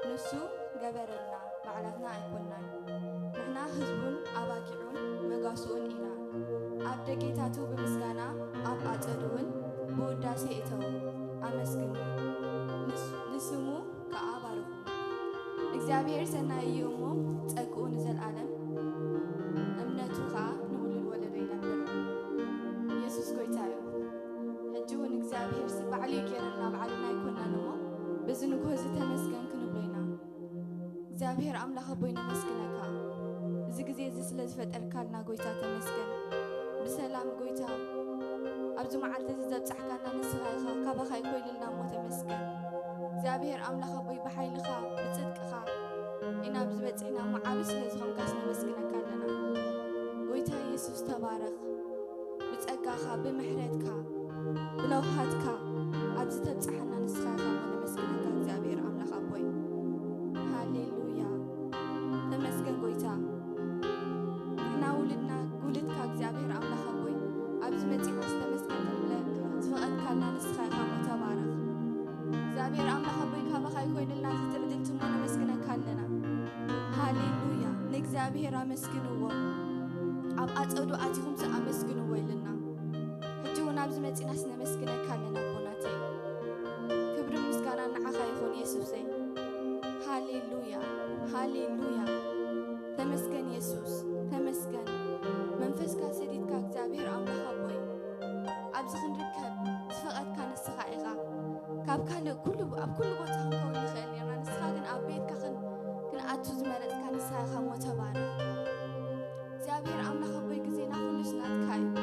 ንሱ ገበረልና፣ ባዕላትና ኣይኮናን። ንሕና ህዝቡን ኣባጊዑን መጋስኡን ኢና። ኣብ ደጌታቱ ብምስጋና፣ ኣብ ኣጸዱውን ብውዳሴ እተዉ፣ ኣመስግኑ፣ ንስ-፣ ንስሙ ከኣ ባርኹ። እግዚኣብሔር ሰናይ እዩ እሞ፣ ጸግኡ ንዘለኣለም፣ እምነቱ ከኣ ንውሉድ ወለዶ ይነብር። የሱስ ጐይታ እዩ። ሕጂ እውን እግዚኣብሔር ሲ ባዕሉ እዩ ገይረልና፣ ባዕልና ኣይኮናን እሞ፣ በዚ ንግሆ እዚ ተመስገን ክንብሎ ኢና። እግዚኣብሔር ኣምላኽ ኣቦይ ነመስግነካ። እዚ ግዜ እዚ ስለ ዝፈጠርካልና ጐይታ ተመስገን። ብሰላም ጐይታ ኣብዚ መዓልቲ እዚ ዘብጻሕካና ንስኻ ኢኻ፣ ካባኻ ኣይኮይንልና እሞ ተመስገን። እግዚኣብሔር ኣምላኽ ኣቦይ ብሓይልኻ ብጽድቅኻ ኢና ኣብዚ በጺሕና እሞ ዓቢ ስለ ዝኾንካስ ነመስግነካ ኣለና። ጐይታ የሱስ ተባረኽ። ብጸጋኻ፣ ብምሕረትካ፣ ብለውሃትካ ኣብዚ ተብጽሓና ንስኻ ኢኻ እሞ ነመስግነካ እግዚኣብሔር ኣምላኽ ኣቦይ። ሃሌሉያ። ተመስገን ጐይታ። ንሕና ውሉድና፣ ውሉድካ እግዚኣብሔር ኣምላኽ ኣቦይ፣ ኣብዚ መጺእናስ ተመስገን ክንብለካ ዝፈቐድካልና ንስኻ ኢኻ እሞ ተባረኽ። እግዚኣብሔር ኣምላኽ ኣቦይ፣ ካባኻ ይኮይንልና እዚ ትዕድልቲ እሞ ነመስግነካ ኣለና። ሃሌሉያ። ንእግዚኣብሔር ኣመስግንዎ። ኣብ ኣጸዱ ኣቲኹምሲ ኣመስግንዎ ኢልና። ሕጂ እውን ኣብዚ መጺእናስ ነመስግነካ ኣለና ኣቦናተይ። ክብርን ምስጋናን ንዓኻ ይኹን የሱሰይ። ሃሌሉያ፣ ሃሌሉያ። ተመስገን የሱስ፣ ተመስገን። መንፈስካ ሰዲድካ እግዚኣብሔር ኣምላኽ ኣቦይ፣ ኣብዚ ክንርከብ ዝፈቐድካ ንስኻ ኢኻ። ካብ ካልእ ኩሉ፣ ኣብ ኩሉ ቦታ ክንከውን ንኽእል ኔርና፣ ንስኻ ግን ኣብ ቤትካ ክን-፣ ክንኣቱ ዝመረጽካ ንስኻ ኢኻ እሞ ተባረኽ። እግዚኣብሔር ኣምላኽ ኣቦይ፣ ግዜና ኩሉስ ናትካ እዩ።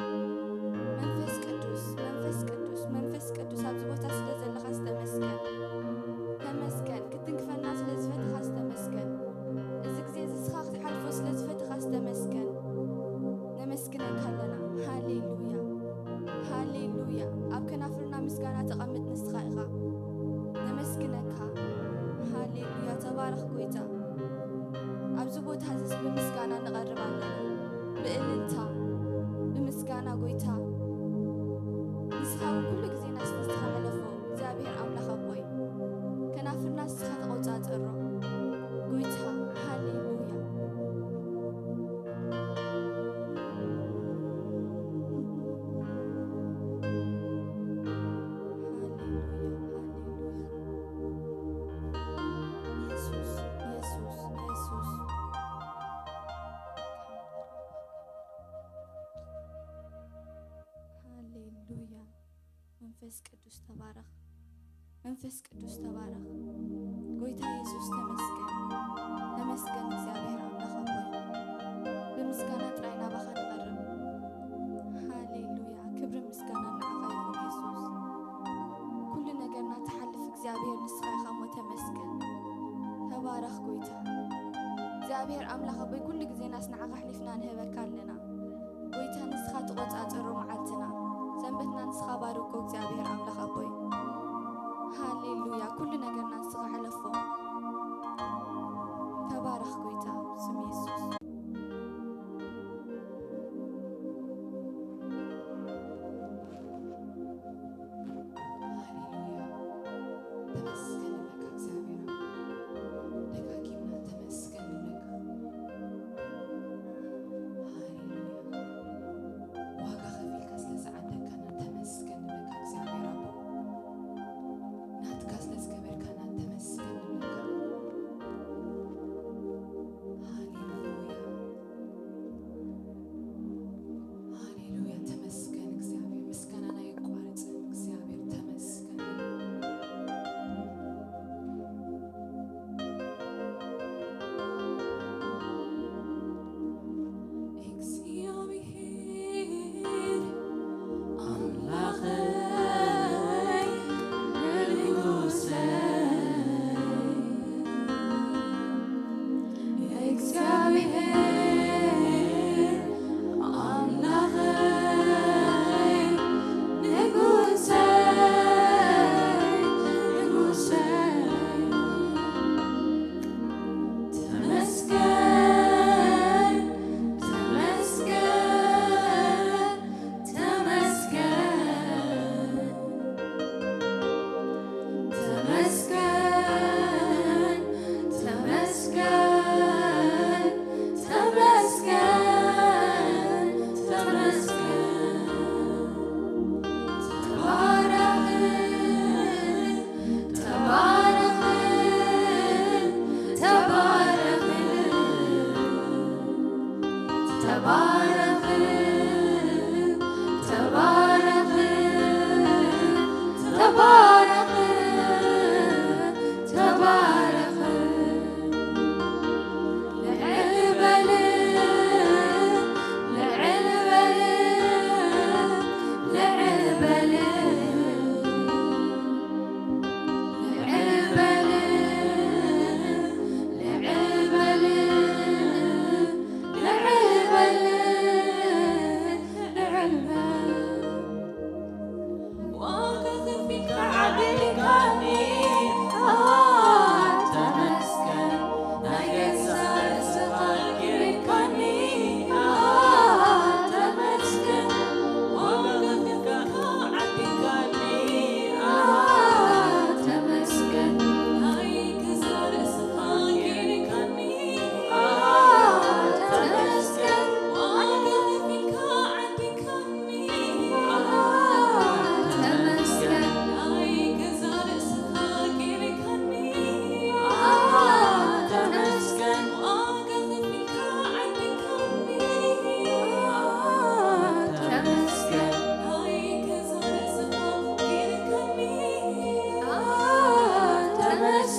መንፈስ ቅዱስ፣ መንፈስ ቅዱስ፣ መንፈስ ቅዱስ ኣብዚ ቦታ ስለ ዘለኻስ ተመስገን። ተመስገን። ክትንክፈና ስለ ዝፈተኻስ ተመስገን። እዚ ግዜ እዚ ንስኻ ክትሓልፎ ስለ ዝፈተኻስ ተመስገን። ነመስግነካ ኣለና። ሃሌሉያ፣ ሃሌሉያ። ኣብ ከናፍርና ምስጋና ተቐምጥ ንስኻ ኢኻ። ነመስግነካ። ሃሌሉያ፣ ተባረኽ ጐይታ። ኣብዚ ቦታ እዚስ ብምስጋና ንቐርብ ኣለና። ብእልልታ፣ ብምስጋና ጐይታ። ንስኻ እውን ኩሉ ግዜና ንስኻ ሕለፎ፣ እግዚኣብሔር ኣምላኽ ኣቦይ። ከናፍርና ንስኻ ተቖጻጸሮ፣ ጐይታ። ሃሌሉያ። ሃሌሉያ፣ ሃሌሉያ። የሱስ፣ የሱስ፣ የሱስ። ሃሌሉያ። መንፈስ ቅዱስ ተባረኽ። መንፈስ ቅዱስ ተባረኽ። ጐይታ የሱስ ተመስገን። ተመስገን እግዚኣብሔር ኣምላኽ ኣቦይ። ብምስጋና ጥራይ ናባኻ ንቐርብ። ሃሌሉያ። ክብርን ምስጋናን ንዓኻ ይኹን የሱስ። ኩሉ ነገርና ትሓልፍ እግዚኣብሔር ንስኻ ኢኻ እሞ ተመስገን። ተባረኽ ጐይታ። እግዚኣብሔር ኣምላኽ ኣቦይ ኩሉ ግዜናስ ንዓኻ ኣሕሊፍና ንህበካ ኣለና። ጐይታ ንስኻ ተቖጻጸሮ መዓልትና። ሰንበትና ንስኻ ባርኮ እግዚኣብሔር ኣምላኽ ኣቦይ። ሃሌሉያ። ኩሉ ነገርና ንስኻ ሕለፎ። ተባረኽ ጐይታ ብስም የሱስ። ሃሌሉያ። ተመስገን ንብለካ እግዚኣብሔር ኣቦ። ደጋጊምና ተመስገን ንብለካ። ሃሌሉያ። ዋጋ ከፊልካ ስለ ዝዓደግካና ተመስገን ንብለካ እግዚኣብሔር ኣቦ። ናትካ ስለ ዝገበርካና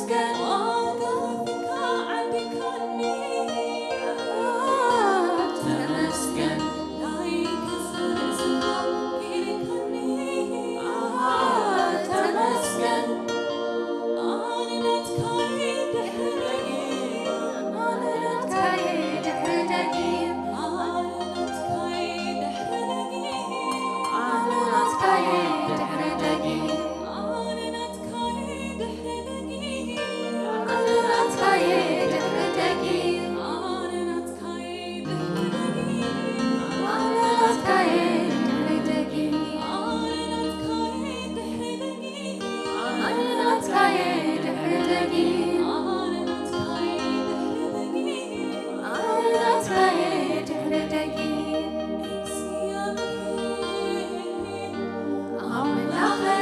ተመስገን።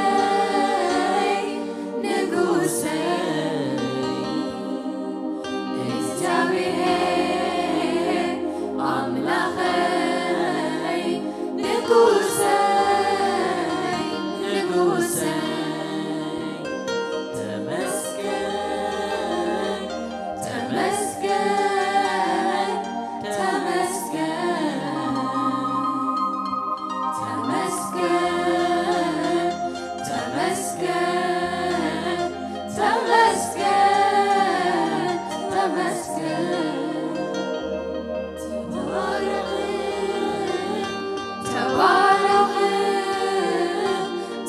ኣምላኸይ ንጉሰይ እግዚኣብሔር ኣምላኸይ ንጉሰይ ንጉሰይ ተመስገን ተመስገን ተመስገን ተመስገን ተመስገን ተመስገን ተመስገን ተባረኽ ተባረኽ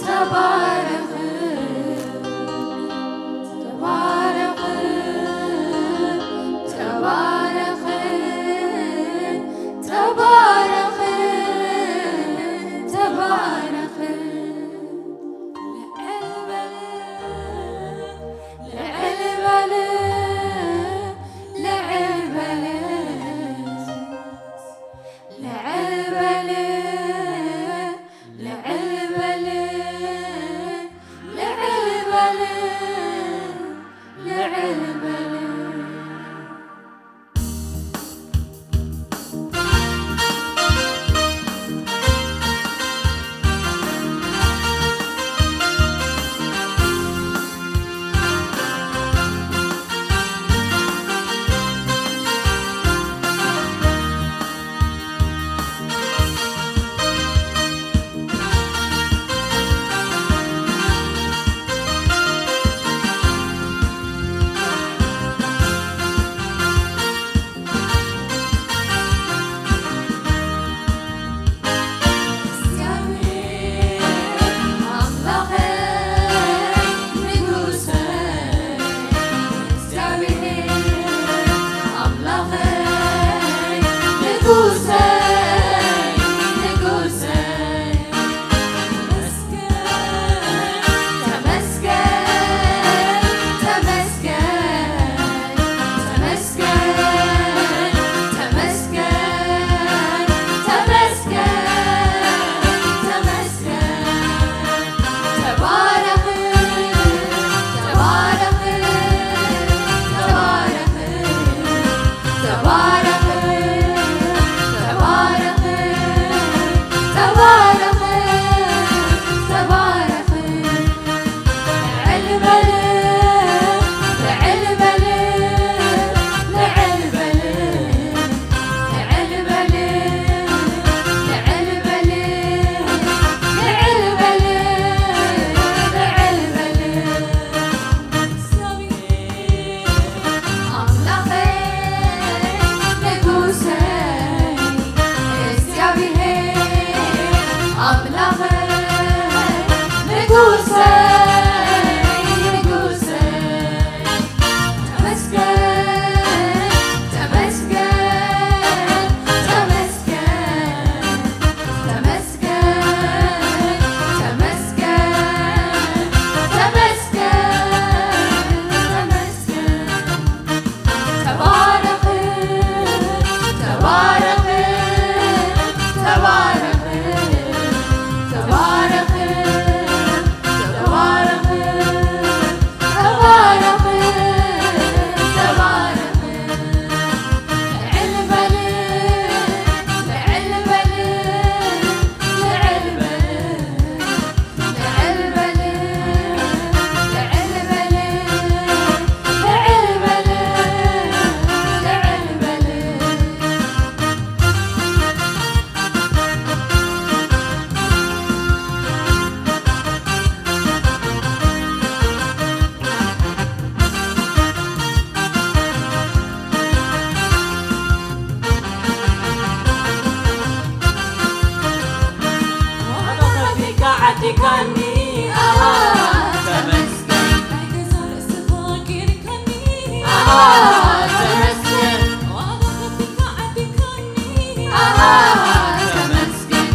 ተባረኽ ተባረኽ ተባረኽ ተባረኽ ተባረኽ ልዕል በል ልዕል በል ልዕል በል ልዕል በል ልዕል በል ልዕል በል ልዕል በል ተመስገን። ኣሃ፣ ተመስገን።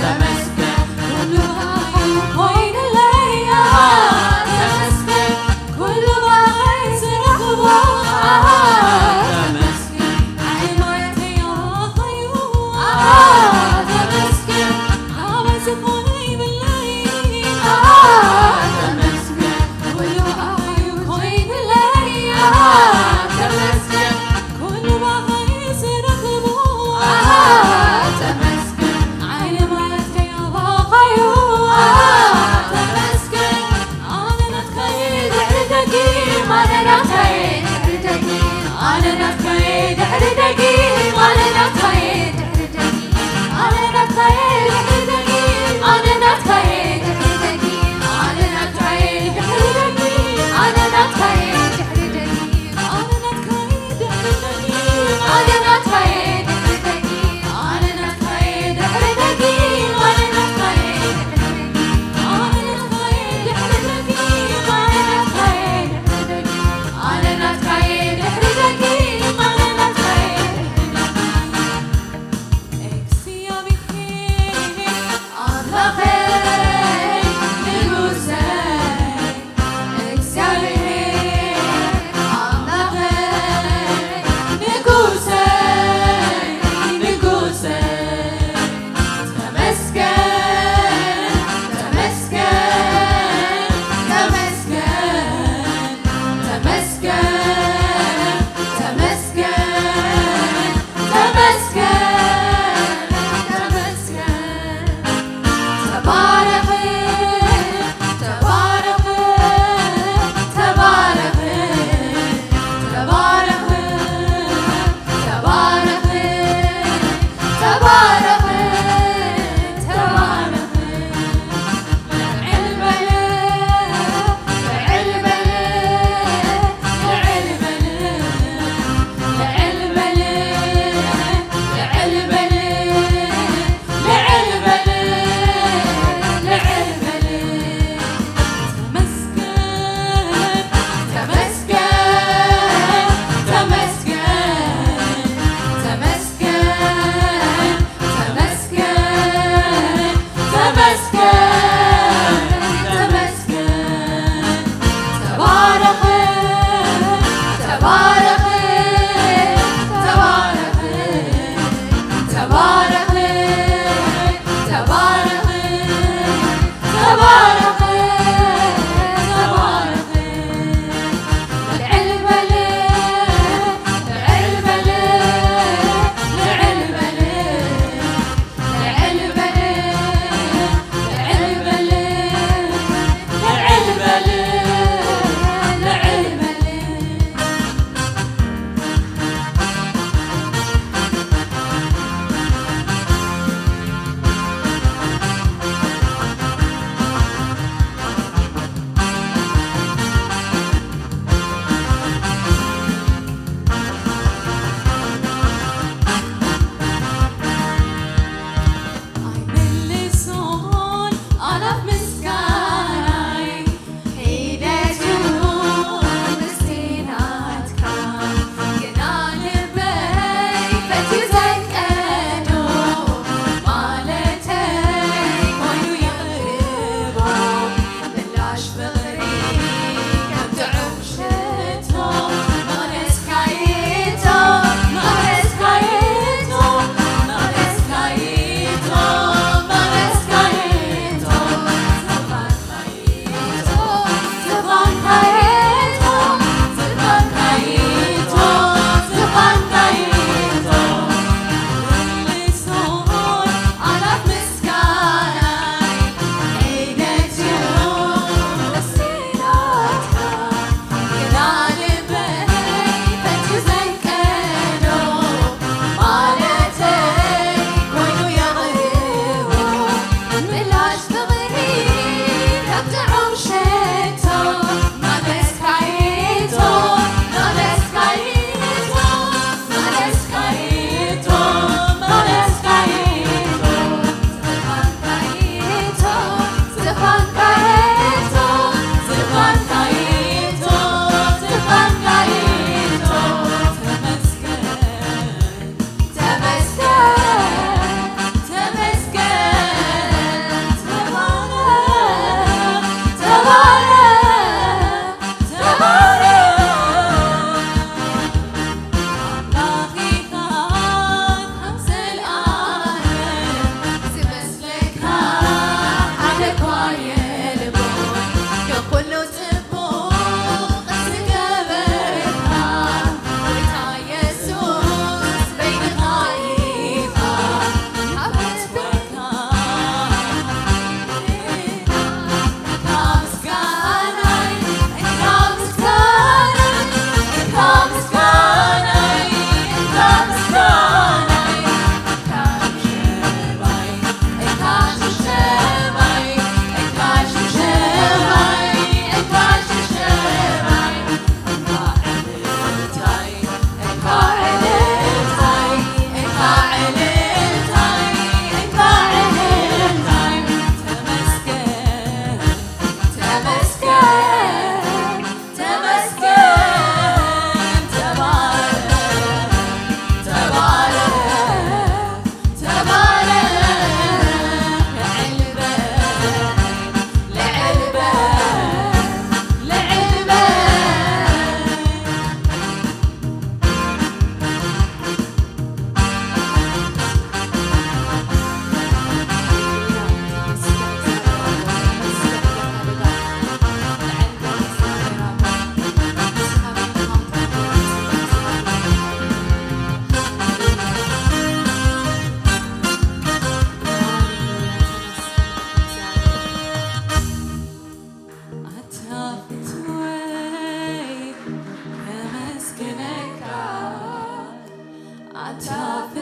ተመስገን ኩሉ ብኣኻ እዩ ኮይኑለይ። ተመስገን ኩሉ ብኣኻ እዩ ዝረኽቦ። ተመስገን ኣይ ሞያተይ ኣኻ እዩ። ተመስገን ኣበይ ዝኾነ ይብለይ። ተመስገን ኩሉ ብኣኻ እዩ ኮይኑለይ። ተመስገን ኩሉ ብኣኻ እዩ ዝረኽቦ። ተመስገን ዓይነ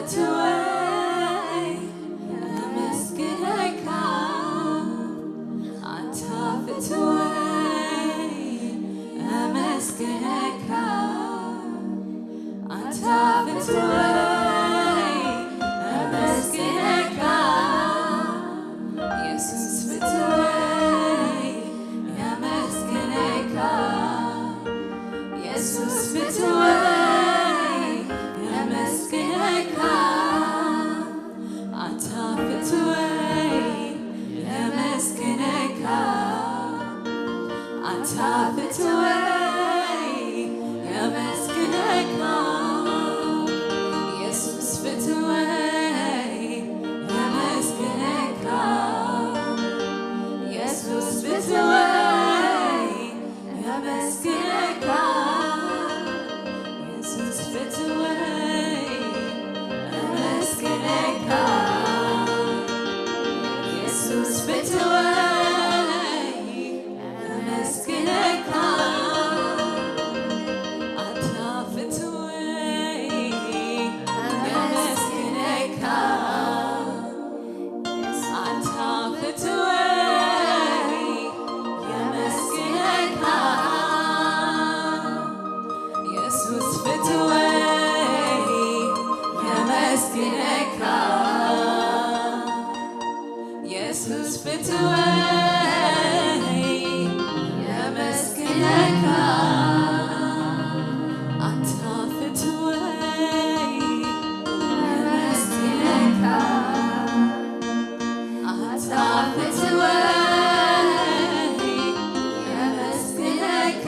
ፍትወይ ኣመስግነካ፣ ኣንታ ፍትወይ ኣመስግነካ፣ ኣንታ ፍትወይ ኣመስግነካ፣ የሱስ ፍትወይ ኣመስግነካ፣ የሱስ ፍትወይ ኣመስግነካ፣ ኣንታ ፍትወይ ኣመስግነካ፣ ኣንታ ፍትወይ ኣመስግነካ፣ የሱስ ፍትወይ ኣመስግነካ፣ የሱስ ፍትወይ ኣመስግነካ፣ የሱስ ፍትወይ ኣመስግነካ፣ የሱስ ፍትወይ ኣመስግነካ፣ ኣንታ ፍትወይ ኣመስግነካ፣ ኣንታ ፍትወይ የመስግነካ፣ የሱስ ፍትወይ የመስግነካ፣ የሱስ ፍትወይ የመስግነካ፣ ኣንታ ፍትወይ የመስግነካ፣ ኣንታ ፍትወይ የመስግነካ።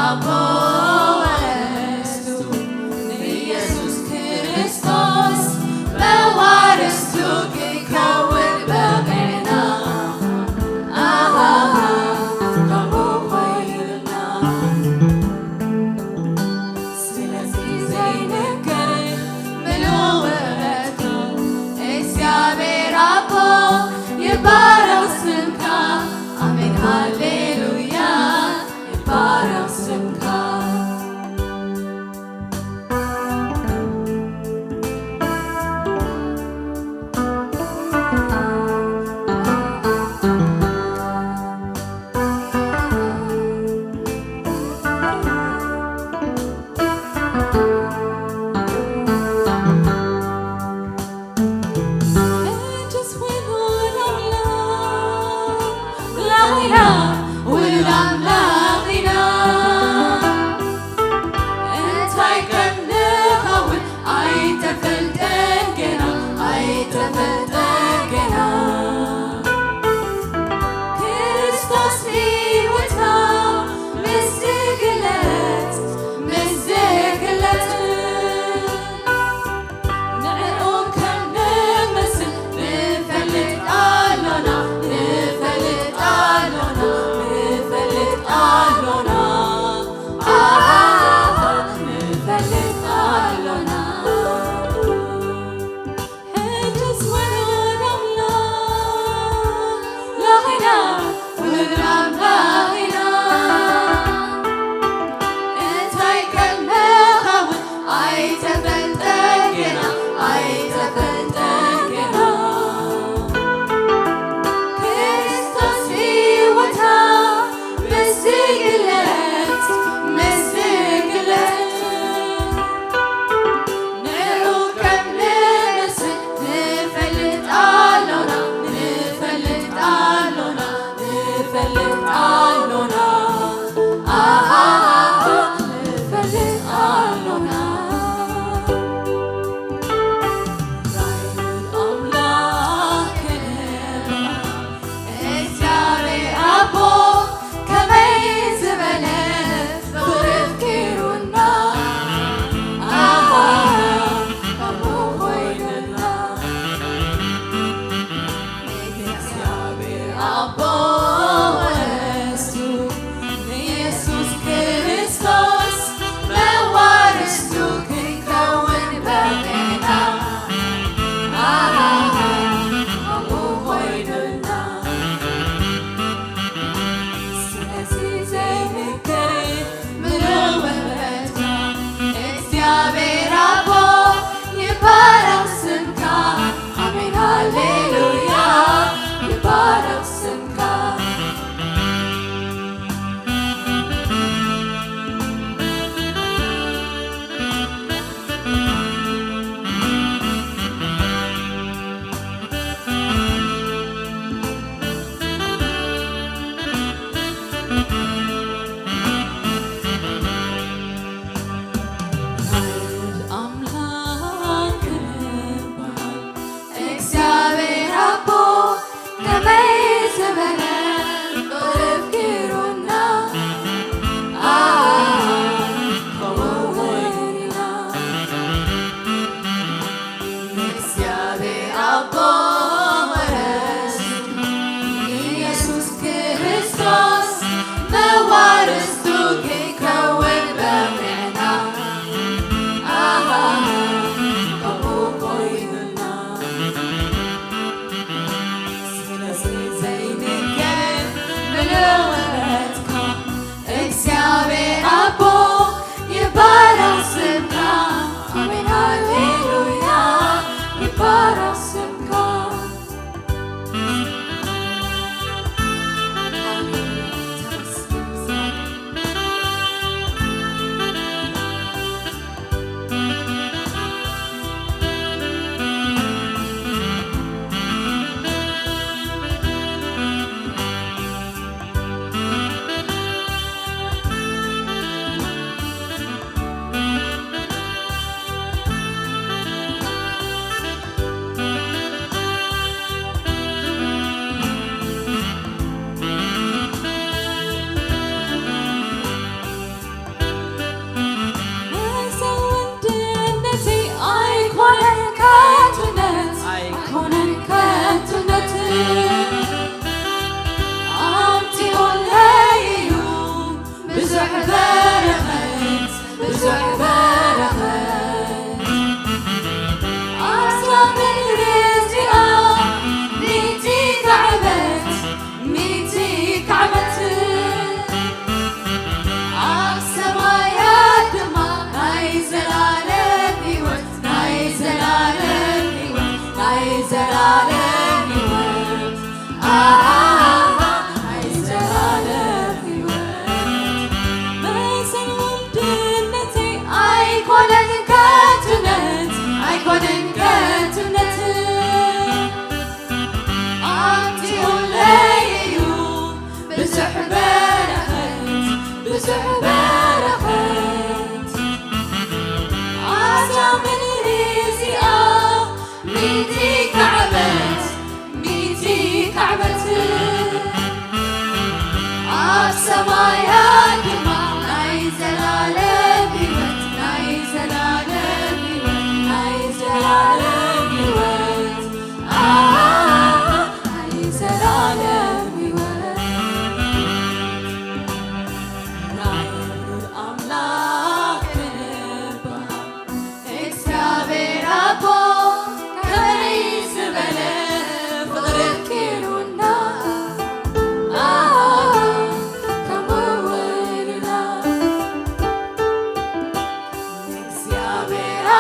ኣቦ ወረስቱ ንኢየሱስ ክርስቶስ መዋርስቱ ክንከውን በቒዕና። ኣሃሃ፣ ከምኡ ኮይኑልና። ስለዚ ዘይንከር ምሉእ ምሕረትካ እግዚኣብሔር ኣቦ ይባረኽ ስምካ። ኣሜን ሃሌሉያ ይባረኽ ስምካ።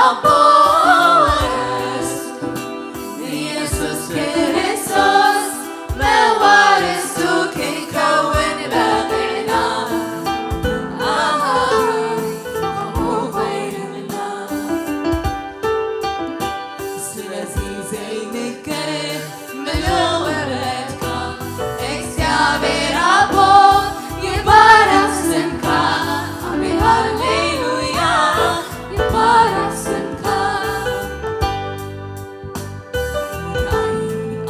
ኣቦ ወረስኩ ንየሱስ ክርስቶስ መዋርስቱ ክንከውን በቒዕና። ኣሃ፣ ከምኡ ኮይንና። ስለዚ ዘይንክር ምሉእ ውረድካ እግዚኣብሔር ኣቦ ይባረኽ ስምካ። ኣሜን ሃሌሉያ ይባረኽ ስምካ።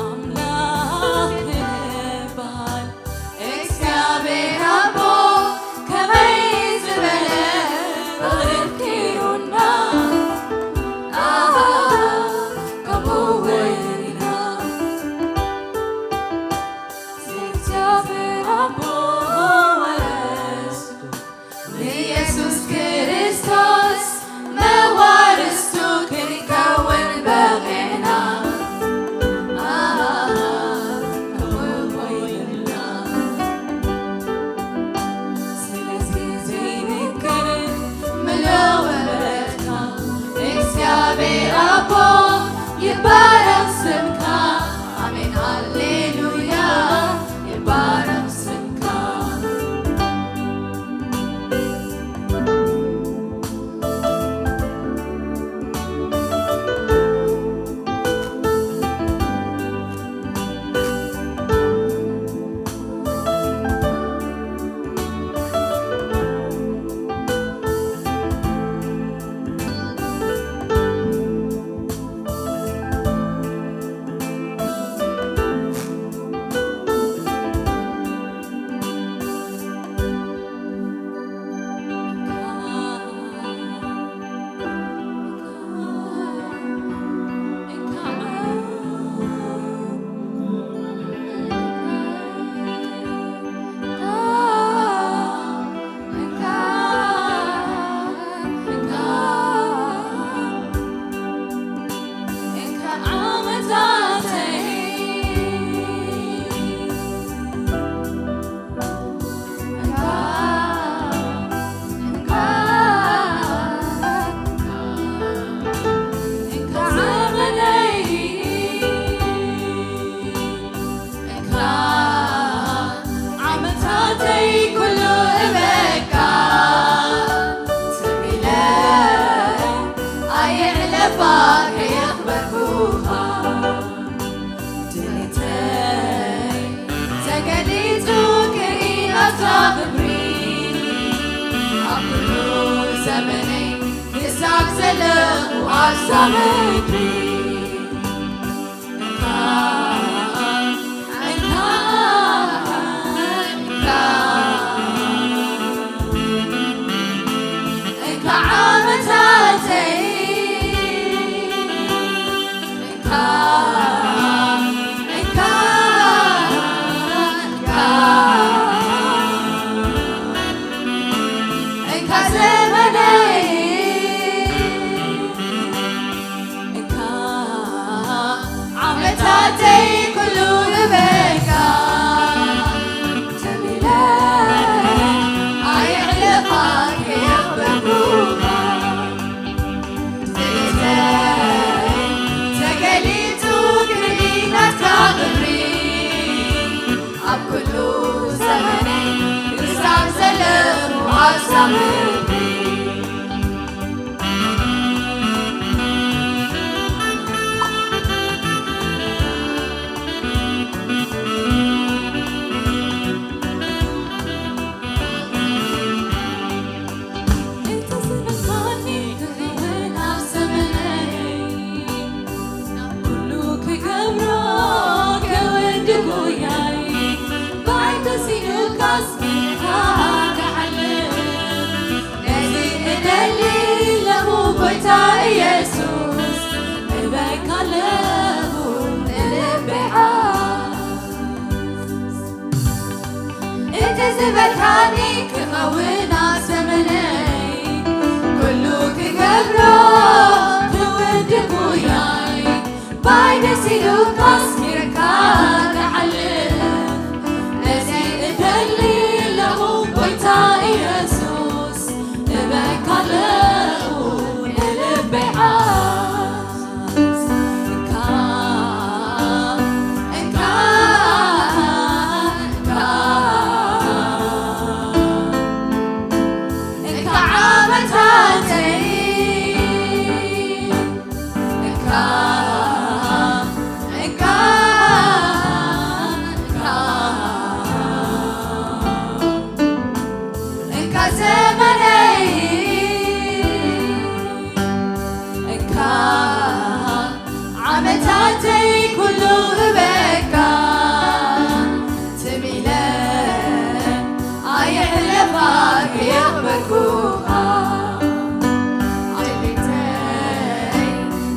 ኣምላኽ ይባል እግዚኣብሔር ኣቦ ከመይ ዝበለ ፍቕሪ ኪሩና። ኣሃ፣ ከምኡ ወሪና። እግዚኣብሔር ኣቦ ወረስ ንየሱስ ክርስቶስ መዋርስቱ ክንከውን በቒዕና። ኣሃ፣ ከምኡ ኮይንና። ስለዚ ዘይንክር ምሉእ ውረድካ እግዚኣብሔር ኣቦ ይባረኽ ስምካ። ኣሜን ሃሌሉያ ይባረኽ ስምካ። ዓመታተይ ኩሉ እበካ ትም ኢለ ኣየዕለፋ ከየኽበርኩኻ። ድሌተይ ተገሊጹ ክርኢ ናትካ ክብሪ ኣብ ኩሉ ዘመነይ ክሳብ ዘለኹ ኣብዛ ምድሪ። ዓመታተይ ኩሉ እበካ ትም ኢለ ኣየዕለፋ ከየኽበርኩኻ። ትዕቢተይ ተገሊጹ ክርኢ ናትካ ክብሪ ኣብ ኩሉ ዘመነይ ክሳብ ዘለኹ ኣብዛ ምድሪ። እቲ ዝበልካኒ ክኸውን ኣብ ዘመነይ፣ ናብ ኩሉ ክገብሮ ክውዲ ጉያይ፣ ባይ ተሲኡካስ ኢኻ ክሓልፍ። ነዚ እደሊ ኣለኹ ጎይታ ኢየሱስ፣ እበካ ኣለኹ ንልበይ ሓስ። እቲ ዝበልካኒ ክኸውን ኣብ ዘመነይ፣ ኩሉ ክገብሮ ክውዲ ጉያይ፣ ባይ ደስ ኢሉካ ኣስሚርካ ክሓልፍ። ነዚ እደሊ ኣለኹ ጎይታ ኢየሱስ፣ እበካ ኣለኹ ንልበይ ዓመታተይ እንካ እንካ እንካ እንካ ዘመነይ እንካ ዓመታተይ ኩሉ እበካ ትም ኢለ ኣየሕለፋ ከየኽበርኩኻ ድሌተይ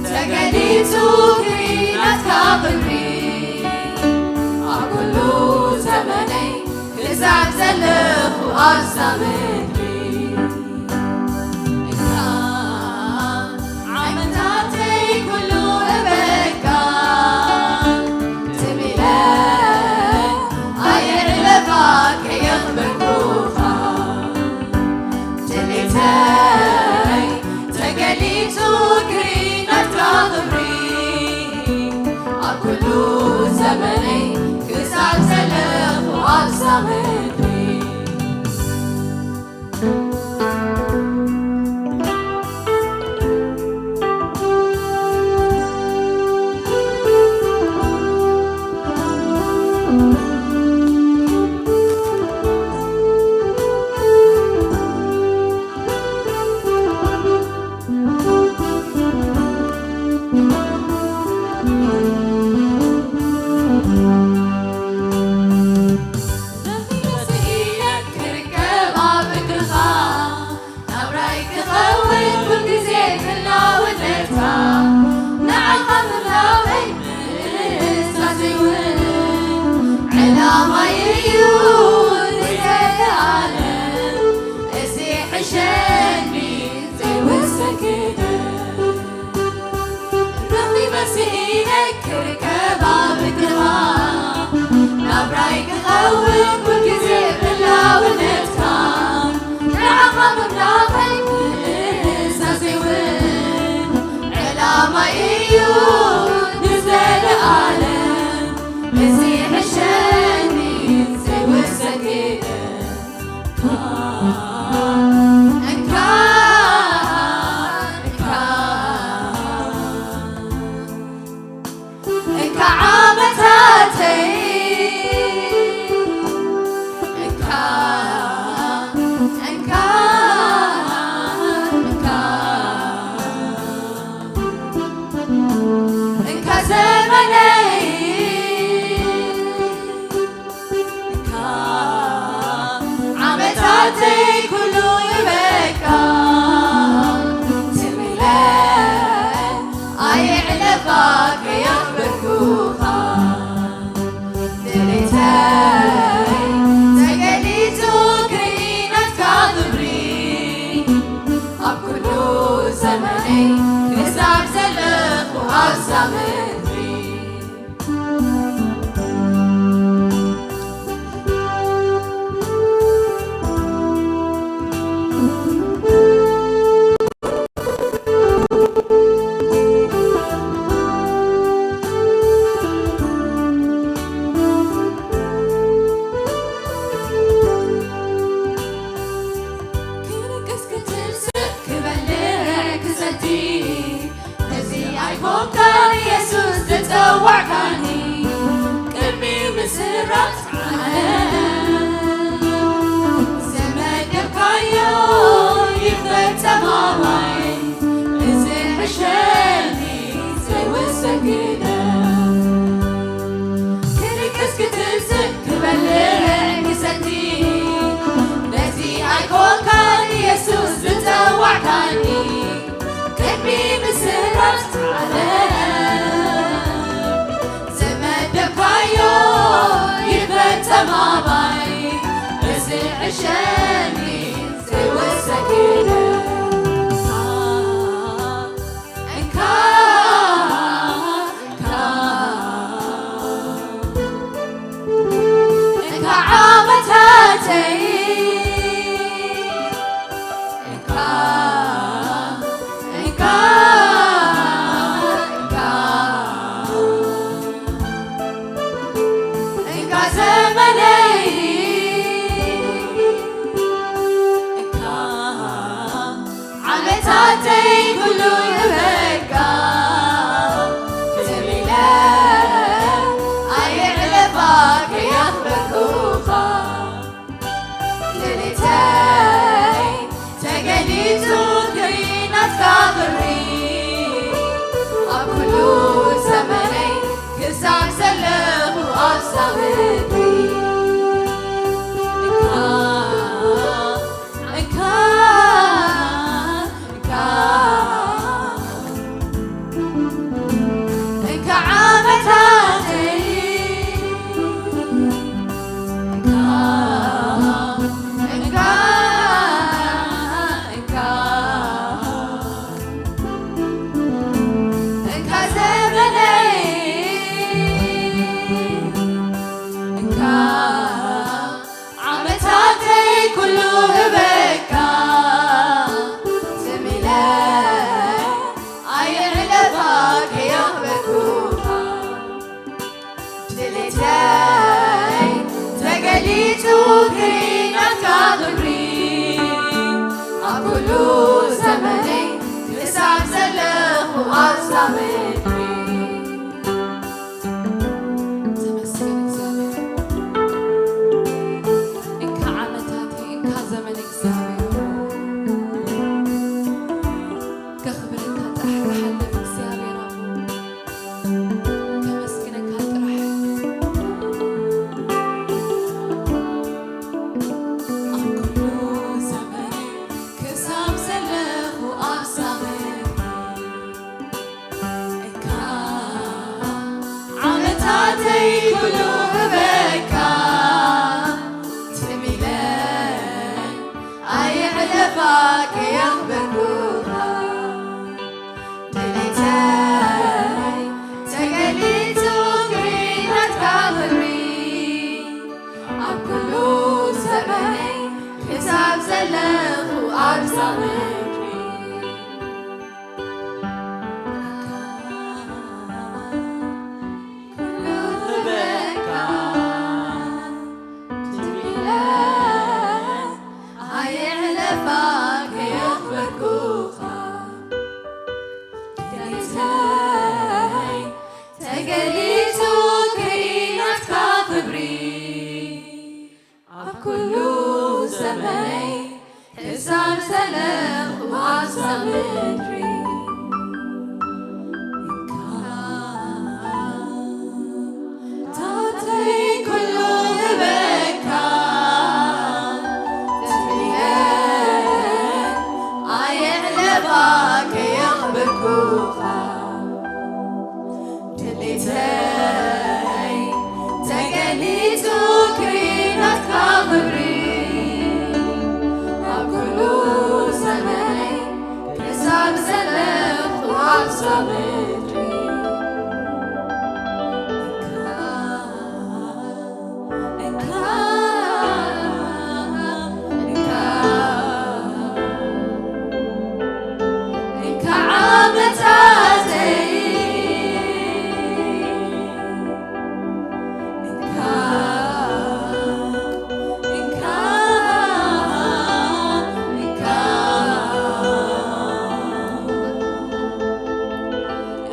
ተገሊጹ ክርኢ ናትካ ክብሪ ኣብ ኩሉ ዘመነይ ክዛብ ዘለኹ ኣብዛ ምድሪ። እታ ዓመታተይ ኩሉ እበካ ትም ኢለ ኣየዕለፋ ከየኽበርኩኻ ድሌተይ ተገሊጹ ክርኢ ናትካ ክብሪ ኣብ ኩሉ ዘመነይ ክሳብ ዘለኹ ኣብዛ ምድሪ። ረኺበ ስኢነ ክርከብ ኣብ እግርኻ ናብራይ ክኸውን ኩልግዜ ህላውነትካ ንዓኻ ምህላወይ ምእዛዘይ እውን ዕላማይ እዩ ንዘለኣለም እዚ ሕሸኒ ዘይውሰን ክደር ረኺበ ስኢነ ክርከብ ኣብ እግርኻ ናብራይ ክኸውን ኩልግዜ ህላውነትካ ንዓኻ ምምላኸይ ምእዛዘይ እውን ዕላማይ እዩ ንዘለኣለም እዚ ሕሸኒ ዘይውሰን ክደር እንካ እንካ እንካ ዓመታተይ እንካ እንካ እንካ እንካ ዘመነይ እንካ ዓመታተይ ኩሉ ይበካ ትም ኢለ ኣየዕለፋ ከየኽበርኩኻ ድሌተይ ተገሊጹ ክርኢ ናትካ ክብሪ ኣብ ኩሉ ዘመነይ ክሳብ ዘለኹ ኣብዛ ምድሪ። ክንቅስ ክትስእ ክበልዕ ክሰቲ ነዚ ኣይኮንካን የሱስ ዝጸዋዕካኒ ቅድሚ ምስራት ዓለም ዘመደብካዮ ይፈጸም ኣባይ እዚ ሕሸኒ ዘይውሰን ግደ ክንቅስ ክትስእ ክበልዕ ክሰቲ ነዚ ኣይኮንካን የሱስ ዝጸዋዕካኒ ቅድሚ ምስራት ዓለም ዘመደብካዮ ይፈጸም ኣባይ እዚ ሕሸኒ ዘይውሰን ግደ እንካ እንካ እንካ ዓመታተይ እንካ እንካ እንካ እንካ ዘመነይ ናትካ ክብሪ ኣብ ኩሉ ዘመነይ ክሳብ ዘለኹ ኣብዛ ምድሪ። እንካ፣ እንካ፣ እንካ፣ እንካ ዓመታተይ፣ እንካ፣ እንካ፣ እንካ፣ እንካ ዘመነይ፣ እንካ ዓመታተይ ኩሉ ህበካ፣ ትም ኢለ ኣይሕለፋ ከየኽበርኩኻ። ድሌተይ ተገሊጹ ክርኢ ናትካ ክብሪ፣ ኣብ ኩሉ ዘመነይ ክሳብ ዘለኹ ኣብዛ ምድሪ። ተመስገን እግዚኣብሔር። እንካ ዓመታተይ፣ እንካ ዘመን እግዚኣብሔር። ከኽብረካ ጥራሕ ክሓልፍ እግዚኣብሔር ኣቦ። ከመስግነካ ጥራሕ። ኣብ ኩሉ ዘመን ክሳብ ዘለኹ ኣብ ሳምንት እንካ ዓመታተይ ኩሉ ህበካ፣ ትም ኢለ ኣይሕለፋ ከየኽበርኩኻ። ድሌተይ ተገሊጹ ክርኢ ናትካ ክብሪ፣ ኣብ ኩሉ ዘመነይ ክሳብ ዘለኹ ኣብዛ ምድሪ። ተገሊጹ ክርኢ ናትካ ክብሪ፣ ኣብ ኩሉ ዘመነይ ክሳብ ዘለኹ ኣብዛ ምድሪ። ታተይ ኩሉ ህበካ፣ ትም ኢለ ኣይሕለፋ ከየኽበርኩኻ። ድሌተይ ተገሊጹ ክርኢ ናትካ ክብሪ፣ ኣብ ኩሉ ዘመነይ ክሳብ ዘለኹ ኣብዛ ምድሪ። እንካ፣ እንካ፣ እንካ ዓመታተይ፣ እንካ፣ እንካ፣ እንካ፣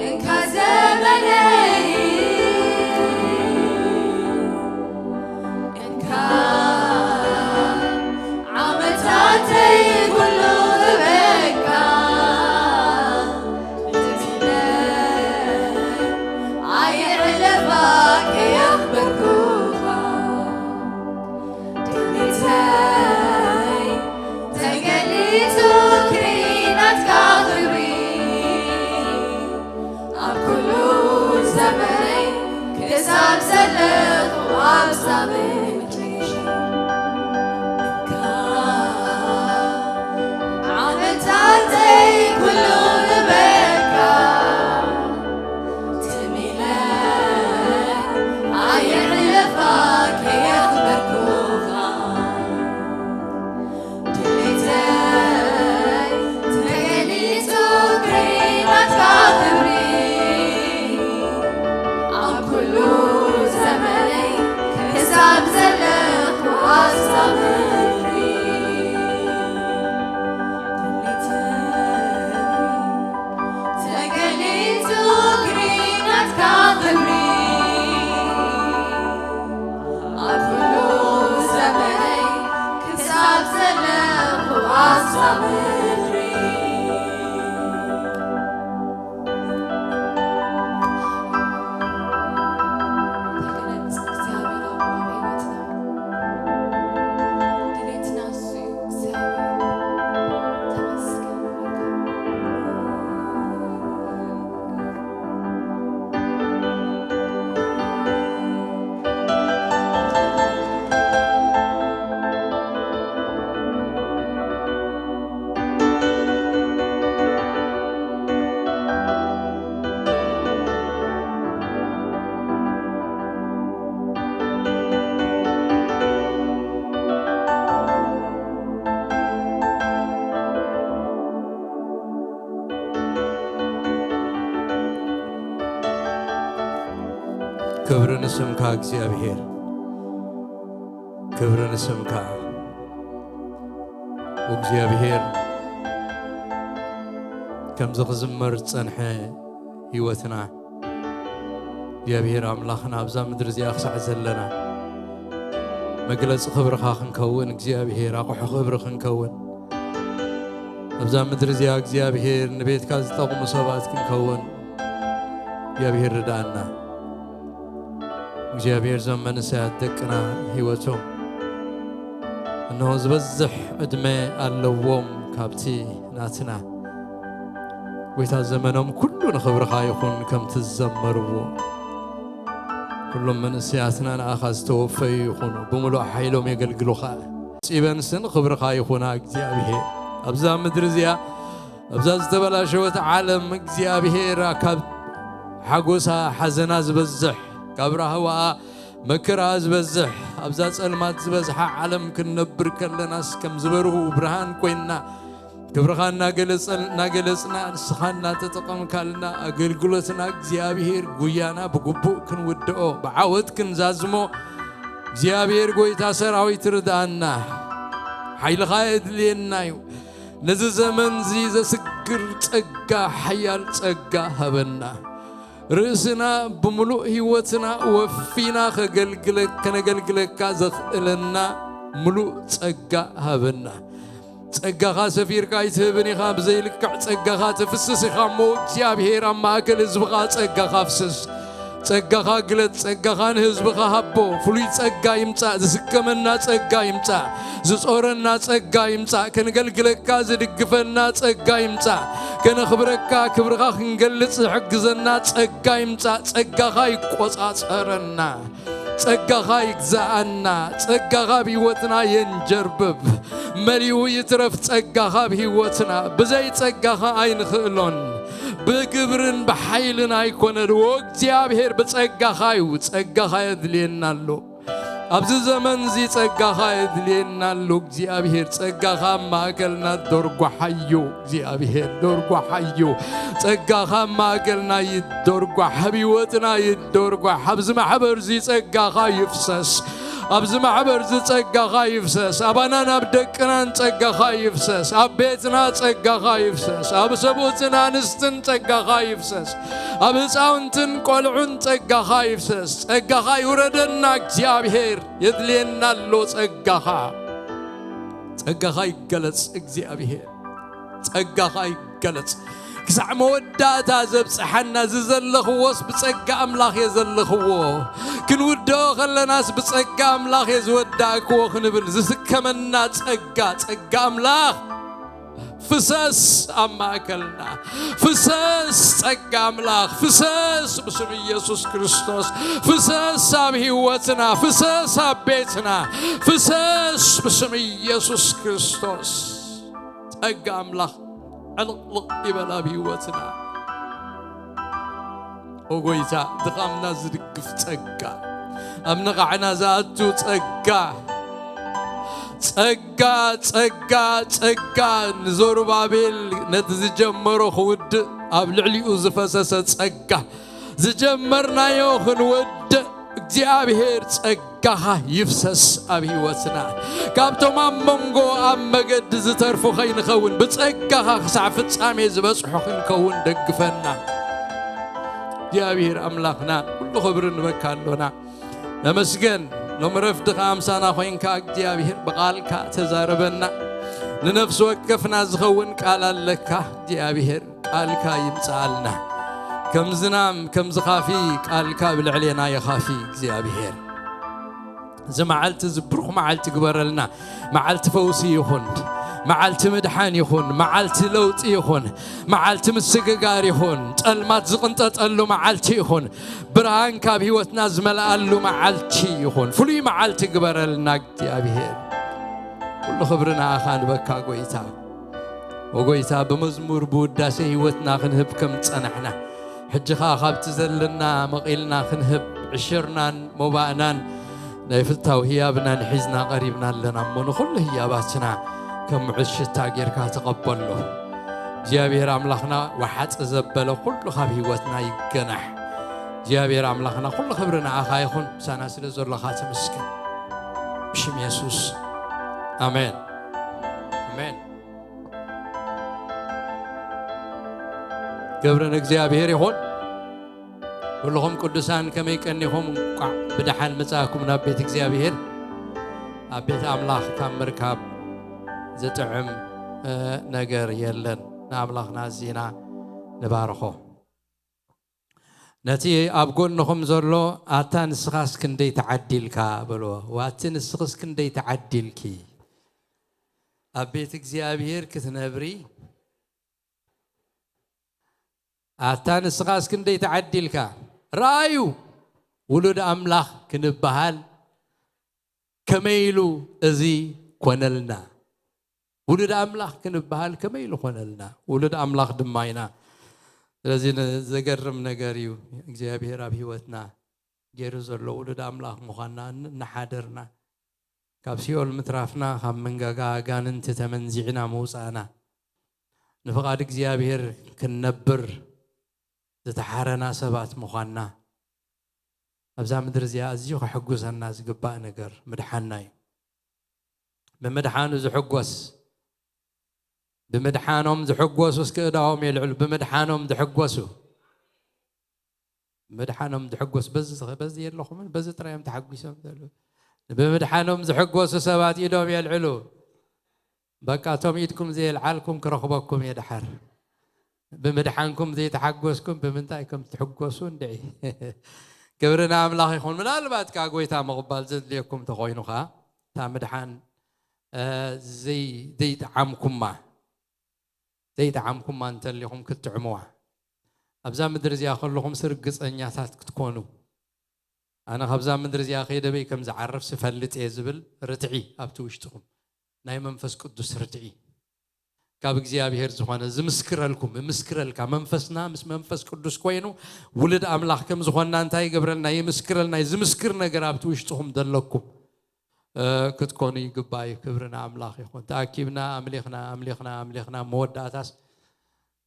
እንካ ዘመነይ፣ እንካ ዓመታተይ ኩሉ ህበካ፣ ኣይሕለፋ ከየኽበርኩኻ። ድሌተይ ተገሊጹ ክርኢ ናትካ ክብሪ፣ ኣብ ኩሉ ዘመነይ ክሳብ ዘለኹ ኣብዛ ምድሪ። ዓመታተይ ኩሉ ንበካ፣ ትም ኢለ ኣየሕልፋ ከየኽበርኩኻ። ድሌተይ ተገሊጹ ክርኢ ናትካ ክብሪ፣ ኣብ ኩሉ ዘመነይ ክሳብ ዘለኹ ኣብዛ ምድሪ። ድሌተይ ተገሊጹ ክርኢ ናትካ ክብሪ፣ ኣብ ኩሉ ዘመነይ ክሳብ ዘለኹ ኣብዛ ምድሪ። ክብሪ ንስምካ እግዚኣብሔር፣ ክብሪ ንስምካ እግዚኣብሔር። ከምዚ ክዝመር ዝጸንሐ ህይወትና እግዚኣብሔር ኣምላኽና ኣብዛ ምድሪ እዚኣ ክሳዕ ዘለና መግለጺ ክብርኻ ክንከውን እግዚኣብሔር ኣቑሑ ክብሪ ክንከውን ኣብዛ ምድሪ እዚኣ እግዚኣብሔር ንቤትካ ዝጠቕሙ ሰባት ክንከውን እግዚኣብሔር ርዳኣና። እግዚኣብሔር እዞም መንእሰያት ደቅና ህይወቶም እነሆ ዝበዝሕ ዕድመ ኣለዎም ካብቲ ናትና። ጎይታ ዘመኖም ኩሉ ንኽብርኻ ይኹን ከምቲ ዝዘመርዎ። ኩሎም መንእሰያትና ንኣኻ ዝተወፈዩ ይኹኑ፣ ብምሉእ ሓይሎም የገልግሉኻ። ጺበንስን ክብርኻ ይኹና እግዚኣብሔር። ኣብዛ ምድሪ እዚኣ ኣብዛ ዝተበላሸወት ዓለም እግዚኣብሔር ካብ ሓጎሳ ሓዘና ዝበዝሕ፣ ካብ ራህዋኣ መከራ ዝበዝሕ፣ ኣብዛ ጸልማት ዝበዝሓ ዓለም ክንነብር ከለናስ ከም ዝበርሁ ብርሃን ኮይንና ክብርኻ እናገለጸ- እናገለጽና ንስኻ እናተጠቐምካልና ኣገልግሎትና እግዚኣብሔር ጉያና ብግቡእ ክንውድኦ ብዓወት ክንዛዝሞ እግዚኣብሔር ጎይታ ሰራዊት ርድኣና። ሓይልኻ የድልየና እዩ። ነዚ ዘመን እዚ ዘስግር ጸጋ፣ ሓያል ጸጋ ሃበና። ርእስና ብምሉእ ህይወትና ወፊና ከገልግለ- ከነገልግለካ ዘኽእለና ምሉእ ጸጋ ሃበና። ጸጋኻ ሰፊርካ ኣይትህብን ኢኻ። ብዘይልክዕ ጸጋኻ ትፍስስ ኢኻ እሞ እግዚኣብሔር ኣብ ማእከል ህዝብኻ ጸጋኻ ፍስስ። ጸጋኻ ግለጽ፣ ጸጋኻ ንህዝብኻ ሃቦ። ፍሉይ ጸጋ ይምጻእ፣ ዝስከመና ጸጋ ይምጻእ፣ ዝጾረና ጸጋ ይምጻእ፣ ከነገልግለካ ዝድግፈና ጸጋ ይምጻእ፣ ከነኽብረካ ክብርኻ ክንገልጽ ዝሕግዘና ጸጋ ይምጻእ። ጸጋኻ ይቆጻጸረና፣ ጸጋኻ ይግዛኣና፣ ጸጋኻ ኣብ ህይወትና የንጀርብብ፣ መሊኡ ይትረፍ ጸጋኻ ኣብ ህይወትና። ብዘይ ጸጋኻ ኣይንኽእሎን፣ ብግብርን ብሓይልን ኣይኮነን። ዎ እግዚኣብሔር ብጸጋኻ እዩ፣ ጸጋኻ የድልየና ኣሎ። ኣብዚ ዘመን እዚ ጸጋኻ የድልየና ኣሎ እግዚኣብሔር። ጸጋኻ ኣብ ማእከልና ዶርጓሓዮ እግዚኣብሔር፣ ዶርጓሓዮ። ጸጋኻ ኣብ ማእከልና ይዶርጓሕ፣ ኣብ ህይወትና ይዶርጓሕ። ኣብዚ ማሕበር እዚ ጸጋኻ ይፍሰስ፣ ኣብዚ ማሕበር እዚ ጸጋኻ ይፍሰስ። ኣባናን ኣብ ደቅናን ጸጋኻ ይፍሰስ፣ ኣብ ቤትና ጸጋኻ ይፍሰስ፣ ኣብ ሰብኡትን ኣንስትን ጸጋኻ ይፍሰስ፣ ኣብ ህፃውንትን ቆልዑን ጸጋኻ ይፍሰስ። ጸጋኻ ይውረደና እግዚኣብሔር፣ የድልየና ኣሎ ጸጋኻ። ጸጋኻ ይገለጽ እግዚኣብሔር፣ ጸጋኻ ይገለጽ። ክሳዕ መወዳእታ ዘብጽሓና እዚ ዘለኽዎስ ብጸጋ ኣምላኽ እየ ዘለኽዎ፣ ክንውድኦ ከለናስ ብጸጋ ኣምላኽ እየ ዝወዳእክዎ ክንብል ዝስከመና ጸጋ፣ ጸጋ ኣምላኽ ፍሰስ ኣብ ማእከልና፣ ፍሰስ ጸጋ ኣምላኽ፣ ፍሰስ ብስም ኢየሱስ ክርስቶስ፣ ፍሰስ ኣብ ህይወትና፣ ፍሰስ ኣብ ቤትና፣ ፍሰስ ብስም ኢየሱስ ክርስቶስ። ጸጋ ኣምላኽ ዕልቕልቕ ይበል ኣብ ህይወትና። ኦ ጎይታ፣ ድኻምና ዝድግፍ ጸጋ፣ ኣብ ነቓዕና ዝኣቱ ጸጋ፣ ጸጋ፣ ጸጋ፣ ጸጋ፣ ንዘሩባቤል ነቲ ዝጀመሮ ክውድእ ኣብ ልዕሊኡ ዝፈሰሰ ጸጋ፣ ዝጀመርናዮ ክንወድእ እግዚኣብሔር ጸጋኻ ይፍሰስ ኣብ ህይወትና። ካብቶም ኣብ መንጎ ኣብ መገዲ ዝተርፉ ከይንኸውን ብጸጋኻ ክሳዕ ፍጻሜ ዝበጽሑ ክንከውን ደግፈና። እግዚኣብሔር ኣምላኽና ኩሉ ክብሪ ንበካ ኣሎና። ነመስገን። ሎም ረፍድኻ ኣምሳና ኮይንካ እግዚኣብሔር ብቓልካ ተዛረበና። ንነፍሲ ወከፍና ዝኸውን ቃል ኣለካ እግዚኣብሔር። ቃልካ ይምጽኣልና። ከም ዝናም ከም ዝኻፊ ቃልካ ብልዕሌና ይኻፊ እግዚኣብሔር። እዚ መዓልቲ እዚ ብሩኽ መዓልቲ ግበረልና። መዓልቲ ፈውሲ ይኹን፣ መዓልቲ ምድሓን ይኹን፣ መዓልቲ ለውጢ ይኹን፣ መዓልቲ ምስግጋር ይኹን፣ ጸልማት ዝቕንጠጠሉ መዓልቲ ይኹን፣ ብርሃን ካብ ህይወትና ዝመልኣሉ መዓልቲ ይኹን። ፍሉይ መዓልቲ ግበረልና እግዚኣብሔር። ኩሉ ክብሪ ንኣኻ ንበካ ጎይታ። ወጎይታ ብመዝሙር ብውዳሴ ህይወትና ክንህብ ከም ዝጸናሕና፣ ሕጂ ኸኣ ካብቲ ዘለና መቒልና ክንህብ ዕሽርናን ሞባእናን ናይ ፍታው ህያብናን ሒዝና ቀሪብና ኣለና እሞ፣ ንኹሉ ህያባትና ከም ምዑዝ ሽታ ጌርካ ተቐበሎ። እግዚኣብሔር ኣምላኽና፣ ወሓጥ ዘበለ ኩሉ ካብ ህይወትና ይገናሕ። እግዚኣብሔር ኣምላኽና፣ ኩሉ ክብሪ ንዓኻ ይኹን። ምሳና ስለ ዘለኻ ተመስገን። ብሽም የሱስ፣ ኣሜን፣ ኣሜን። ክብሪ ንእግዚኣብሔር ይኹን። ኩልኹም ቅዱሳን ከመይ ቀኒኹም? እንቋዕ ብደሓን መጻእኩም ናብ ቤት እግዚኣብሔር። ኣብ ቤት ኣምላኽ ካብ ምርካብ ዝጥዕም፣ እ፣ ነገር የለን። ንኣምላኽና ኣዚና ንባርኾ። ነቲ ኣብ ጎንኹም ዘሎ፣ "ኣታ ንስኻስ ክንደይ ተዓዲልካ?" በልዎ። "ዋቲ ንስኽስ ክንደይ ተዓዲልኪ?" ኣብ ቤት እግዚኣብሔር ክትነብሪ፣ ኣታ ንስኻስ ክንደይ ተዓዲልካ? ረኣዩ፣ ውሉድ ኣምላኽ ክንበሃል ከመይ ኢሉ እዚ ኮነልና? ውሉድ ኣምላኽ ክንበሃል ከመይ ኢሉ ኮነልና? ውሉድ ኣምላኽ ድማ ኢና። ስለዚ ን-፣ ዘገርም ነገር እዩ። እግዚኣብሔር ኣብ ህይወትና ገይሩ ዘሎ ውሉድ ኣምላኽ ምዃንና ን-፣ እናሓደርና፣ ካብ ሲኦል ምትራፍና፣ ካብ መንጋጋ ኣጋንንቲ ተመንዚዕና ምውጻእና፣ ንፍቓድ እግዚኣብሔር ክንነብር ዝተሓረና ሰባት ምዃንና፣ ኣብዛ ምድሪ እዚኣ ኣዝዩ ከሐጉሰና ዝግባእ ነገር ምድሓንና እዩ። ብምድሓኑ ዝሕጎስ፣ ብምድሓኖም ዝሕጎሱ እስኪ እዳዎም የልዕሉ። ብምድሓኖም ዝሕጎሱ፣ ብምድሓኖም ዝሕጎስ፣ በዚ፣ በዚ የለኹምን፣ በዚ ጥራይ እዮም ተሓጒሶም ዘለዉ። ብምድሓኖም ዝሕጎሱ ሰባት ኢዶም የልዕሉ። በቃ፣ እቶም ኢድኩም ዘየልዓልኩም ክረኽበኩም እየ ደሓር። ብምድሓንኩም ዘይተሓጎስኩም ብምንታይ ከም ትሕጎሱ እንድዒ። ክብሪ ንኣምላኽ ይኹን። ምናልባት ከኣ ጎይታ ምቕባል ዘድልየኩም እንተኾይኑ ኸኣ፣ እታ ምድሓን፣ እ፣ ዘይ-፣ ዘይጠዓምኩማ፣ ዘይጠዓምኩማ እንተሊኹም ክትጥዕሙዋ። ኣብዛ ምድሪ እዚኣ ከለኹምስ ርግጸኛታት ክትኮኑ፣ ኣነ ካብዛ ምድሪ እዚኣ ከይደ በይ ከም ዝዓርፍ ስፈልጥ እየ ዝብል ርትዒ ኣብቲ ውሽጥኹም፣ ናይ መንፈስ ቅዱስ ርትዒ፣ ካብ እግዚኣብሔር ዝኾነ ዝምስክረልኩም፣ ይምስክረልካ። መንፈስና ምስ መንፈስ ቅዱስ ኮይኑ ውሉድ ኣምላኽ ከም ዝኾንና እንታይ ይገብረልና? ይምስክረልና። ዝምስክር ነገር ኣብቲ ውሽጥኹም ዘለኩም፣ እ፣ ክትኮኑ ይግባእ እዩ። ክብሪ ንኣምላኽ ይኹን። ተኣኪብና ኣምሊኽና፣ ኣምሊኽና፣ ኣምሊኽና፣ መወዳእታስ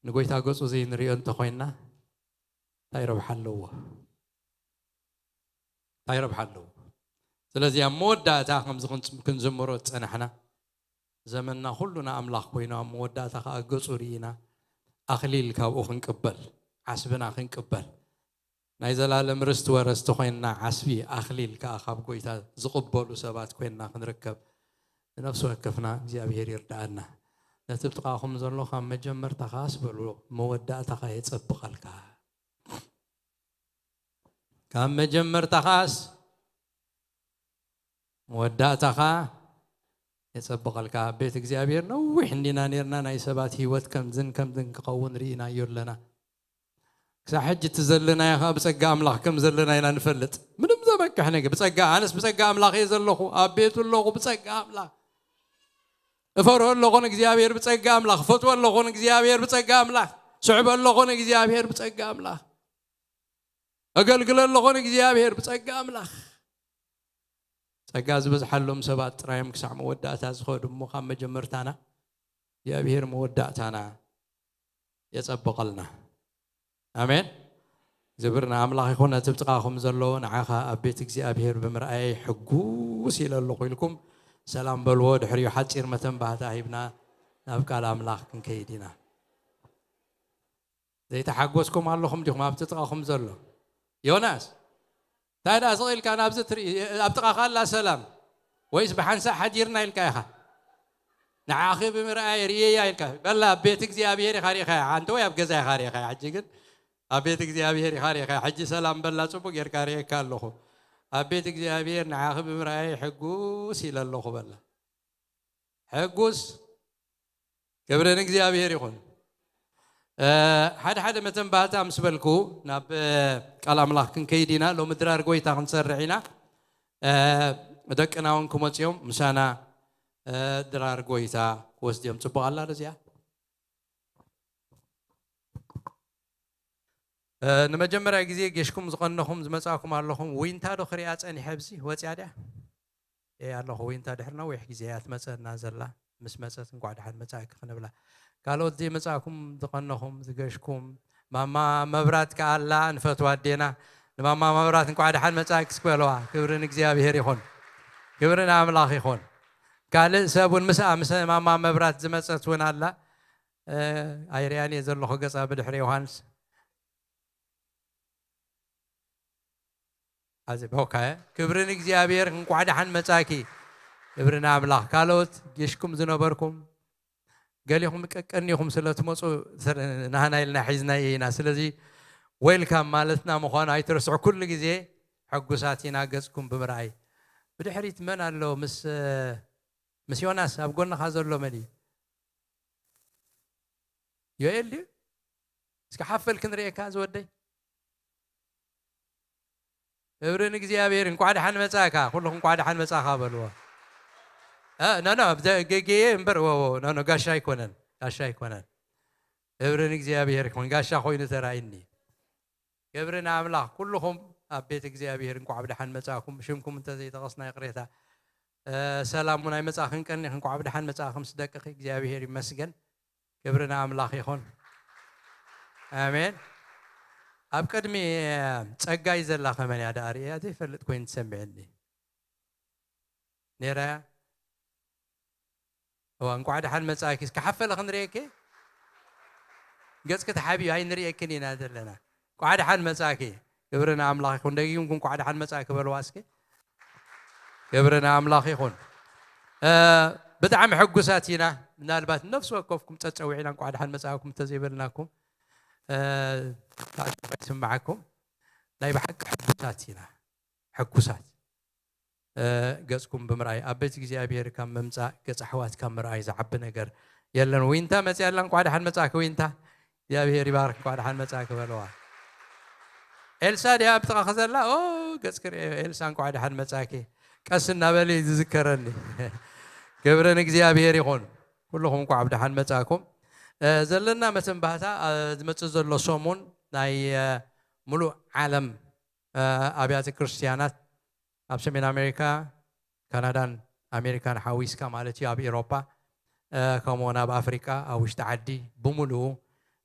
ንጎይታ ገጹ ዘይንሪኦ እንተኾይንና እንታይ ረብሓ ኣለዎ? እንታይ ረብሓ ኣለዎ? ስለዚ ኣብ መወዳእታ ከምዚ ክንጽ-፣ ክንዝምሮ ዝጸናሕና፣ ዘመንና ኩሉ ንኣምላኽ ኮይኑ፣ ኣብ መወዳእታ ከኣ ገጹ ርኢና ኣኽሊል ካብኡ ክንቅበል፣ ዓስብና ክንቅበል፣ ናይ ዘላለም ርስቲ ወረስቲ ኮይንና፣ ዓስቢ ኣኽሊል ከኣ ካብ ጎይታ ዝቕበሉ ሰባት ኮይንና ክንርከብ ንነፍሲ ወከፍና እግዚኣብሔር ይርድኣና። ነቲ ብጥቓኹም ዘሎ ካብ መጀመርታኻስ በልዎ፣ መወዳእታኻ የጸብቐልካ። ካብ መጀመርታኻስ መወዳእታኻ የጸብቐልካ። ኣብ ቤት እግዚኣብሔር ነዊሕ እንዲና ኔርና፣ ናይ ሰባት ህይወት ከምዝን ከምዝን ክኸውን ርኢናዮ ኣለና። ክሳብ ሕጂ እቲ ዘለናዮ ኸኣ ብጸጋ ኣምላኽ ከም ዘለና ኢና ንፈልጥ። ምንም ዘመክሕ ነገር፣ ብጸጋ፣ ኣነስ ብጸጋ ኣምላኽ እየ ዘለኹ፣ ኣብ ቤቱ ኣለኹ፣ ብጸጋ ኣምላኽ። እፈርሆ ኣለኹ ንእግዚኣብሔር ብጸጋ ኣምላኽ፣ እፈትዎ ኣለኹ ንእግዚኣብሔር ብጸጋ ኣምላኽ፣ ስዕቦ ኣለኹ ንእግዚኣብሔር ብጸጋ ኣምላኽ፣ እገልግሎ ኣለኹ ንእግዚኣብሔር ብጸጋ ኣምላኽ። ጸጋ ዝበዝሓሎም ሰባት ጥራዮም ክሳዕ መወዳእታ ዝኸዱ እሞ፣ ካብ መጀመርታና እግዚኣብሔር መወዳእታና የጸብቐልና። ኣሜን። ክብሪ ንኣምላኽ ይኹን። ነቲ ብጥቓኹም ዘሎ፣ "ንዓኻ ኣብ ቤት እግዚኣብሔር ብምርኣየይ ሕጉስ ኢለ ኣለኹ" ኢልኩም ሰላም በልዎ። ድሕሪኡ ሓጺር መተንባህታ ሂብና ናብ ቃል ኣምላኽ ክንከይድ ኢና። ዘይተሓጎስኩም ኣለኹም ዲኹም ኣብቲ ጥቓኹም ዘሎ? ዮናስ፣ እንታይ ደኣ ስቕ ኢልካ ናብዚ ትርኢ? ኣብ ጥቓኻ ኣላ ሰላም፣ ወይስ ብሓንሳእ ሓዲርና ኢልካ ኢኻ? ንዓኺ ብምርኣይ ርእየያ ኢልካ፣ በላ ኣብ ቤት እግዚኣብሔር ኢኻ ርኢኻያ፣ ኣንተ ወይ ኣብ ገዛ ኢኻ ርኢኻያ። ሕጂ ግን ኣብ ቤት እግዚኣብሔር ኢኻ ርኢኻያ። ሕጂ ሰላም በላ፣ ጽቡቕ ጌርካ ርእየካ ኣለኹ። ኣብ ቤት እግዚኣብሔር ንዓኺ ብምርኣይ ሕጉስ ኢለ ኣለኹ በላ። ሕጉስ። ክብሪ ንእግዚኣብሔር ይኹን። እ፣ ሓደ ሓደ መተንባህታ ምስ በልኩ ናብ፣ እ፣ ቃል ኣምላኽ ክንከይድ ኢና። ሎሚ ድራር ጎይታ ክንሰርዕ ኢና። እ፣ ደቅና እውን ክመጽኦም ምሳና፣ እ፣ ድራር ጎይታ ክወስድዮም። ጽቡቕ ኣላ ዶ እዚኣ? እ፣ ንመጀመርያ ግዜ ጌሽኩም ዝቐነኹም ዝመጻእኩም ኣለኹም። ዊንታ ዶ ክሪኣ ጸኒሐ ኣብዚ ወጽያ ድያ? እየ ኣለኹ። ዊንታ ድሕሪ ነዊሕ ግዜ እያ ትመጸና ዘላ። ምስ መጸት እንቋዕ ደሓን መጻእኪ ክንብላ። ካልኦት ዘይመጻእኩም ዝቐነኹም፣ ዝገሽኩም፣ ማማ መብራት ከኣ ኣላ፣ ንፈትዋ ኣዴና። ንማማ መብራት እንኳዕ ደሓን መጻእኪ እስኪ በለዋ። ክብሪ ንእግዚኣብሔር ይኹን። ክብሪ ንኣምላኽ ይኹን። ካልእ ሰብ እውን ምስኣ፣ ምስ ማማ መብራት ዝመጸት እውን ኣላ። እ፣ ኣይርኣያን እየ ዘለኹ ገጻ ብድሕሪ ዮሃንስ። ኣዚ፣ ኦኬ። ክብሪ ንእግዚኣብሔር፣ እንኳዕ ደሓን መጻእኪ። ክብሪ ንኣምላኽ። ካልኦት ጌሽኩም ዝነበርኩም፣ ገሊኹም ቀቀኒኹም ስለ ትመጹ፣ ስለ፣ ናህና ኢልና ሒዝናዮ ኢና። ስለዚ፣ ዌልካም ማለትና ምዃኑ ኣይትርስዑ። ኩሉ ግዜ ሕጉሳት ኢና ገጽኩም ብምርኣይ። ብድሕሪት መን ኣሎ? ምስ፣ ምስ ዮናስ ኣብ ጎንኻ ዘሎ መን እዩ? ዮኤል ድዩ? እስኪ ሓፍ በል ክንርእየካ ዝወደይ። ክብሪ ንእግዚኣብሔር። እንኳዕ ደሓን መጻእካ። ኩልኹም እንኳዕ ደሓን መጻእካ በልዎ። እ፣ ኖ፣ ኖ፣ ብዘ-፣ ገ-፣ ገየ እምበር፣ ወ-፣ ወ-፣ ኖ፣ ኖ፣ ጋሻ ኣይኮነን። ጋሻ ኣይኮነን። ክብሪ ንእግዚኣብሔር ይኹን። ጋሻ ኮይኑ ተራእይኒ። ክብሪ ንኣምላኽ። ኩልኹም ኣብ ቤት እግዚኣብሔር እንኳዕ ብደሓን መጻእኩም። ሽምኩም እንተዘይጠቐስና ይቕሬታ። እ፣ ሰላም እውን ኣይመጻእክን ቀኒኽን። እንኳዕ ብደሓን መጻእኩም ምስ ደቅኺ። እግዚኣብሔር ይመስገን። ክብሪ ንኣምላኽ ይኹን። ኣሜን። ኣብ ቅድሚ ጸጋይ ዘላ ከመን እያ ደኣ ርእያ ዘይፈልጥ ኮይኑ ትሰምዐኒ ነይራ እያ። እዋ፣ እንኳዕ ደሓን መጻእኪ። እስኪ ሓፍ በሊ ክንርእየኪ። ገጽኪ ተሓቢኡ ኣይንርእየክን ኢና ዘለና። እንኳዕ ደሓን መጻእኪ። ክብሪ ንኣምላኽ ይኹን። ደጊምኩም እንኳዕ ደሓን መጻእኪ በልዋ እስኪ። ክብሪ ንኣምላኽ ይኹን። እ፣ ብጣዕሚ ሕጉሳት ኢና። ምናልባት ነፍሲ ወከፍኩም ጸጸዊዕና እንኳዕ ደሓን መጻእኩም እንተዘይበልናኩም፣ እ፣ ተኣኪቡ ኣይስምዓኩም። ናይ ብሓቂ ሕጉሳት ኢና። ሕጉሳት። እ፣ ገጽኩም ብምርኣይ፣ ኣብ ቤት እግዚኣብሔር ካብ ምምጻእ፣ ገጽ ኣሕዋት ካብ ምርኣይ ዝዓቢ ነገር የለን። ዊንታ መጺኣ ኣላ፣ እንኳዕ ደሓን መጻእኪ ዊንታ። እግዚኣብሔር ይባርክ፣ እንኳዕ ደሓን መጻእኪ በለዋ። ኤልሳ ድያ ኣብ ጥቓኺ ዘላ? ኦ፣ ገጽ ክርእዮ። ኤልሳ፣ እንኳዕ ደሓን መጻእኪ። ቀስ እናበለ እዩ ዝዝከረኒ። ክብሪ ንእግዚኣብሔር ይኹን። ኩልኹም እንኳዕ ብደሓን መጻእኩም። እ፣ ዘለና መተንባህታ፣ እ፣ ዝመጽእ ዘሎ ሰሙን ናይ፣ እ፣ ሙሉእ ዓለም፣ እ፣ ኣብያተ ክርስትያናት ኣብ ሰሜን ኣሜሪካ፣ ካናዳን ኣሜሪካን ሓዊስካ ማለት እዩ፣ ኣብ ኤሮፓ፣ እ፣ ከምኡውን ኣብ ኣፍሪቃ፣ ኣብ ውሽጢ ዓዲ ብምሉኡ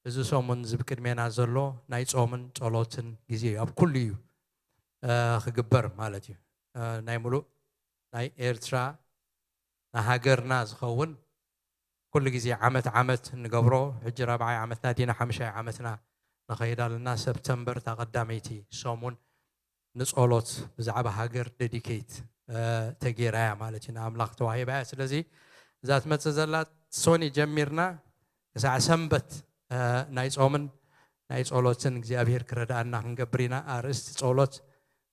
እዚ ሰሙን እዚ ብቅድሜና ዘሎ ናይ ጾምን ጸሎትን ግዜ እዩ። ኣብ ኩሉ እዩ፣ እ፣ ክግበር ማለት እዩ። እ፣ ናይ ሙሉእ ናይ ኤርትራ ንሃገርና ዝኸውን ኩሉ ግዜ ዓመት ዓመት እንገብሮ፣ ሕጂ ራብዓይ ዓመትና ዲና ሓምሻይ ዓመትና ንኸይድ ኣለና። ሰፕተምበር እታ ቀዳመይቲ ሰሙን ንጸሎት ብዛዕባ ሃገር ዴዲኬት፣ እ፣ ተጌራ እያ ማለት እዩ፣ ንኣምላኽ ተዋሂባ እያ። ስለዚ እዛ ትመጽእ ዘላ ሶኒ ጀሚርና ክሳዕ ሰንበት፣ እ፣ ናይ ጾምን ናይ ጸሎትን እግዚኣብሔር ክረድኣና ክንገብር ኢና። ኣርእስቲ ጸሎት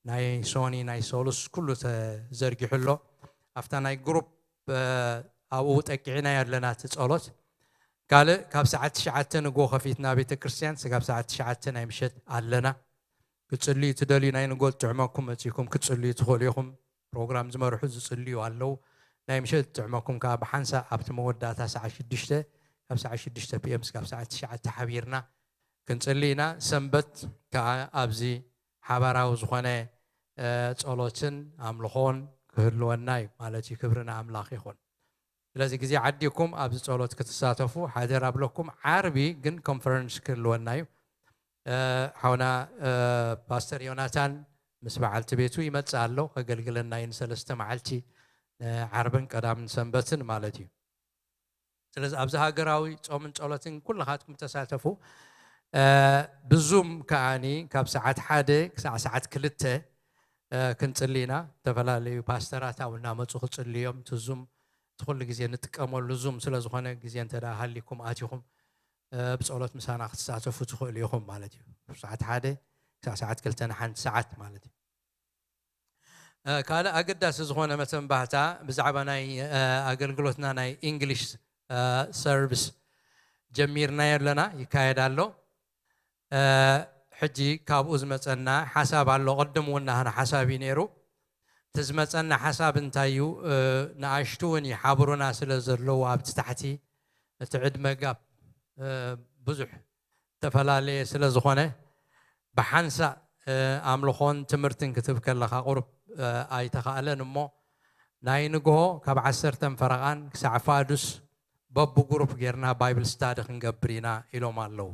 ናይ ሶኒ ናይ ሰሉስ ኩሉ ተዘርጊሑ ኣሎ። ኣብታ ናይ ግሩፕ፣ እ፣ ኣብኡ ጠቂዕናዮ ኣለና እቲ ጸሎት። ካልእ ካብ ሰዓት ትሽዓተ ንግሆ ከፊትና ቤተ ክርስቲያን ስጋብ ሰዓት ትሽዓተ ናይ ምሸት ኣለና። ክትጽልዩ ትደልዩ ናይ ንግሆ ዝጥዕመኩም መጺእኩም ክትጽልዩ ትኽእሉ ኢኹም። ፕሮግራም ዝመርሑ ዝጽልዩ ኣለዉ። ናይ ምሸት ዝጥዕመኩም ከኣ ብሓንሳእ ኣብቲ መወዳእታ ሰዓት ሽዱሽተ፣ ካብ ሰዓት ሽዱሽተ ፒ ኤም ስጋብ ሰዓት ትሽዓተ ሓቢርና ክንጽሊ ኢና። ሰንበት ከኣ ኣብዚ ሓባራዊ ዝኾነ፣ እ፣ ጸሎትን ኣምልኾን ክህልወና እዩ ማለት እዩ። ክብሪ ንኣምላኽ ይኹን። ስለዚ ግዜ ዓዲኩም ኣብዚ ጸሎት ክትሳተፉ ሓደራ ብለኩም። ዓርቢ ግን ኮንፈረንስ ክህልወና እዩ። እ፣ ሓውና፣ እ፣ ፓስተር ዮናታን ምስ በዓልቲ ቤቱ ይመጽእ ኣሎ፣ ከገልግለና እዩ ንሰለስተ መዓልቲ፣ እ፣ ዓርብን ቀዳምን ሰንበትን ማለት እዩ። ስለዚ ኣብዚ ሃገራዊ ጾምን ጸሎትን ኩልኻትኩም ተሳተፉ። እ፣ ብዙም ከኣኒ ካብ ሰዓት ሓደ ክሳዕ ሰዓት ክልተ፣ እ፣ ክንጽሊ ኢና። ዝተፈላለዩ ፓስተራት ኣብኡ እናመጹ ክጽልዩ እዮም። እቲ ዙም እቲ ኩሉ ግዜ ንጥቀመሉ ዙም ስለ ዝኾነ ግዜ እንተ ደኣ ሃሊኩም ኣቲኹም፣ እ፣ ብጸሎት ምሳና ክትሳተፉ ትኽእሉ ኢኹም ማለት እዩ። ሰዓት ሓደ ክሳዕ ሰዓት ክልተ ንሓንቲ ሰዓት ማለት እዩ። እ፣ ካልእ ኣገዳሲ ዝኾነ መተንባህታ ብዛዕባ ናይ፣ እ፣ ኣገልግሎትና ናይ ኢንግሊሽ፣ እ፣ ሰርቪስ ጀሚርናዮ ኣለና፣ ይካየድ ኣሎ። እ፣ ሕጂ ካብኡ ዝመጸና ሓሳብ ኣሎ። ቅድም እውን ናህና ሓሳብ እዩ ነይሩ። እቲ ዝመጸና ሓሳብ እንታይ እዩ? እ፣ ንኣሽቱ እውን ይሓብሩና ስለ ዘለዉ ኣብቲ ታሕቲ እቲ ዕድመ ጋፕ፣ እ፣ ብዙሕ ዝተፈላለየ ስለ ዝኾነ ብሓንሳእ፣ እ፣ ኣምልኾን ትምህርትን ክትብ ከለኻ ቁሩብ፣ እ፣ ኣይተኻእለን እሞ ናይ ንግሆ ካብ ዓሰርተ ፈረቓን ክሳዕ ፋዱስ በብግሩፕ ጌርና ባይብል ስታዲ ክንገብር ኢና ኢሎም ኣለዉ።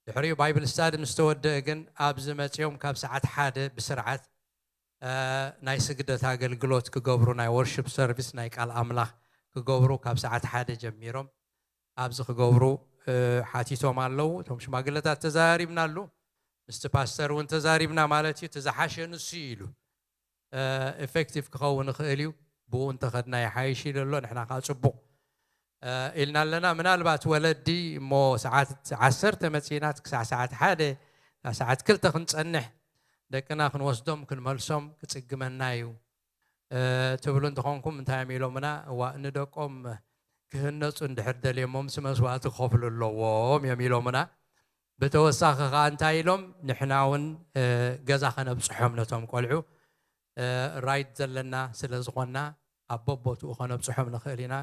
ድሕሪኡ ባይብል ስታዲ ምስ ተወደአ ግን ኣብዚ መጺኦም ካብ ሰዓት ሓደ ብስርዓት ናይ ስግደት ኣገልግሎት ክገብሩ፣ ናይ ወርሽፕ ሰርቪስ፣ ናይ ቃል ኣምላኽ ክገብሩ ካብ ሰዓት ሓደ ጀሚሮም ኣብዚ ክገብሩ ሓቲቶም ኣለዉ። እቶም ሽማግለታት ተዛሪብናሉ፣ ምስቲ ፓስተር እውን ተዛሪብና ማለት እዩ። እቲ ዝሓሸ ንሱ እዩ ኢሉ። ኤፌክቲቭ ክኸውን ይኽእል እዩ፣ ብኡ እንተኸድና ይሓይሽ ኢሉ ኣሎ። ንሕና ከዓ ጽቡቕ ኢልና ኣለና። ምናልባት ወለዲ እሞ ሰዓት ዓሰርተ መጺናት ክሳዕ ሰዓት ሓደ፣ ሰዓት ክልተ ክንጸንሕ፣ ደቅና ክንወስዶም ክንመልሶም ክጽግመና እዩ ትብሉ እንተኾንኩም፣ እንታይ እዮም ኢሎምና? እዋ፣ ንደቆም ክህነፁ እንድሕር ደልዮሞም ሲ መስዋእቲ ክኸፍሉ ኣለዎም እዮም ኢሎምና። ብተወሳኺ ከዓ እንታይ ኢሎም? ንሕና እውን ገዛ ከነብፅሖም ነቶም ቆልዑ ራይት ዘለና ስለ ዝኾንና፣ ኣብ በቦትኡ ከነብፅሖም ንኽእል ኢና፣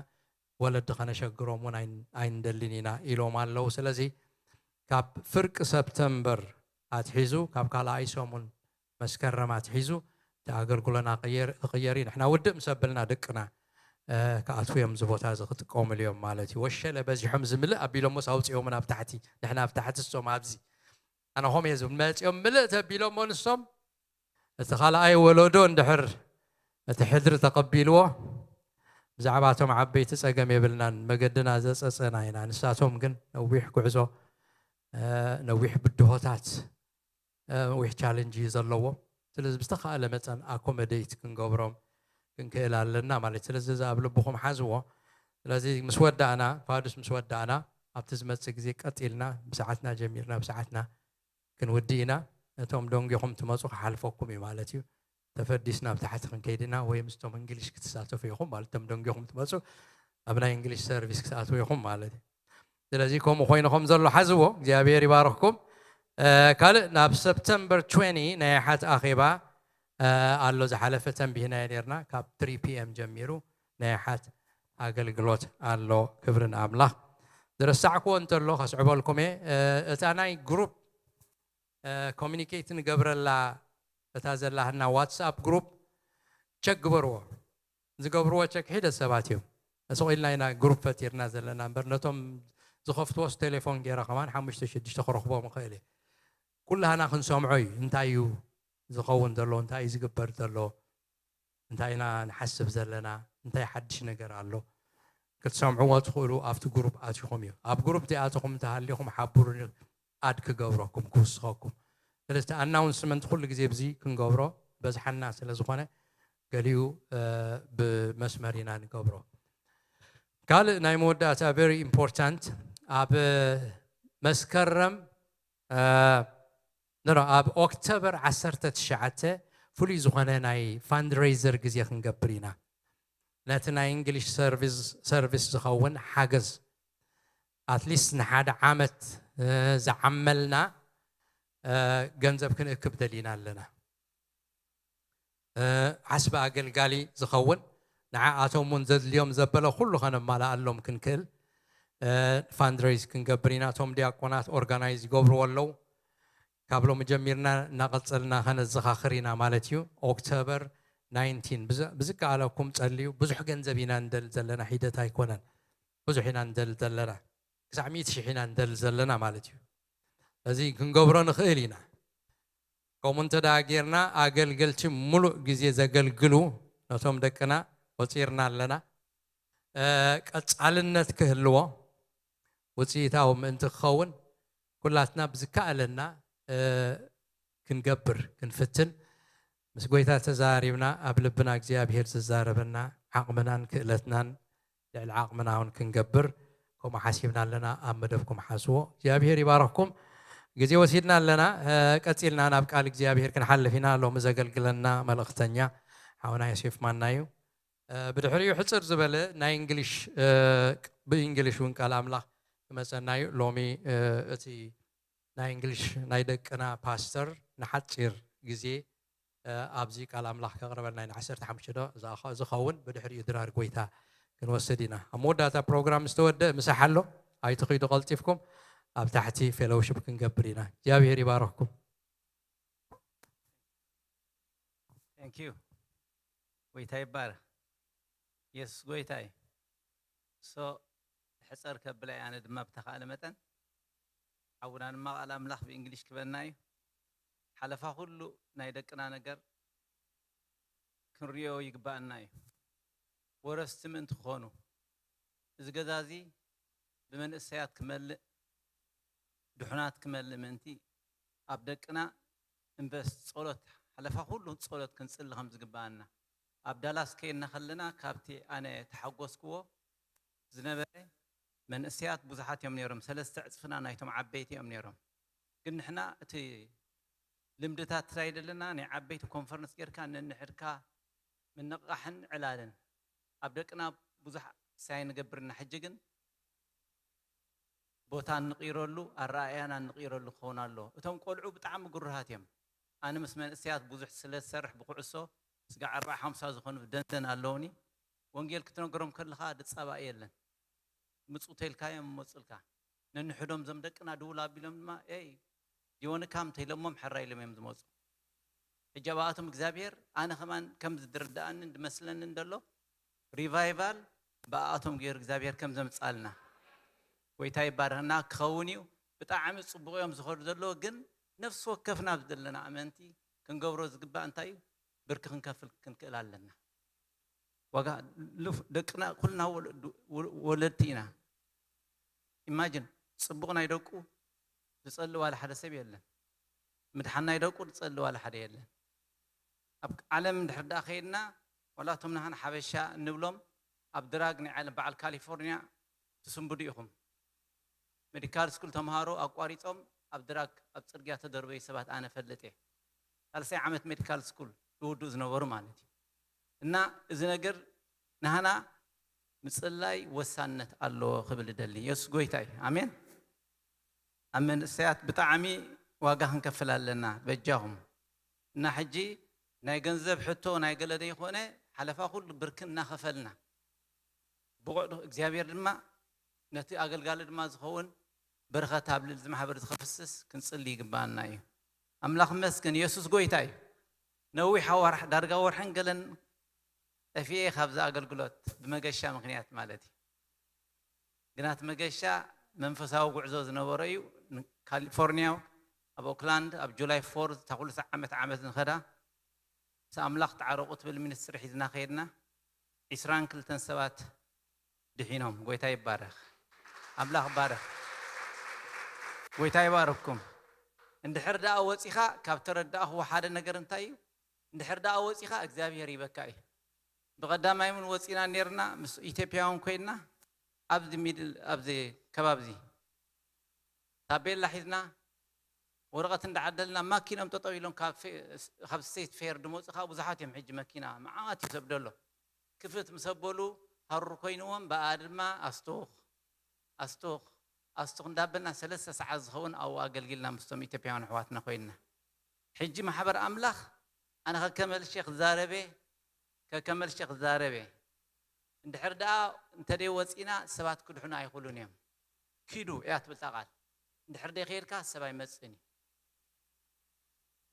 ወለዲ ከነሸግሮም እውን ኣይንደልን ኢና ኢሎም ኣለዉ። ስለዚ ካብ ፍርቂ ሰፕተምበር ኣትሒዙ፣ ካብ ካልኣይ ሰሙን መስከረም ኣትሒዙ እቲ ኣገልግሎና ክቕየር እዩ። ንሕና ውድእ ምስ ኣበልና ደቅና ክኣትዉ እዮም፣ እዚ ቦታ እዚ ክጥቀሙሉ እዮም ማለት እዩ። ወሸለ በዚሖም ዝምልእ ኣቢሎሞስ ኣውፅኦምን ኣብ ታሕቲ፣ ንሕና ኣብ ታሕቲ፣ እሶም ኣብዚ። ኣነ ኸም እየ ዝብል፣ መፂኦም ምልእ ተቢሎሞ ንሶም። እቲ ካልኣይ ወለዶ እንድሕር እቲ ሕድሪ ተቐቢልዎ፣ ብዛዕባ እቶም ዓበይቲ ጸገም የብልናን፣ መገድና ዘጸጸና ኢና። ንሳቶም ግን ነዊሕ ጉዕዞ፣ ነዊሕ ብድሆታት፣ ነዊሕ ቻለንጅ እዩ ዘለዎም። ስለዚ ብዝተኻእለ መጠን ኣኮመደይት ክንገብሮም ክንክእል ኣለና ማለት። ስለዚ እዚ ኣብ ልብኹም ሓዝዎ። ስለዚ ምስ ወዳእና፣ ፋዱስ ምስ ወዳእና፣ ኣብቲ ዝመጽእ ግዜ ቀጥ ኢልና ብሰዓትና ጀሚርና ብሰዓትና ክንውድእ ኢና። እቶም ደንጊኹም ትመጹ ክሓልፈኩም እዩ ማለት እዩ። ተፈዲስና ኣብ ታሕቲ ክንከይድ ኢና፣ ወይ ምስቶም እንግሊሽ ክትሳተፉ ኢኹም ማለት፣ እቶም ደንጊኹም ትመጹ ኣብ ናይ እንግሊሽ ሰርቪስ ክትኣትዉ ኢኹም ማለት እዩ። ስለዚ ከምኡ ኮይኑ ከም ዘሎ ሓዝዎ። እግዚኣብሔር ይባርኽኩም። ካልእ ናብ ሰፕተምበር ትዌንቲ ናይ ሓት ኣኼባ ኣሎ፣ ዝሓለፈ ተንቢህናዮ ነርና። ካብ ትሪ ፒ ኤም ጀሚሩ ናይ ሓት ኣገልግሎት ኣሎ። ክብሪ ንኣምላኽ። ዝረሳዕክዎ እንተሎ ከስዕበልኩም እየ። እታ ናይ ግሩፕ ኮሚኒኬት ንገብረላ እታ ዘላህና ዋትስኣፕ ግሩፕ ቸክ ግበርዎ። ዝገብርዎ ቸክ ሒደት ሰባት እዮም። ስቕ ኢልና ኢና ግሩፕ ፈጢርና ዘለና እምበር፣ ነቶም ዝኸፍትዎስ ቴሌፎን ገይረ ከማን ሓሙሽተ ሽዱሽተ ክረኽቦም እኽእል እየ። ኩላህና ክንሰምዖ እዩ። እንታይ እዩ ዝኸውን ዘሎ? እንታይ እዩ ዝግበር ዘሎ? እንታይ ኢና ንሓስብ ዘለና? እንታይ ሓድሽ ነገር ኣሎ? ክትሰምዕዎ ትኽእሉ ኣብቲ ግሩፕ ኣቲኹም እዩ። ኣብ ግሩፕ እዚኣተኹም እንተሃሊኹም ሓብሩኒ፣ ኣድ ክገብረኩም፣ ክውስኸኩም። ስለዚ ኣናውንስመንት ኩሉ ግዜ ብዚ ክንገብሮ በዝሓና ስለ ዝኾነ፣ ገሊኡ ብመስመር ኢና ንገብሮ። ካልእ ናይ መወዳእታ ቨሪ ኢምፖርታንት፣ ኣብ መስከረም ኖ፣ ኣብ ኦክቶበር ዓሰርተ ትሽዓተ ፍሉይ ዝኾነ ናይ ፋንድሬዘር ግዜ ክንገብር ኢና። ነቲ ናይ እንግሊሽ ሰርቪስ ዝኸውን ሓገዝ፣ ኣትሊስት ንሓደ ዓመት ዝዓመልና ገንዘብ ክንእክብ ደሊና ኣለና። ዓስቢ ኣገልጋሊ ዝኸውን ንዓኣቶም እውን ዘድልዮም ዘበለ ኩሉ ከነማልኣሎም ክንክእል ፋንድሬዝ ክንገብር ኢና። እቶም ዲያቆናት ኦርጋናይዝ ይገብርዎ ኣለዉ። ካብ ሎሚ ጀሚርና እናቐጸልና ከነዘኻኽር ኢና ማለት እዩ። ኦክቶበር ናይንቲን ብዝከኣለኩም ጸልዩ። ብዙሕ ገንዘብ ኢና ንደሊ ዘለና፣ ሒደት ኣይኮነን። ብዙሕ ኢና ንደሊ ዘለና፣ ክሳዕ ሚእቲ ሽሕ ኢና ንደሊ ዘለና ማለት እዩ። እዚ ክንገብሮ ንኽእል ኢና። ከምኡ እንተ ደኣ ጌርና፣ ኣገልገልቲ ምሉእ ግዜ ዘገልግሉ ነቶም ደቅና ቆጺርና ኣለና። ቀጻልነት ክህልዎ፣ ውጽኢታዊ ምእንቲ ክኸውን፣ ኩላትና ብዝከኣለና ክንገብር ክንፍትን፣ ምስ ጎይታ ተዛሪብና፣ ኣብ ልብና እግዚኣብሄር ዝዛረበና፣ ዓቕምናን ክእለትናን ልዕሊ ዓቕምና እውን ክንገብር ከምኡ ሓሲብና ኣለና። ኣብ መደብኩም ሓዝዎ። እግዚኣብሄር ይባረኽኩም። ግዜ ወሲድና ኣለና። ቀጺልና ናብ ቃል እግዚኣብሄር ክንሓልፍ ኢና። ሎሚ ዘገልግለና መልእኽተኛ ሓውና ዮሴፍ ማና እዩ። ብድሕሪኡ ሕጽር ዝበለ ናይ እንግሊሽ፣ ብእንግሊሽ እውን ቃል ኣምላኽ ክመጸና እዩ። ሎሚ እቲ ናይ እንግሊሽ ናይ ደቅና ፓስተር ንሓጺር ግዜ ኣብዚ ቃል ኣምላኽ ከቕርበልና ኢና። ዓሰርተ ሓሙሽተ ዶ ዝኸውን፣ ብድሕሪኡ ድራር ጎይታ ክንወስድ ኢና። ኣብ መወዳእታ ፕሮግራም ዝተወደእ ምሳሕ ኣሎ፣ ኣይትኺዱ ቀልጢፍኩም፣ ኣብ ታሕቲ ፌሎውሽፕ ክንገብር ኢና። እግዚኣብሔር ይባረኽኩም። Thank you። ጎይታ ይባረኽ። የሱስ ጎይታ እዩ። ሶ ሕጸር ከብላ እየ ኣነ ድማ ብተኻእለ መጠን። ሓውና ድማ ቃል ኣምላኽ ብእንግሊሽ ክበና እዩ። ሓለፋ ኩሉ ናይ ደቅና ነገር ክንሪኦ ይግባኣና እዩ። ወረስቲ ምእንቲ ክኾኑ፣ እዚ ገዛ እዚ ብመንእሰያት ክመልእ፣ ድሑናት ክመልእ ምእንቲ፣ ኣብ ደቅና ኢንቨስት፣ ጸሎት፣ ሓለፋ ኩሉ ጸሎት ክንጽሊ ከም ዝግባኣና። ኣብ ዳላስ ከይድና ከለና ካብቲ ኣነ ተሓጎስክዎ ዝነበረ መንእሰያት ብዙሓት እዮም ነይሮም። ሰለስተ ዕጽፍና ናይቶም ዓበይቲ እዮም ነይሮም። ግን ንሕና እቲ ልምድታት ስለ ዘለና ናይ ዓበይቲ ኮንፈረንስ ጌርካ ነንሕድካ ምንቕቓሕን ዕላልን ኣብ ደቅና ብዙሕ ሳይ ንገብርና። ሕጂ ግን ቦታ እንቕይረሉ፣ ኣረኣእያና እንቕይረሉ ክኸውን ኣለዎ። እቶም ቆልዑ ብጣዕሚ ግሩሃት እዮም። ኣነ ምስ መንእሰያት ብዙሕ ስለ ዝሰርሕ ብኩዕሶ ስጋዕ ኣርብዓ ሓምሳ ዝኾኑ ደንደን ኣለውኒ። ወንጌል ክትነግሮም ከለኻ ድጻባእ የለን። ምጹ ተልካዮም ይመጹልካ። ነንሕዶም እዞም ደቅና ድውል ኣቢሎም ድማ፣ "ኤይ፣ ዲወንካም?" ተኢሎሞም ሕራ ኢሎም እዮም ዝመጹ። ሕጂ ኣብኣቶም እግዚኣብሔር፣ ኣነ ከማን ከም ዝድርድኣንን ድመስለንን ደሎ፣ ሪቫይቫል ብኣኣቶም ገይሩ እግዚኣብሔር ከም ዘምጻልና። ጎይታ ይባረኽና ክኸውን እዩ። ብጣዕሚ ጽቡቕ እዮም ዝኸዱ ዘለዉ፣ ግን ነፍሲ ወከፍና ኣብዚ ዘለና ኣመንቲ ክንገብሮ ዝግባእ እንታይ እዩ? ብርኪ ክንከፍል ክንክእል ኣለና። ዋጋ ልፍ-፣ ደቅና ኩልና ወለ-፣ ወ-፣ ወለድቲ ኢና። ኢማጂን፣ ጽቡቕ ናይ ደቁ ዝጸልእ ዋላ ሓደ ሰብ የለን። ምድሓን ናይ ደቁ ዝጸልእ ዋላ ሓደ የለን። ኣብ ዓለም እንድሕር ደኣ ከይድና፣ ዋላ እቶም ናህና ሓበሻ እንብሎም ኣብ ድራግ ናይ ዓለም፣ በዓል ካሊፎርኒያ ትስንብዱ ኢኹም። ሜዲካል ስኩል ተምሃሮ ኣቋሪጾም ኣብ ድራግ ኣብ ጽርግያ ተደርበዩ ሰባት ኣነ ፈልጥ እየ። ሳልሳይ ዓመት ሜዲካል ስኩል ዝውድኡ ዝነበሩ ማለት እዩ። እና እዚ ነገር ናህና ምጽላይ ወሳነት ኣለዎ ክብል እደሊ። የሱስ ጎይታ እዩ። ኣሜን። ኣብ መንእሰያት ብጣዕሚ ዋጋ ክንከፍል ኣለና በጃኹም። እና ሕጂ ናይ ገንዘብ ሕቶ ናይ ገለ ዘይኮነ ሓለፋ ኩሉ ብርኪ እናኸፈልና ብቑዕ ዶ-፣ እግዚኣብሔር ድማ ነቲ ኣገልጋሊ ድማ ዝኸውን በረኸት ኣብ ልዕሊ እዚ ማሕበር እዚ ክፍስስ ክንጽሊ ይግባኣና እዩ። ኣምላኽ ይመስገን፣ የሱስ ጎይታ እዩ። ነዊሕ ኣዋርሕ፣ ዳርጋ ወርሕን ገለን ጠፊኤ ካብዚ ኣገልግሎት ብመገሻ ምኽንያት ማለት እዩ። ግና እቲ መገሻ መንፈሳዊ ጉዕዞ ዝነበሮ እዩ። ን-፣ ካሊፎርኒያ፣ ኣብ ኦክላንድ፣ ኣብ ጁላይ ፎር፣ እታ ኩሉ ዓመት ዓመት ንኸዳ፣ ምስ ኣምላኽ ተዓረቑ ትብል ሚኒስትሪ ሒዝና ከይድና፣ ዒስራን ክልተን ሰባት ድሒኖም። ጎይታ ይባረኽ። ኣምላኽ ይባረኽ። ጎይታ ይባረኽኩም። እንድሕር ደኣ ወጺኻ፣ ካብ ተረዳእኽዎ ሓደ ነገር እንታይ እዩ? እንድሕር ደኣ ወጺኻ፣ እግዚኣብሔር ይበካ እዩ። ብቐዳማይ እውን ወጺና ኔርና፣ ምስ ኢትዮጵያውን ኮይንና፣ ኣብዚ ሚድል፣ ኣብዚ ከባቢ እዚ ታቤላ ሒዝና፣ ወረቐት እንዳዓደልና፣ ማኪኖም ጠጠው ኢሎም ካብ ፌ-፣ ካብ ስቴት ፌር ድመጹ ከዓ ብዙሓት እዮም። ሕጂ መኪና መዓት እዩ ሰብ ደሎ። ክፍት ምስ ኣበሉ፣ ሃሩር ኮይንዎም፣ ብኣ ድማ ኣስቱኽ፣ ኣስቱኽ፣ ኣስቱኽ እንዳበልና ሰለስተ ሰዓት ዝኸውን ኣብኡ ኣገልጊልና ምስቶም ኢትዮጵያውያን ኣሕዋትና ኮይንና። ሕጂ ማሕበር ኣምላኽ ኣነ ከከመልሼ ክዛረበ፣ ከከመልሼ ክዛረበ። እንድሕር ደኣ እንተደይ ወጺና ሰባት ክድሕኑ ኣይኽእሉን እዮም። ኪዱ እያ ትብል እታ ቃል። እንድሕር ደይ ከይድካ ሰብ ኣይመጽእን እዩ።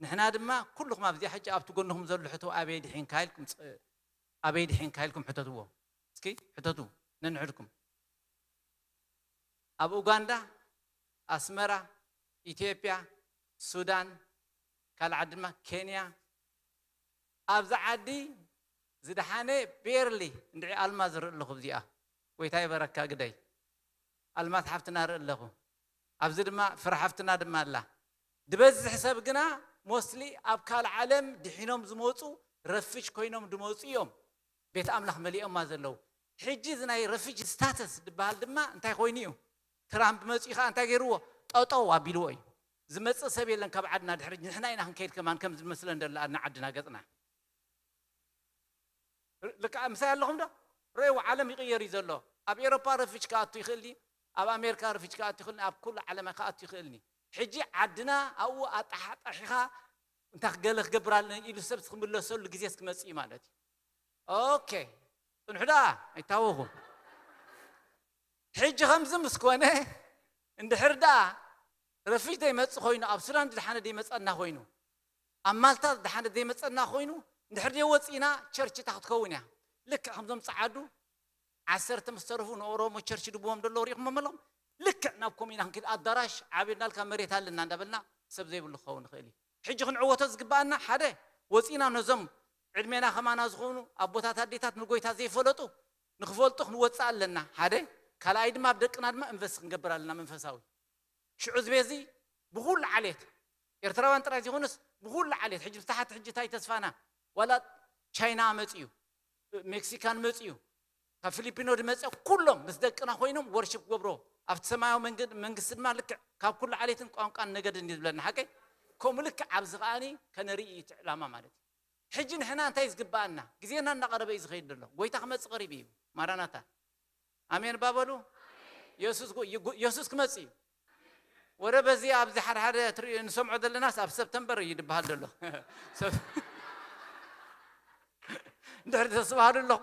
ንሕና ድማ ኩልኹም ኣብዚኣ ሕጂ ኣብቲ ጎንኹም ዘሎ ሕቶ ኣበይ ድሒንካ ኢልኩም ጽ-፣ ኣበይ ድሒንካ ኢልኩም ሕተትዎ። እስኪ ሕተቱ ነንሕድኩም። ኣብ ኡጋንዳ፣ ኣስመራ፣ ኢትዮጵያ፣ ሱዳን፣ ካልእ ዓዲ ድማ ኬንያ፣ ኣብዚ ዓዲ ዝደሓነ ቤርሊ እንድዒ ኣልማዝ ርኢ ኣለኹ። እዚኣ ጎይታ ይበረካ ግደይ። ኣልማዝ ሓፍትና ርኢ ኣለኹ። ኣብዚ ድማ ፍረ ሓፍትና ድማ ኣላ። ዝበዝሕ ሰብ ግና ሞስትሊ ኣብ ካልእ ዓለም ድሒኖም ዝመፁ ረፍጅ ኮይኖም ዝመፁ እዮም። ቤት ኣምላኽ መሊኦማ ዘለዉ። ሕጂ እዚ ናይ ረፍጅ ስታተስ ዝበሃል ድማ እንታይ ኮይኑ እዩ? ትራምፕ መፂኡ ከዓ እንታይ ገይርዎ? ጠጠው ኣቢልዎ እዩ። ዝመፅእ ሰብ የለን ካብ ዓድና ድሕሪ፣ ንሕና ኢና ክንከይድ ከማን ከም ዝመስለን ደላ ንዓድና ገፅና። ልክዓ ምሳይ ኣለኹም ዶ? ረእይዎ፣ ዓለም ይቕየር እዩ ዘሎ። ኣብ ኤሮፓ ረፍጅ ክኣቱ ይኽእልኒ፣ ኣብ ኣሜሪካ ረፍጅ ክኣቱ ይኽእልኒ፣ ኣብ ኩሉ ዓለም ክኣቱ ይኽእልኒ። ሕጂ ዓድና ኣብኡ ኣጣሓጣሒኻ እንታ ገለ ክገብር ኣለኒ ኢሉ ሰብ ክምለሰሉ ግዜ ክመጽእ እዩ ማለት እዩ። ኦኬ፣ ጽንሑ ደኣ ኣይታወኹ። ሕጂ ከምዚ ምስ ኮነ፣ እንድሕር ደኣ ረፍጅ ዘይመጽእ ኮይኑ፣ ኣብ ሱዳን ዝደሓነ ዘይመጸና ኮይኑ፣ ኣብ ማልታ ዝደሓነ ዘይመጸና ኮይኑ፣ እንድሕር ዘይወጺእና ቸርች እታ ክትከውን እያ። ልክዕ ከምዞም ጸዓዱ ዓሰርተ ምስ ተረፉ ንኦሮሞ ቸርች ድብዎም ደሎ ሪኢኹሞም ኣለኹም። ልክዕ ናብ ኮሚና ክንክድ ኣዳራሽ ዓብዮ እንዳልካ መሬት ኣለና እንዳበልና ሰብ ዘይብሉ ክኸውን ይኽእል እዩ። ሕጂ ክንዕወቶ ዝግባኣና ሓደ ወፂና ነዞም ዕድሜና ከማና ዝኾኑ ኣቦታት ኣዴታት ንጎይታ ዘይፈለጡ ንክፈልጡ ክንወፅእ ኣለና ሓደ። ካልኣይ ድማ ኣብ ደቅና ድማ ኢንቨስት ክንገብር ኣለና መንፈሳዊ። ሽዑ ዝበዚ ብኹሉ ዓሌት ኤርትራውያን ጥራይ ዘይኮነስ ብኹሉ ዓሌት ሕጂ ብታሕቲ ሕጂ እንታይ ተስፋና ዋላ ቻይና መፅዩ ሜክሲካን መፅዩ ካብ ፊሊፒኖ ዝመፀ ኩሎም ምስ ደቅና ኮይኖም ወርሽፕ ክገብሮ ኣብቲ ሰማያዊ መንገድ መንግስቲ ድማ ልክዕ ካብ ኩሉ ዓሌትን ቋንቋን ነገድን እዩ ዝብለና ሓቀይ። ከምኡ ልክዕ ኣብዚ ከዓኒ ከነርኢ እዩ እቲ ዕላማ ማለት እዩ። ሕጂ ንሕና እንታይ ዝግበኣና ግዜና እናቐረበ እዩ ዝኸይድ ዘሎ። ጎይታ ክመፅእ ቀሪቡ እዩ። ማራናታ ኣሜን ባበሉ። የሱስ ጎ- ይጎ- የሱስ ክመጽእ እዩ። ወረ በዚ ኣብዚ ሓደ ሓደ ትሪ- ንሰምዖ ዘለናስ ኣብ ሰፕተምበር እዩ ዝበሃል ዘሎ። ሰብ- እንድሕር ተስባሃሉ ኣለኹ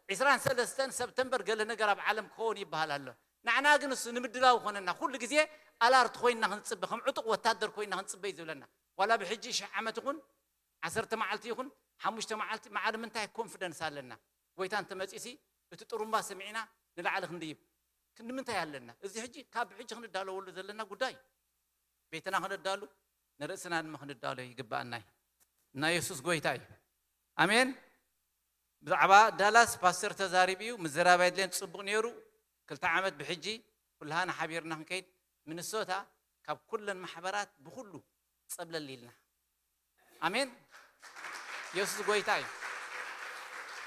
ዕስራን ሰለስተን ሰፕተምበር ገለ ነገር ኣብ ዓለም ክኸውን ይበሃል ኣሎ። ንዓና ግን እሱ ንምድላው ኮነና ኩሉ ግዜ ኣላርት ኮይንና ክንጽበ ከም ዕጡቕ ወታደር ኮይንና ክንጽበ እዩ ዝብለና። ዋላ ብሕጂ ሽሕ ዓመት ይኹን ዓሰርተ መዓልቲ ይኹን ሓሙሽተ መዓልቲ መዓልቲ ምንታይ ኮንፊደንስ ኣለና? ጎይታ እንተመጺሲ እቲ ጥሩምባ ሰሚዕና ንላዕሊ ክንድይብ ክንምንታይ ኣለና? እዚ ሕጂ ካብ ሕጂ ክንዳለወሉ ዘለና ጉዳይ ቤትና ክንዳሉ ንርእስና ድማ ክንዳሎ ይግባኣና እዩ። እና የሱስ ጎይታ እዩ። ኣሜን። ብዛዕባ ዳላስ ፓስተር ተዛሪቡ እዩ። ምዝራብ ኣይድልየን ጽቡቕ ነይሩ። ክልተ ዓመት ብሕጂ ኩልሃና ሓቢርና ክንከይድ ሚኒሶታ ካብ ኩለን ማሕበራት ብኩሉ ጸብለል ኢልና ኣሜን። የሱስ ጎይታ እዩ።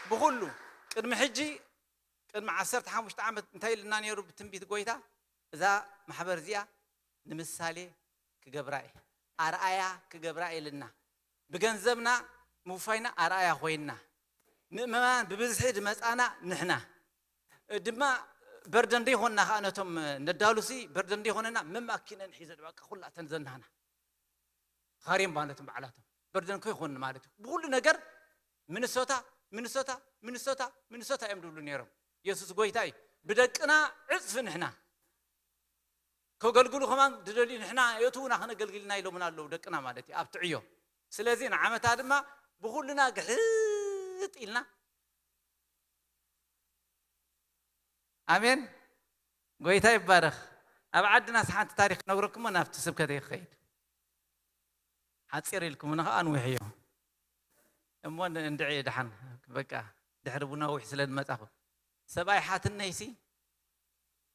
ብኹሉ ቅድሚ ሕጂ ቅድሚ ዓሰርተ ሓሙሽተ ዓመት እንታይ ኢልና ነይሩ ብትንቢት ጎይታ? እዛ ማሕበር እዚኣ ንምሳሌ ክገብራ እየ፣ ኣርኣያ ክገብራ እየ ኢልና ብገንዘብና ምውፋይና ኣርኣያ ኮይንና ምእመናን ብብዝሒ ዝመፃና ንሕና ድማ በርደን ደይኮንና ከዓ ነቶም ነዳሉሲ በርደን ደይኮነና መማኪነን ሒዘ በቃ ኩላተን ዘናህና ካሬም ባነትን በዓላቶም በርደን ከይኮን ማለት እዩ። ብኩሉ ነገር ሚኒሶታ ሚኒሶታ ሚኒሶታ ሚኒሶታ እዮም ዝብሉ ነይሮም። የሱስ ጎይታ እዩ። ብደቅና ዕፅፊ ንሕና ከገልግሉ ከማን ዝደልዩ ንሕና የእትውና ከነገልግልና ኢሎምና ኣለዉ ደቅና ማለት እዩ ኣብ ትዕዮ። ስለዚ ንዓመታ ድማ ብኩልና ግሕጥ ኢልና ኣሜን። ጎይታ ይባረኽ። ኣብ ዓድናስ ሓንቲ ታሪክ ክነግረኩሞ ናብቲ ስብከተይ ክኸይድ ሓፂር ኢልኩምና ከዓ ኣንዊሕዮ እሞ እንድዒ ደሓን በቃ ድሕሪ ቡና ውሕ ስለ ዝመፃኹ ሰብኣይ ሓትነይሲ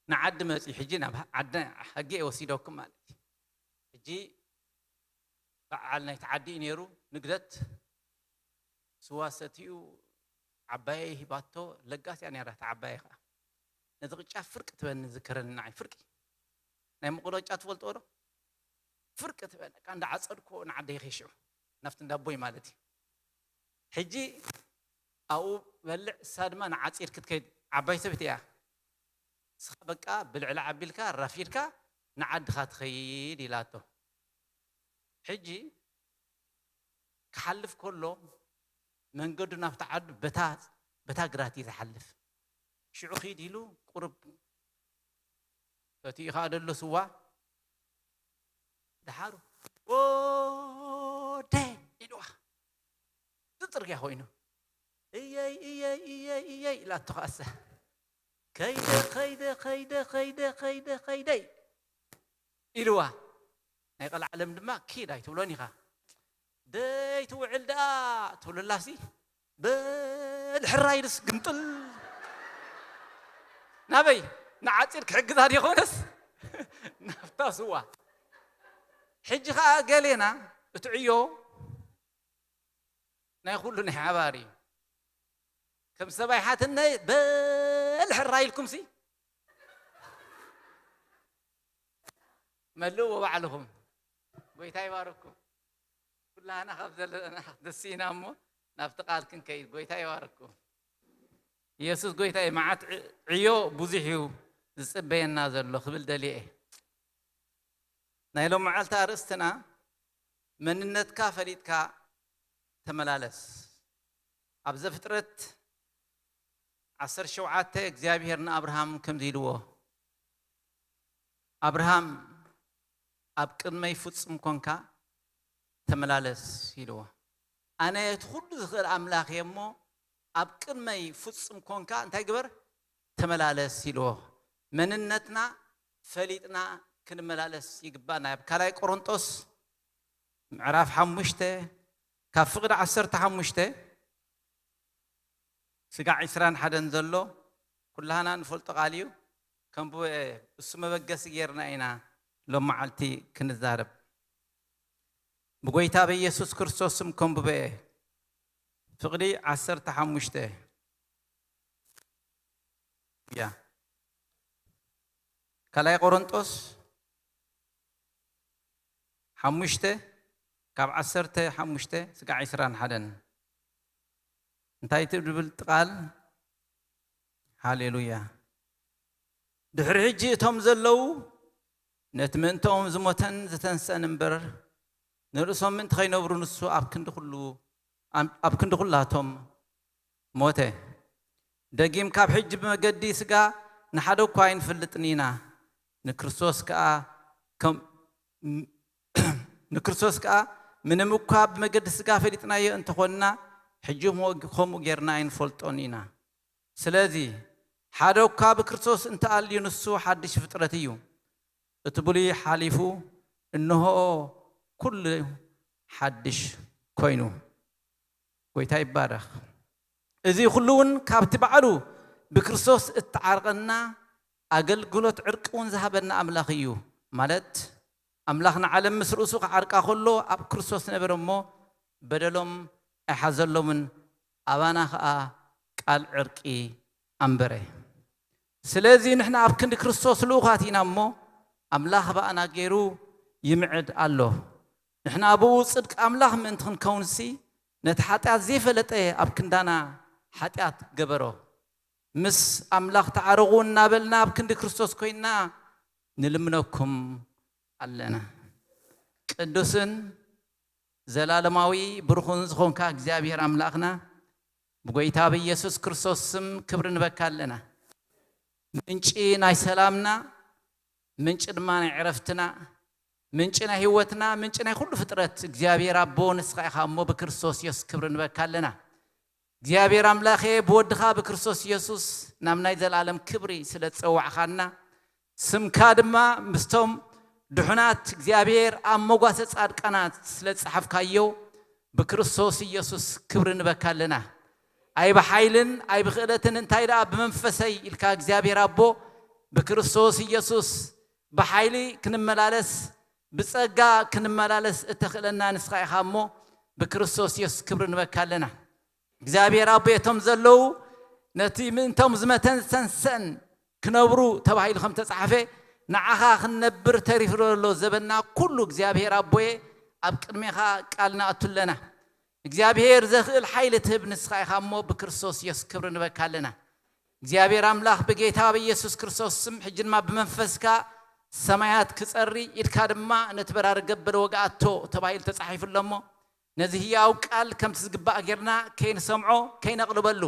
ንዓዲ መፂ ሕጂ ናብ ዓዲ ሕጊ ወሲደኩም ማለት እዩ። ሕጂ በዓል ናይቲ ዓዲ እዩ ነይሩ። ንግደት ስዋ ሰትዩ ዓባየይ ሂባቶ ለጋስ እያ ነይራ። እታ ዓባየይ ከዓ ነዚ ቅጫ ፍርቂ ትበኒ ዝከረኒ ንዓይ ፍርቂ ናይ መቑሎ ቅጫ ትፈልጥዎ ዶ? ፍርቂ ትበኒ ካ እንዳዓፀድኮ ንዓደይ ከይሽዑ ናብቲ እንዳቦይ ማለት እዩ። ሕጂ ኣብኡ በልዕ እሳ ድማ ንዓፂድ ክትከይድ ዓባይ ሰበይቲ እያ። ንስኻ በቃ ብልዕሊ ዓቢልካ ራፊድካ ንዓድኻ ትኸይድ ኢላቶ። ሕጂ ክሓልፍ ከሎ መንገዱ ናብቲ ዓዱ በታ በታ ግራት እዩ ዝሓልፍ። ሽዑ ኺድ ኢሉ ቁሩብ እቲ ኢኻ ደሎ ስዋ ደሓሩ ወደ ኢልዋ እቲ ጽርግያ ኮይኑ እየይ እየይ እየይ እየይ ኢላቶ ከኣሳ ከይደ ከይደ ከይደ ከይደ ከይደ ከይደ ኢልዋ ናይ ቀልዓለም ድማ ኪድ ኣይትብሎን ኢኻ ደይ ትውዕል ደኣ ትብሉላሲ በል ሕራይ ድስ ግምጥል ናበይ ንዓፂር ክሕግዛ ዲኾነስ ናብታ ስዋ ሕጂ ከዓ ገሌና እቲ ዕዮ ናይ ኩሉ ናይ ሓባር እዩ ከም ሰብኣይ ሓትነይ በል ሕራይ ኢልኩምሲ መልእዎ ባዕልኹም ጎይታ ይባርኩም። ኩላህና ካብ ዘለና ደስ ኢና እሞ ናብቲ ቃል ክንከይድ ጎይታ ይባርኩም። ኢየሱስ ጎይታ እዩ። መዓት ዕዮ ብዙሕ እዩ ዝፅበየና ዘሎ ክብል ደልየ እየ። ናይ ሎም መዓልቲ ኣርእስትና መንነትካ ፈሊጥካ ተመላለስ። ኣብ ዘፍጥረት ዓሰርተ ሸውዓተ እግዚኣብሔር ንኣብርሃም ከምዚ ኢልዎ ኣብርሃም ኣብ ቅድመይ ፍጹም ኮንካ ተመላለስ ኢልዎ። ኣነ እቲ ኩሉ ዝኽእል ኣምላኽ እየ እሞ ኣብ ቅድመይ ፍጹም ኮንካ እንታይ ግበር ተመላለስ ኢልዎ። መንነትና ፈሊጥና ክንመላለስ ይግባና። ኣብ ካልኣይ ቆሮንጦስ ምዕራፍ ሓሙሽተ ካብ ፍቕዲ ዓሰርተ ሓሙሽተ ስጋዕ ዕስራን ሓደን ዘሎ ኩላህና ንፈልጦ ቃል እዩ። ከንብቦ እየ። እሱ መበገሲ ጌርና ኢና ሎም መዓልቲ ክንዛረብ። ብጎይታ በኢየሱስ ክርስቶስ ስም ከንብቦ እየ። ፍቕዲ ዓሰርተ ሓሙሽተ እያ። ካልኣይ ቆሮንጦስ ሓሙሽተ ካብ ዓሰርተ ሓሙሽተ ስጋዕ ዕስራን ሓደን እንታይ ትብል ቃል? ሃሌሉያ። ድሕሪ ሕጂ እቶም ዘለዉ ነቲ ምእንትኦም ዝሞተን ዝተንሰአን እምበር ንርእሶም ምእንቲ ከይነብሩ ንሱ ኣብ ክንዲ ኩሉ ኣብ ክንዲ ኩላቶም ሞተ። ደጊም ካብ ሕጂ ብመገዲ ስጋ ንሓደ እኳ ኣይንፈልጥን ኢና። ንክርስቶስ ከኣ ከም ንክርስቶስ ከኣ ምንም እኳ ብመገዲ ስጋ ፈሊጥናዮ እንተኾንና ሕጂ ከምኡ ጌርና ኣይንፈልጦን ኢና። ስለዚ ሓደ እኳ ብክርስቶስ እንተኣልዩ ንሱ ሓድሽ ፍጥረት እዩ። እቲ ብሉይ ሓሊፉ እንሆ ኩሉ ሓድሽ ኮይኑ። ጎይታ ይባረኽ። እዚ ኩሉ እውን ካብቲ ባዕሉ ብክርስቶስ እተዓርቀና ኣገልግሎት ዕርቂ እውን ዝሃበና ኣምላኽ እዩ። ማለት ኣምላኽ ንዓለም ምስ ርእሱ ክዓርቃ ከሎ ኣብ ክርስቶስ ነበረ እሞ በደሎም ኣይሓዘሎምን፣ ኣባና ኸኣ ቃል ዕርቂ ኣንበረ። ስለዚ ንሕና ኣብ ክንዲ ክርስቶስ ልኡኻት ኢና እሞ ኣምላኽ ብኣና ገይሩ ይምዕድ ኣሎ። ንሕና ብኡ ጽድቂ ኣምላኽ ምእንቲ ክንከውንሲ ነቲ ሓጢኣት ዘይፈለጠ ኣብ ክንዳና ሓጢኣት ገበሮ። ምስ ኣምላኽ ተዓረቑ እናበልና ኣብ ክንዲ ክርስቶስ ኮይንና ንልምነኩም ኣለና። ቅዱስን ዘላለማዊ ብሩኽን ዝኾንካ እግዚኣብሔር ኣምላኽና ብጎይታ ብኢየሱስ ክርስቶስ ስም ክብሪ ንበካ ኣለና። ምንጪ ናይ ሰላምና፣ ምንጪ ድማ ናይ ዕረፍትና፣ ምንጪ ናይ ህይወትና፣ ምንጪ ናይ ኩሉ ፍጥረት እግዚኣብሔር ኣቦ ንስኻ ኢኻ እሞ ብክርስቶስ የሱስ ክብሪ ንበካ ኣለና። እግዚኣብሔር ኣምላኸ ብወድኻ ብክርስቶስ የሱስ ናብ ናይ ዘላለም ክብሪ ስለ ዝጸዋዕኻና ስምካ ድማ ምስቶም ድሑናት እግዚኣብሔር ኣብ መጓሰ ጻድቃናት ስለ ዝጸሓፍካዮ ብክርስቶስ ኢየሱስ ክብሪ ንበካ ኣለና። ኣይ ብሓይልን ኣይ ብኽእለትን እንታይ ደኣ ብመንፈሰይ ኢልካ እግዚኣብሔር ኣቦ ብክርስቶስ ኢየሱስ ብሓይሊ ክንመላለስ ብጸጋ ክንመላለስ እተኽእለና ንስኻ ኢኻ እሞ ብክርስቶስ ኢየሱስ ክብሪ ንበካ ኣለና። እግዚኣብሔር ኣቦ እቶም ዘለዉ ነቲ ምእንቶም ዝመተን ዝተንሰእን ክነብሩ ተባሂሉ ከም ተጻሕፈ ንዓኻ ክንነብር ተሪፉ ዘሎ ዘበና ኩሉ እግዚኣብሔር ኣቦየ ኣብ ቅድሜኻ ቃል ንኣቱ ኣለና። እግዚኣብሔር ዘኽእል ሓይሊ ትህብ ንስኻ ኢኻ እሞ ብክርስቶስ ኢየሱስ ክብሪ ንበካ ኣለና። እግዚኣብሔር ኣምላኽ ብጌታ ብኢየሱስ ክርስቶስ ስም ሕጂ ድማ ብመንፈስካ ሰማያት ክጸሪ ኢድካ ድማ ነቲ በራሪ ገበል ወግኣቶ ተባሂሉ ተጻሒፉ ኣሎ እሞ ነዚ ህያው ቃል ከምቲ ዝግባእ ጌርና ከይንሰምዖ ከይነቕልበሉ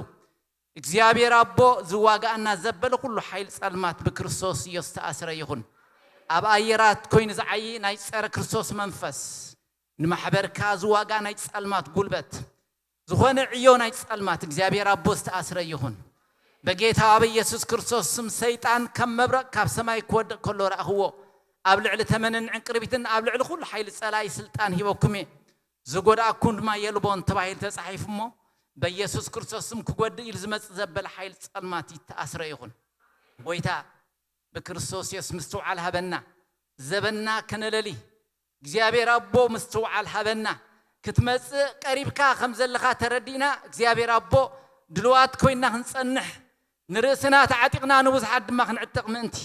እግዚኣብሔር ኣቦ ዝዋጋኣና ዘበለ ኩሉ ሓይል ጸልማት ብክርስቶስ ኢየሱስ ተኣስረ ይኹን። ኣብ ኣየራት ኮይኑ ዝዓዪ ናይ ጸረ ክርስቶስ መንፈስ ንማሕበርካ ዝዋጋ ናይ ጸልማት ጉልበት ዝኾነ ዕዮ ናይ ጸልማት እግዚኣብሔር ኣቦ ዝተኣስረ ይኹን። በጌታ በኢየሱስ ክርስቶስ ስም ሰይጣን ከም መብረቕ ካብ ሰማይ ክወድቕ ከሎ ረኣኽዎ። ኣብ ልዕሊ ተመንን ዕንቅርቢትን ኣብ ልዕሊ ኩሉ ሓይሊ ጸላይ ስልጣን ሂበኩም እየ። ዝጎድኣኩም ድማ የልቦን ተባሂሉ ተጻሒፉ እሞ በኢየሱስ ክርስቶስ ስም ክጎድእ ኢሉ ዝመጽእ ዘበለ ሓይሊ ጸልማት ይተኣስረ ይኹን። ጎይታ ብክርስቶስ የሱስ ምስትውዓል ሃበና። ዘበና ከነለሊ እግዚኣብሔር ኣቦ ምስትውዓል ሃበና። ክትመጽእ ቀሪብካ ከም ዘለኻ ተረዲእና እግዚኣብሔር ኣቦ ድልዋት ኮይና ክንጸንሕ ንርእስና ተዓጢቕና ንብዙሓት ድማ ክንዕጥቕ ምእንቲ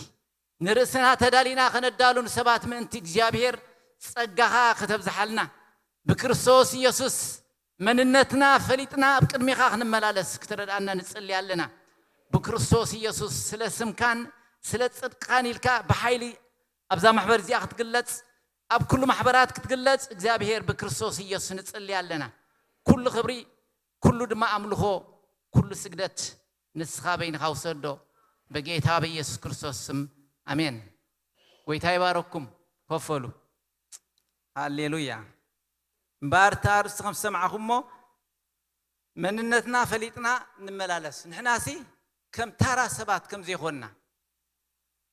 ንርእስና ተዳሊና ከነዳሉ ንሰባት ምእንቲ እግዚኣብሔር ጸጋኻ ከተብዝሓልና ብክርስቶስ ኢየሱስ መንነትና ፈሊጥና ኣብ ቅድሚኻ ክንመላለስ ክትረድኣና ንጽሊ ኣለና። ብክርስቶስ ኢየሱስ ስለ ስምካን ስለ ጽድቅኻን ኢልካ ብሓይሊ ኣብዛ ማሕበር እዚኣ ክትግለጽ ኣብ ኩሉ ማሕበራት ክትግለጽ እግዚኣብሔር ብክርስቶስ ኢየሱስ ንጽሊ ኣለና። ኩሉ ክብሪ ኩሉ ድማ ኣምልኾ ኩሉ ስግደት ንስኻ በይንኻ ውሰዶ በጌታ በኢየሱስ ክርስቶስ ስም ኣሜን። ጎይታ ይባረኩም። ኮፈሉ። ሃሌሉያ። እምበኣር እቲ ኣርእስቲ ከም ዝሰማዕኹሞ መንነትና ፈሊጥና ንመላለስ። ንሕናሲ ከም ታራ ሰባት ከም ዘይኮንና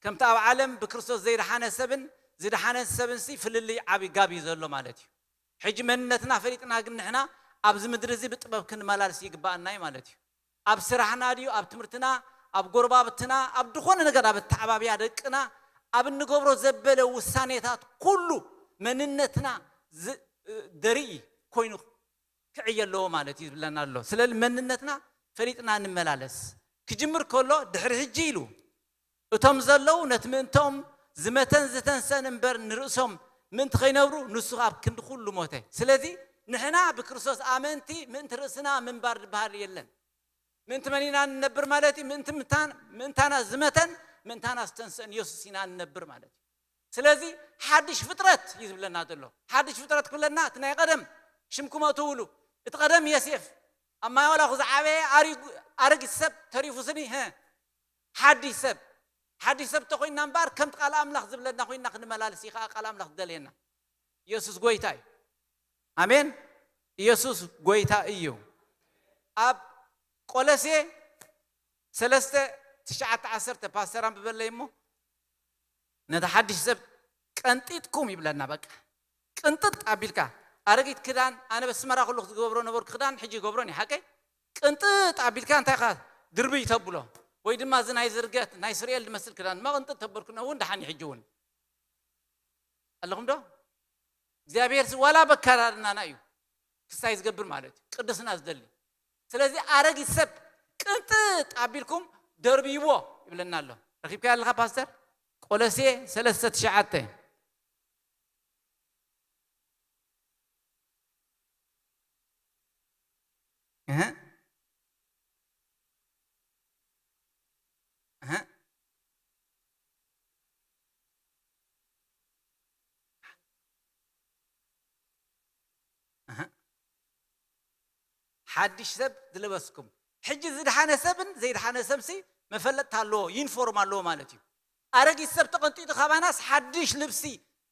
ከምቲ ኣብ ዓለም ብክርስቶስ ዘይደሓነ ሰብን ዝደሓነ ሰብን ሲ ፍልልይ ዓቢ ጋብ እዩ ዘሎ ማለት እዩ። ሕጂ መንነትና ፈሊጥና ግን ንሕና ኣብዚ ምድሪ እዚ ብጥበብ ክንመላልስ ይግባኣና እዩ ማለት እዩ። ኣብ ስራሕና ድዩ፣ ኣብ ትምህርትና፣ ኣብ ጎረባብትና፣ ኣብ ዝኾነ ነገር፣ ኣብ ኣተዓባብያ ደቅና፣ ኣብ እንገብሮ ዘበለ ውሳኔታት ኩሉ መንነትና ዝ-፣ ደርኢ ኮይኑ ክዕየ ኣለዎ ማለት እዩ ዝብለና ኣሎ። ስለዚ መንነትና ፈሊጥና ንመላለስ። ክጅምር ከሎ ድሕሪ ሕጂ ኢሉ እቶም ዘለዉ ነቲ ምእንቶም ዝመተን ዝተንሰን እምበር ንርእሶም ምእንቲ ከይነብሩ ንሱ ኣብ ክንዲ ኩሉ ሞተ። ስለዚ ንሕና ብክርስቶስ ኣመንቲ ምእንቲ ርእስና ምንባር ዝበሃል የለን። ምእንቲ መን ኢና ንነብር ማለት እዩ? ምእንቲ ምእንታና ዝመተን ምእንታና ዝተንሰን የሱስ ኢና ንነብር ማለት እዩ። ስለዚ ሓድሽ ፍጥረት እዩ ዝብለና ዘሎ። ሓድሽ ፍጥረት ክብለና እቲ ናይ ቀደም ሽምኩም ኣእትውሉ፣ እቲ ቀደም የሴፍ ኣብ ማይ ዋላኹ ዝዓበየ ኣሪጉ-፣ ኣረጊት ሰብ ተሪፉ ስኒ፣ ሀ፣ ሓድሽ ሰብ። ሓድሽ ሰብ ተኾይንና እምበኣር ከምቲ ቃል ኣምላኽ ዝብለና ኮይንና ክንመላለስ እዩ ከዓ ቃል ኣምላኽ ዝደልየና። ኢየሱስ ጎይታ እዩ። ኣሜን። ኢየሱስ ጎይታ እዩ። ኣብ ቆሎሴ ሰለስተ ትሽዓተ ዓሰርተ ፓስተር ኣንብበለይ እሞ ነቲ ሓድሽ ሰብ ቀንጢጥኩም ይብለና። በቃ ቅንጥጥ ኣቢልካ ኣረጊት ክዳን፣ ኣነ በስመራ ከለኹ ዝገብሮ ነበርኩ ክዳን ሕጂ ይገብሮን እዩ ሓቀይ። ቅንጥጥ ኣቢልካ እንታይ ካ ድርብይ ተብሎ ወይ ድማ እዚ ናይ ዝርገት ናይ ስርኤል ዝመስል ክዳን መቕንጥጥ ተበልኩ እውን ደሓን እዩ። ሕጂ እውን ኣለኹም ዶ? እግዚኣብሔር ሲ ዋላ በካራርናና እዩ ክስታይ ዝገብር ማለት እዩ፣ ቅድስና ዝደሊ። ስለዚ ኣረጊት ሰብ ቅንጥጥ ኣቢልኩም ደርብይዎ ይብለና ኣሎ። ረኺብካ ኣለኻ ፓስተር? ቆሎሴ ሰለስተ ትሽዓተ። እህ። እህ። እህ። ሓድሽ ሰብ ዝለበስኩም። ሕጂ ዝድሓነ ሰብን ዘይድሓነ ሰብሲ መፈለጥታ ኣለዎ፣ ዩኒፎርም ኣለዎ ማለት እዩ። ኣረጊት ሰብ ተቐንጢጡ ካባናስ ሓድሽ ልብሲ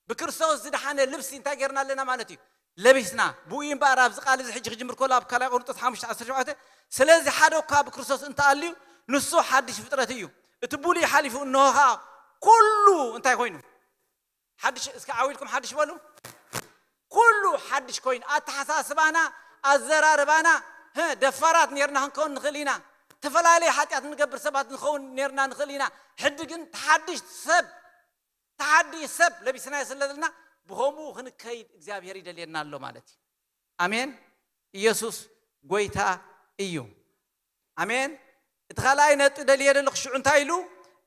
ብክርስቶስ ዝድሓነ ልብሲ እንታይ ጌርና ኣለና ማለት እዩ? ለቢስና። ብኡ እዩ እምበኣር ኣብዚ ቃል እዚ ሕጂ ክጅምር ከሎ ኣብ ካልኣይ ቆሮንጦስ ሓሙሽተ ዓሰርተ ሸውዓተ፣ ስለዚ ሓደ እኳ ብክርስቶስ እንተኣልዩ ንሱ ሓድሽ ፍጥረት እዩ። እቲ ብሉይ ሓሊፉ እነሆ ኸኣ ኩሉ እንታይ ኮይኑ? ሓድሽ፣ እስኪ ዓው ኢልኩም ሓድሽ በሉ። ኩሉ ሓድሽ ኮይኑ፣ ኣተሓሳስባና፣ ኣዘራርባና፣ ህ፣ ደፋራት ኔርና ክንከውን ንኽእል ኢና። ዝተፈላለየ ሓጢኣት ንገብር ሰባት ንኸውን ኔርና ንኽእል ኢና። ሕጂ ግን ተሓድሽ ሰብ፣ ተሓድሽ ሰብ ለቢስናዮ ስለ ዘለና ብኸምኡ ክንከይድ እግዚኣብሔር ይደልየና ኣሎ ማለት እዩ። ኣሜን። ኢየሱስ ጎይታ እዩ። ኣሜን። እቲ ካልኣይ ነጥቢ ደልየ ዘለኹ ሽዑ እንታይ ኢሉ?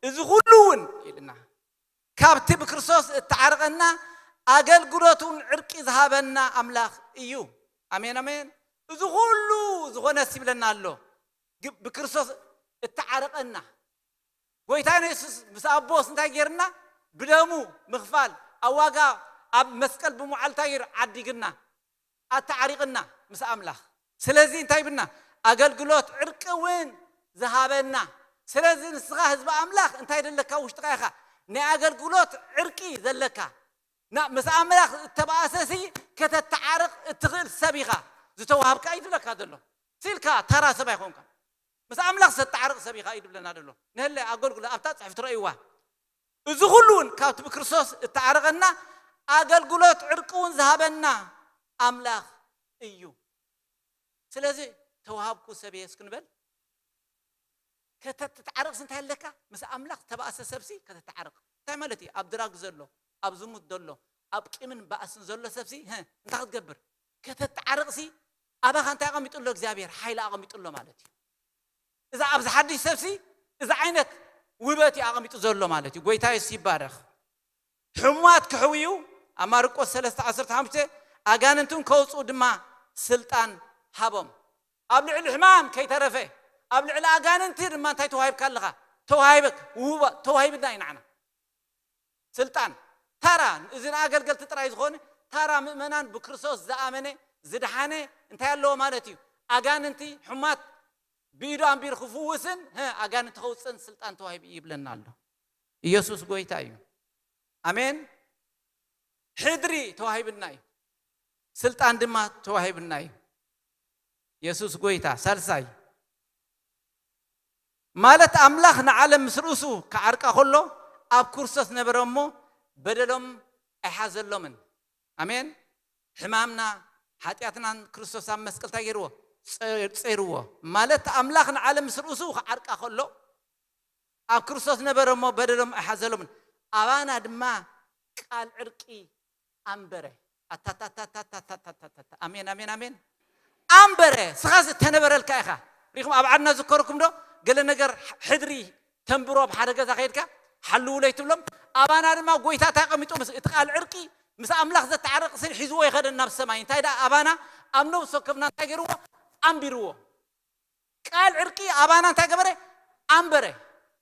እዚ ኩሉ እውን ኢልና ካብቲ ብክርስቶስ እተዓረቐና ኣገልግሎት እውን ዕርቂ ዝሃበና ኣምላኽ እዩ። ኣሜን፣ ኣሜን። እዚ ኩሉ ዝኾነስ ይብለና ኣሎ። ግ-፣ ብክርስቶስ እተዓረቐና። ጎይታና የሱስ ምስ ኣቦስ እንታይ ጌርና? ብደሙ ምኽፋል፣ ኣብ ዋጋ ኣብ መስቀል ብምውዓል እንታይ ገይሩ? ዓዲግና፣ ኣተዓሪቕና ምስ ኣምላኽ። ስለዚ እንታይ ይብልና? ኣገልግሎት ዕርቂ እውን ዝሃበና። ስለዚ ንስኻ ህዝቢ ኣምላኽ እንታይ ደለካ? ውሽጥኻ ኢኻ ናይ ኣገልግሎት ዕርቂ ዘለካ። ና-፣ ምስ ኣምላኽ እተባእሰሲ ከተተዓርቕ እትኽእል ሰብ ኢኻ። ዝተዋህብካ እዩ ዝብለካ ዘሎ። ሲልካ ተራ ሰብ ኣይኮንካ። ምስ ኣምላኽ ዘተዓርቕ ሰብ ኢኻ እዩ ዝብለና ዘሎ። ንህለ ኣገልግሎ ኣብታ ጽሑፍ ትረእይዋ። እዚ ኩሉ እውን ካብቲ ብክርስቶስ እተዓረቐና ኣገልግሎት ዕርቂ እውን ዝሃበና ኣምላኽ እዩ። ስለዚ ተዋሃብኩ ሰብ እየ እስክንበል። ከተተዓርቕስ እንታይ ኣለካ? ምስ ኣምላኽ ተባእሰ ሰብሲ ከተተዓርቕ። እንታይ ማለት እዩ? ኣብ ድራግ ዘሎ፣ ኣብ ዝሙት ዘሎ፣ ኣብ ቂምን ባእስን ዘሎ ሰብሲ፣ ህ፣ እንታይ ክትገብር? ከተተዓርቕሲ ኣባኻ እንታይ ኣቐሚጡ ኣሎ? እግዚኣብሔር ሓይሊ ኣቐሚጡ ኣሎ ማለት እዩ። እዛ ኣብዚ ሓድሽ ሰብሲ እዚ ዓይነት ውበት እዩ ኣቐሚጡ ዘሎ ማለት እዩ። ጎይታ የሱስ ይባረኽ። ሕሙማት ክሕውዩ ኣብ ማርቆስ ሰለስተ ዓሰርተ ሓሙሽተ ኣጋንንትን ከውፅኡ ድማ ስልጣን ሃቦም። ኣብ ልዕሊ ሕማም ከይተረፈ ኣብ ልዕሊ ኣጋንንቲ ድማ እንታይ ተዋሂብካ ኣለኻ? ተዋሂበክ፣ ውሁባ-፣ ተዋሂብና እዩ ንዓና። ስልጣን ታራ፣ እዚ ንኣገልገልቲ ጥራይ ዝኾነ ታራ ምእመናን ብክርስቶስ ዝኣመነ ዝድሓነ እንታይ ኣለዎ ማለት እዩ? ኣጋንንቲ ሕማት ብኢዱ ኣንቢሩ ክፍውስን፣ ህ፣ ኣጋንንቲ ከውፅእን ስልጣን ተዋሂቡ ይብለና ኣሎ። ኢየሱስ ጎይታ እዩ። ኣሜን። ሕድሪ ተዋሂብና እዩ። ስልጣን ድማ ተዋሂብና እዩ። የሱስ ጎይታ። ሳልሳይ ማለት ኣምላኽ ንዓለም ምስ ርእሱ ክዓርቃ ከሎ ኣብ ክርስቶስ ነበረ እሞ በደሎም ኣይሓዘሎምን። ኣሜን። ሕማምና ሓጢኣትናን ክርስቶስ ኣብ መስቀል እንታይ ገይርዎ? ጸ- ጸይርዎ። ማለት ኣምላኽ ንዓለም ምስ ርእሱ ክዓርቃ ከሎ ኣብ ክርስቶስ ነበረ እሞ በደሎም ኣይሓዘሎምን። ኣባና ድማ ቃል ዕርቂ ኣንበረ። ኣታታታታታታታታታ። ኣሜን፣ ኣሜን፣ ኣሜን። ኣንበረ። ስኻ ዝተነበረልካ ኢኻ። ሪኹም ኣብ ዓድና ዝከረኩም ዶ? ገለ ነገር ሕድሪ ተንብሮ ኣብ ሓደ ገዛ ከይድካ ሓልውለይ ትብሎም። ኣባና ድማ ጎይታ እንታይ ኣቐሚጡ? ምስ እቲ ቃል ዕርቂ ምስ ኣምላኽ ዘተዓረቕ ስን ሒዝዎ ይኸደን ናብ ሰማይ። እንታይ ደኣ ኣባና ኣብ ነብሲ ወከፍና እንታይ ገይርዎ? ኣንቢርዎ። ቃል ዕርቂ ኣባና እንታይ ገበረ? ኣንበረ።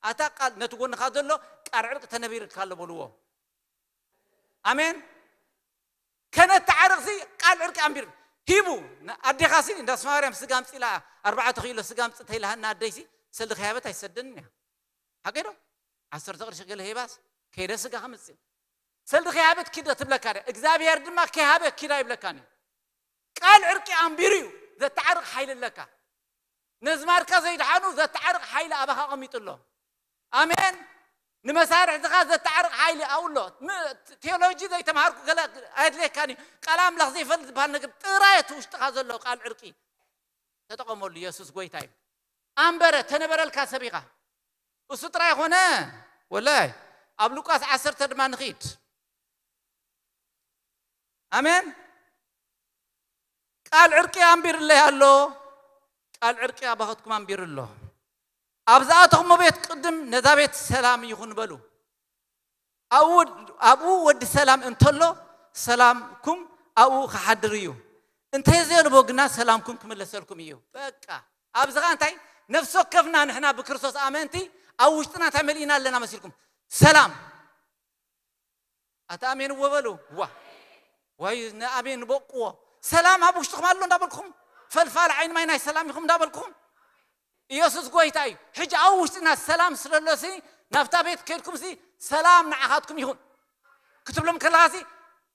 ኣታ ቃል ነቲ ጎንኻ ዘሎ ቃል ዕርቂ ተነቢርካ ኣሎ በልዎ። ኣሜን። ከነተዓርቕሲ ቃል ዕርቂ ኣንቢር ሂቡ። ኣዴኻሲ እንዳ ስማርያም ስጋ ኣምፂላ ኣርባዕተ ኪሎ ስጋ ኣምፅእ ተይልሃና ኣደይሲ ሰልዲ ከያበት ኣይሰደንን እያ። ሓቀይ ዶ? ዓሰርተ ቅርሺ ገለ ሂባስ ከይደ ስጋ ከምፅእ ሰልዲ ከያበት ኪደ ትብለካ ደ እግዚኣብሔር ድማ ከይሃበ ኪዳ ይብለካን እዩ። ቃል ዕርቂ ኣንቢሩ እዩ። ዘተዓርቕ ሓይሊ ኣለካ። ነዝማድካ ዘይድሓኑ ዘተዓርቕ ሓይሊ ኣባኻ ኣቐሚጡ ኣሎ። ኣሜን። ንመሳርሕትኻ ዘተዓርቕ ሓይሊ ኣብኡ ኣሎ። ም- ቴዎሎጂ ዘይተምሃርኩ ገለ ኣየድልየካን እዩ። ቃል ኣምላኽ ዘይፈልጥ ዝበሃል ነገር ጥራይ እቲ ውሽጥኻ ዘሎ ቃል ዕርቂ ተጠቐመሉ። የሱስ ጎይታ እዩ። ኣንበረ ተነበረልካ ሰብ ኢኻ። እሱ ጥራይ ኾነ ወላይ ኣብ ሉቃስ ዓሰርተ ድማ ንኺድ። ኣሜን። ቃል ዕርቂ ኣንቢርለይ ኣሎ። ቃል ዕርቂ ኣባኸትኩም ኣንቢሩ ኣሎ። ኣብ ዝኣተኹሞ ቤት ቅድም ነዛ ቤት ሰላም ይኹን በሉ። ኣብኡ ወድ- ኣብኡ ወዲ ሰላም እንተሎ ሰላምኩም ኣብኡ ክሓድር እዩ። እንተዘየልቦ ግና ሰላምኩም ክምለሰልኩም እዩ። በቃ ኣብዚ ኸዓ እንታይ ነፍሲ ወከፍና ንሕና ብክርስቶስ ኣመንቲ ኣብ ውሽጥና እንታይ መሊእና ኣለና መሲልኩም? ሰላም። ኣታ ኣሜን እዎ በሉ። ዋ ወይ ንኣሜን ንበቅዎ። ሰላም ኣብ ውሽጥኹም ኣሎ እንዳበልኩኹም ፈልፋል ዓይኒ ማይ ናይ ሰላም ኢኹም እንዳበልኩኹም ኢየሱስ ጎይታ እዩ። ሕጂ ኣብ ውሽጥና ሰላም ስለሎሲ ናብታ ቤት ከድኩም ሲ ሰላም ንዓኻትኩም ይኹን ክትብሎም ከለኻሲ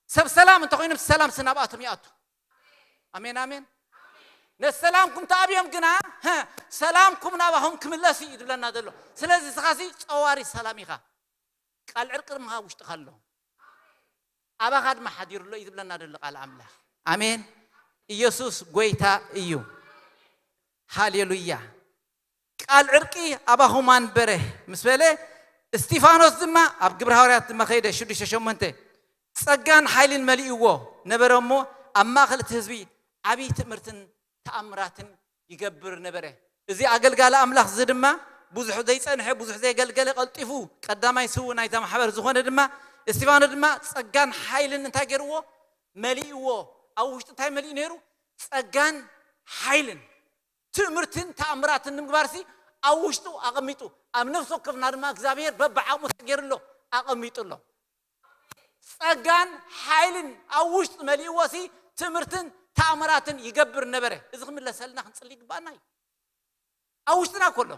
ሰብ ሰላም እንተኮይኖም ሰላም ስናብኣቶም ይኣቱ። ኣሜን ኣሜን። ነሰላምኩም ተኣብዮም ግና ሀ፣ ሰላምኩም ናባኹም ክምለስ እዩ ዝብለና ዘሎ። ስለዚ ስኻሲ ጸዋሪ ሰላም ኢኻ። ቃል ዕርቂ ድማ ውሽጥኻ ኣሎ። ኣባኻ ድማ ሓዲሩ ኣሎ እዩ ዝብለና ዘሎ ቃል ኣምላኽ። ኣሜን። ኢየሱስ ጎይታ እዩ። ሃሌሉያ። ቃል ዕርቂ ኣባኹም ኣንበረ ምስ በለ፣ እስጢፋኖስ ድማ ኣብ ግብረ ሃዋርያት ድማ ከይደ ሽዱሽተ ሸሞንተ ጸጋን ሓይልን መሊእዎ ነበረ እሞ ኣብ ማእከል እቲ ህዝቢ ዓብዪ ትእምርትን ተኣምራትን ይገብር ነበረ። እዚ ኣገልጋሊ ኣምላኽ እዚ ድማ ብዙሕ ዘይጸንሐ ብዙሕ ዘየገልገለ ቀልጢፉ ቀዳማይ ስው ናይዛ ማሕበር ዝኾነ ድማ እስጢፋኖ ድማ ጸጋን ሓይልን እንታይ ገይርዎ? መሊእዎ። ኣብ ውሽጡ እንታይ መሊኡ ነይሩ? ጸጋን ሓይልን ትእምርትን ተኣምራትን ንምግባርሲ ኣብ ውሽጡ ኣቐሚጡ ኣብ ነፍሲ ወከፍና ድማ እግዚኣብሔር በብዓቕሙ ተገይሩ ኣሎ ኣቐሚጡ ኣሎ። ጸጋን ሓይልን ኣብ ውሽጡ መሊእዎሲ ትምህርትን ተኣምራትን ይገብር ነበረ። እዚ ክምለሰልና ክንጽሊ ይግባና እዩ። ኣብ ውሽጥና ኮሎ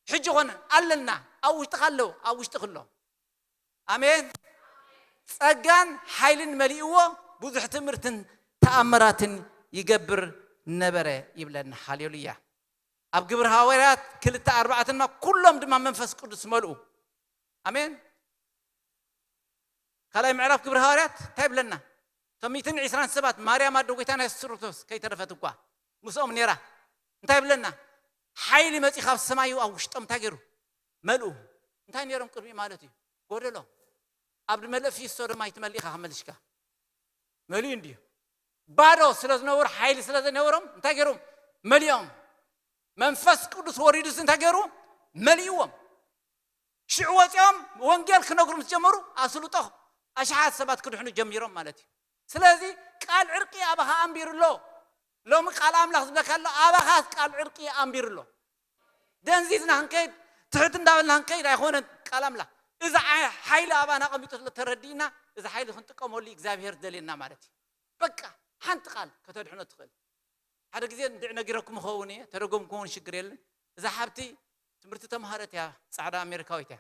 ሕጂ ኾነ ኣለና ኣብ ውሽጥኻ ኣለዉ ኣብ ውሽጥኽ ኣሎ። ኣሜን። ጸጋን ሓይልን መሊእዎ ብዙሕ ትምህርትን ተኣምራትን ይገብር ነበረ ይብለና። ሃሌሉያ። ኣብ ግብሪ ሃዋርያት ክልተ ኣርባዕተ ድማ ኩሎም ድማ መንፈስ ቅዱስ መልኡ። ኣሜን። ካልኣይ ምዕራፍ ግብሪ ሃዋርያት እንታይ ይብለና? እቶም ሚእትን ዕስራን ሰባት ማርያም ኣዶ ጎይታና የሱስ ክርስቶስ ከይተረፈት እኳ ምስኦም ነይራ። እንታይ ይብለና? ሓይሊ መጺኡ ካብ ሰማዩ ኣብ ውሽጦም እንታይ ገይሩ? መልኡ። እንታይ ነይሮም ቅድሚ ማለት እዩ? ጎደሎም። ኣብ ድመልእ ፊስቶ ድማ ይትመልእ ኢኻ ከመልሽካ። መሊኡ እንድዩ። ባዶ ስለ ዝነበሩ ሓይሊ ስለ ዘይነበሮም እንታይ ገይሮም? መሊኦም። መንፈስ ቅዱስ ወሪዱስ እንታይ ገይሩ? መሊእዎም። ሽዑ ወፂኦም ወንጌል ክነግሩ ምስ ጀመሩ ኣስልጦ ኣሽሓት ሰባት ክድሕኑ ጀሚሮም ማለት እዩ። ስለዚ ቃል ዕርቂ ኣባኻ ኣንቢሩ ኣሎ። ሎሚ ቃል ኣምላኽ ዝብለካ ኣሎ ኣባኻ ቃል ዕርቂ ኣንቢሩ ኣሎ። ደንዚዝና ክንከይድ ትሕት እንዳበልና ክንከይድ ኣይኮነን ቃል ኣምላኽ። እዚ ሓይሊ ኣባና ኣቐሚጡ ስለ ተረዲእና እዚ ሓይሊ ክንጥቀመሉ እግዚኣብሔር ደልየና ማለት እዩ። በቃ ሓንቲ ቃል ከተድሕኖ ትኽእል። ሓደ ግዜ እንድዕ ነጊረኩም ይኸውን እየ ተደገምኩ እውን ሽግር የለን። እዛ ሓብቲ ትምህርቲ ተምሃረት እያ። ፃዕዳ ኣሜሪካዊት እያ።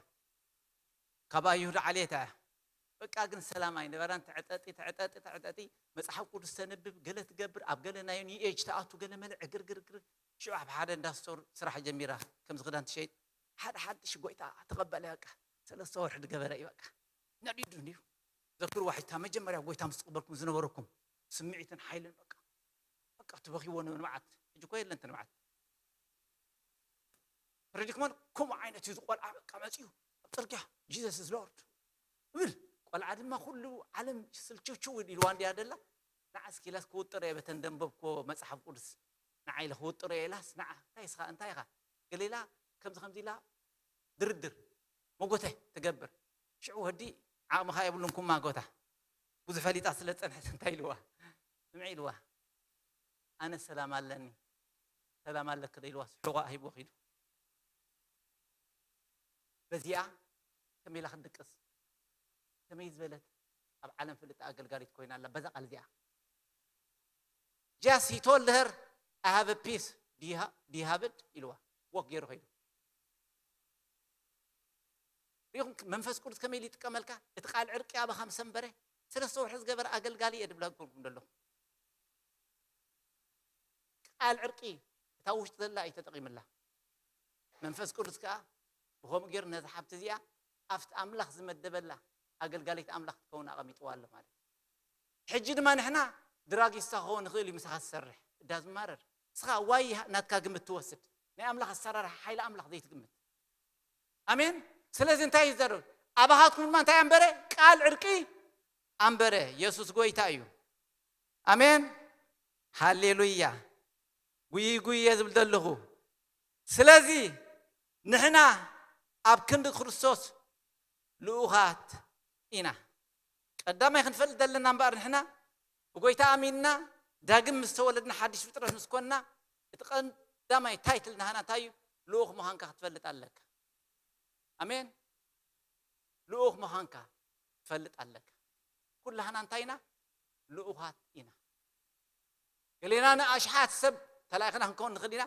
ካብ ኣይሁድ ዓሌት እያ። በቃ ግን ሰላም ኣይነበራን። ተዕጠጢ ተዕጠጢ ተዕጠጢ መፅሓፍ ቅዱስ ተንብብ ገለ ትገብር ኣብ ገለ ናይ ኒው ኤጅ ተኣቱ ገለ መለ ዕግርግርግር ሽዑ ኣብ ሓደ እንዳስቶር ስራሕ ጀሚራ ከምዚ ክዳን ትሸይጥ ሓደ ሓድሽ ጎይታ ተቐበለ በቃ ሰለስተ ወርሒ ዝገበረ እዩ። በቃ ነዲዱ እንድዩ። ዘክርዋ ሕጂ፣ እታ መጀመርያ ጎይታ ምስ ተቐበልኩም ዝነበረኩም ስምዒትን ሓይልን፣ በቃ በቃ ትበኽይዎ ነበረ። ንብዓት ሕጂ እኮ የለን ንብዓት። ተረዲእኩሞ? ከምኡ ዓይነት እዩ። ዝቆልዓ በቃ መፂኡ ኣብ ፅርግያ Jesus is Lord እብል። ቆልዓ ድማ ኩሉ ዓለም ስልችውችው ኢልዋ እንድያ ደላ። ንዓ እስኪ ኢላስ ክውጥር እየ በተን ደንበብኮ መፅሓፍ ቅዱስ። ንዓ ኢለ ክውጥር እየ ኢላስ፣ ንዓ እንታይ ስኻ እንታይ ኢኻ ገሌላ ከምዚ ከምዚ ኢላ ድርድር መጎተ ትገብር። ሽዑ ወዲ ዓቕምኻ የብሉን ኩማ ጎታ ብዙ ፈሊጣ ስለ ዝፀንሐት እንታይ ኢልዋ? ስምዒ ኢልዋ፣ ኣነ ሰላም ኣለኒ። ሰላም ኣለኪ ዶ ኢልዋ፣ ስሑቋ ሂብዎ ኪዱ። በዚኣ ከመይ ኢላ ክትድቅስ፣ ከመይ ዝበለት ኣብ ዓለም ፍልጥ ኣገልጋሊት ኮይና ኣላ። በዛ ቃል እዚኣ፣ just he told her, I have a peace, do you ha- do you have it ኢልዋ፣ ወክ ገይሩ ከይዱ። ሪኹም መንፈስ ቅዱስ ከመይ ኢሉ ይጥቀመልካ? እቲ ቃል ዕርቂ ኣባኻ ምስ ኣንበረ፣ ሰለስተ ወርሒ ዝገበረ ኣገልጋሊ እየ ድብለኩም ዘለኹ። ቃል ዕርቂ እታ ውሽጢ ዘላ እዩ ተጠቒምላ። መንፈስ ቅዱስ ከኣ ብኸምኡ ገይሩ ነዛ ሓብቲ እዚኣ ኣብቲ ኣምላኽ ዝመደበላ ኣገልጋሊት ኣምላኽ ክትከውን ኣቐሚጥዋ ኣሎ ማለት እዩ። ሕጂ ድማ ንሕና ድራጊስታ ክኸውን ንኽእል እዩ ምሳኻ ዝሰርሕ እዳ ዝማረር። ንስኻ ዋይ ናትካ ግምት ትወስድ፣ ናይ ኣምላኽ ኣሰራርሓ ሓይሊ ኣምላኽ ዘይትግምት። ኣሜን። ስለዚ እንታይ እዩ ዝዛረብ? ኣባኻትኩም ድማ እንታይ ኣንበረ? ቃል ዕርቂ ኣንበረ። የሱስ ጎይታ እዩ። ኣሜን። ሃሌሉያ። ጉይ ጉይ እየ ዝብል ዘለኹ። ስለዚ ንሕና ኣብ ክንዲ ክርስቶስ ልኡኻት ኢና። ቀዳማይ ክንፈልጥ ዘለና እምበኣር፣ ንሕና ብጎይታ ኣሚንና ዳግም ምስ ተወለድና ሓድሽ ፍጥረት ምስ ኮንና፣ እቲ ቀዳማይ ታይትል ናህና እንታይ እዩ? ልኡኽ ምዃንካ ክትፈልጥ ኣለካ። ኣሜን። ልኡኽ ምዃንካ ክትፈልጥ ኣለካ። ኩላህና እንታይ ኢና? ልኡኻት ኢና። ገሌና ንኣሽሓት ሰብ ተላኢኽና ክንከውን ንኽእል ኢና።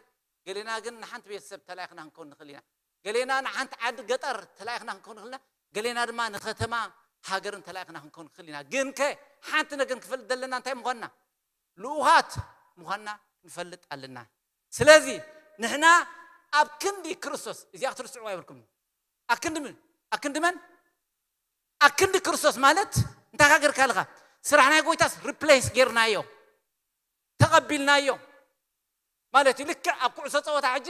ገሌና ግን ንሓንቲ ቤተሰብ ተላኢኽና ክንከውን ንኽእል ኢና። ገሌና ንሓንቲ ዓዲ ገጠር ተላኢኽና ክንከውን ንኽእል ኢና። ገሌና ድማ ንከተማ ሃገርን ተላኢኽና ክንከውን ንኽእል ኢና። ግን ከ ሓንቲ ነገር ክንፈልጥ ዘለና እንታይ ምዃንና? ልኡኻት ምዃንና ክንፈልጥ ኣለና። ስለዚ ንሕና ኣብ ክንዲ ክርስቶስ፣ እዚኣ ክትርስዕዋ የብልኩም። ኣክንዲ ምን? ኣክንዲ መን? ኣክንዲ ክርስቶስ ማለት እንታይ ካገርካ ኣለኻ? ስራሕ ናይ ጎይታስ ሪፕሌስ ጌርናዮ፣ ተቐቢልናዮ ማለት እዩ። ልክዕ ኣብ ኩዕሶ ፀወታ ሕጂ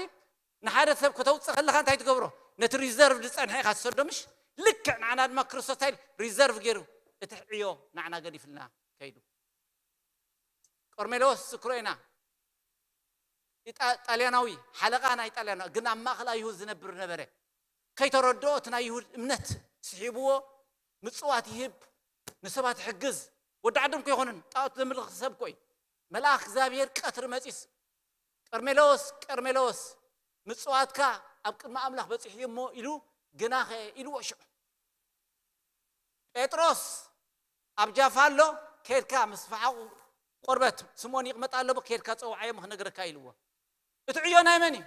ንሓደ ሰብ ከተውፅእ ከለኻ እንታይ ትገብሮ? ነቲ ሪዘርቭ ዝፀንሐ ኢኻ ትሰዶ ምሽ? ልክዕ ንዓና ድማ ክርስቶስ እንታይ ኢሉ? ሪዘርቭ ገይሩ እቲ ዕዮ ንዓና ገዲፍልና ከይዱ። ቆርሜሎስ ዝክሮ ኢና። ኢጣ- ጣልያናዊ ሓለቓ ናይ ጣልያና ግን ኣብ ማእኸል ኣይሁድ ዝነብር ነበረ። ከይተረድኦ እቲ ናይ ይሁድ እምነት ስሒብዎ ምፅዋት ይህብ፣ ንሰባት ይሕግዝ። ወዲ ዓዶም ከይኮነን ጣዖት ዘምልኽ ሰብ ኮይ። መልኣኽ እግዚኣብሔር ቀትሪ መፂስ፣ ቀርሜሎስ፣ ቀርሜሎስ፣ ምፅዋትካ ኣብ ቅድሚ ኣምላኽ በፂሑ እዩ እሞ ኢሉ፣ ግናኸ ኢልዎ ሽዑ። ጴጥሮስ ኣብ ጃፋ ኣሎ፣ ኬድካ ምስ ፈሓቑ ቆርበት ስምኦን ይቕመጥ ኣሎ፣ ኬድካ ፀውዓዮ ክነግረካ ኢልዎ። እቲ ዕዮ ናይ መን እዩ?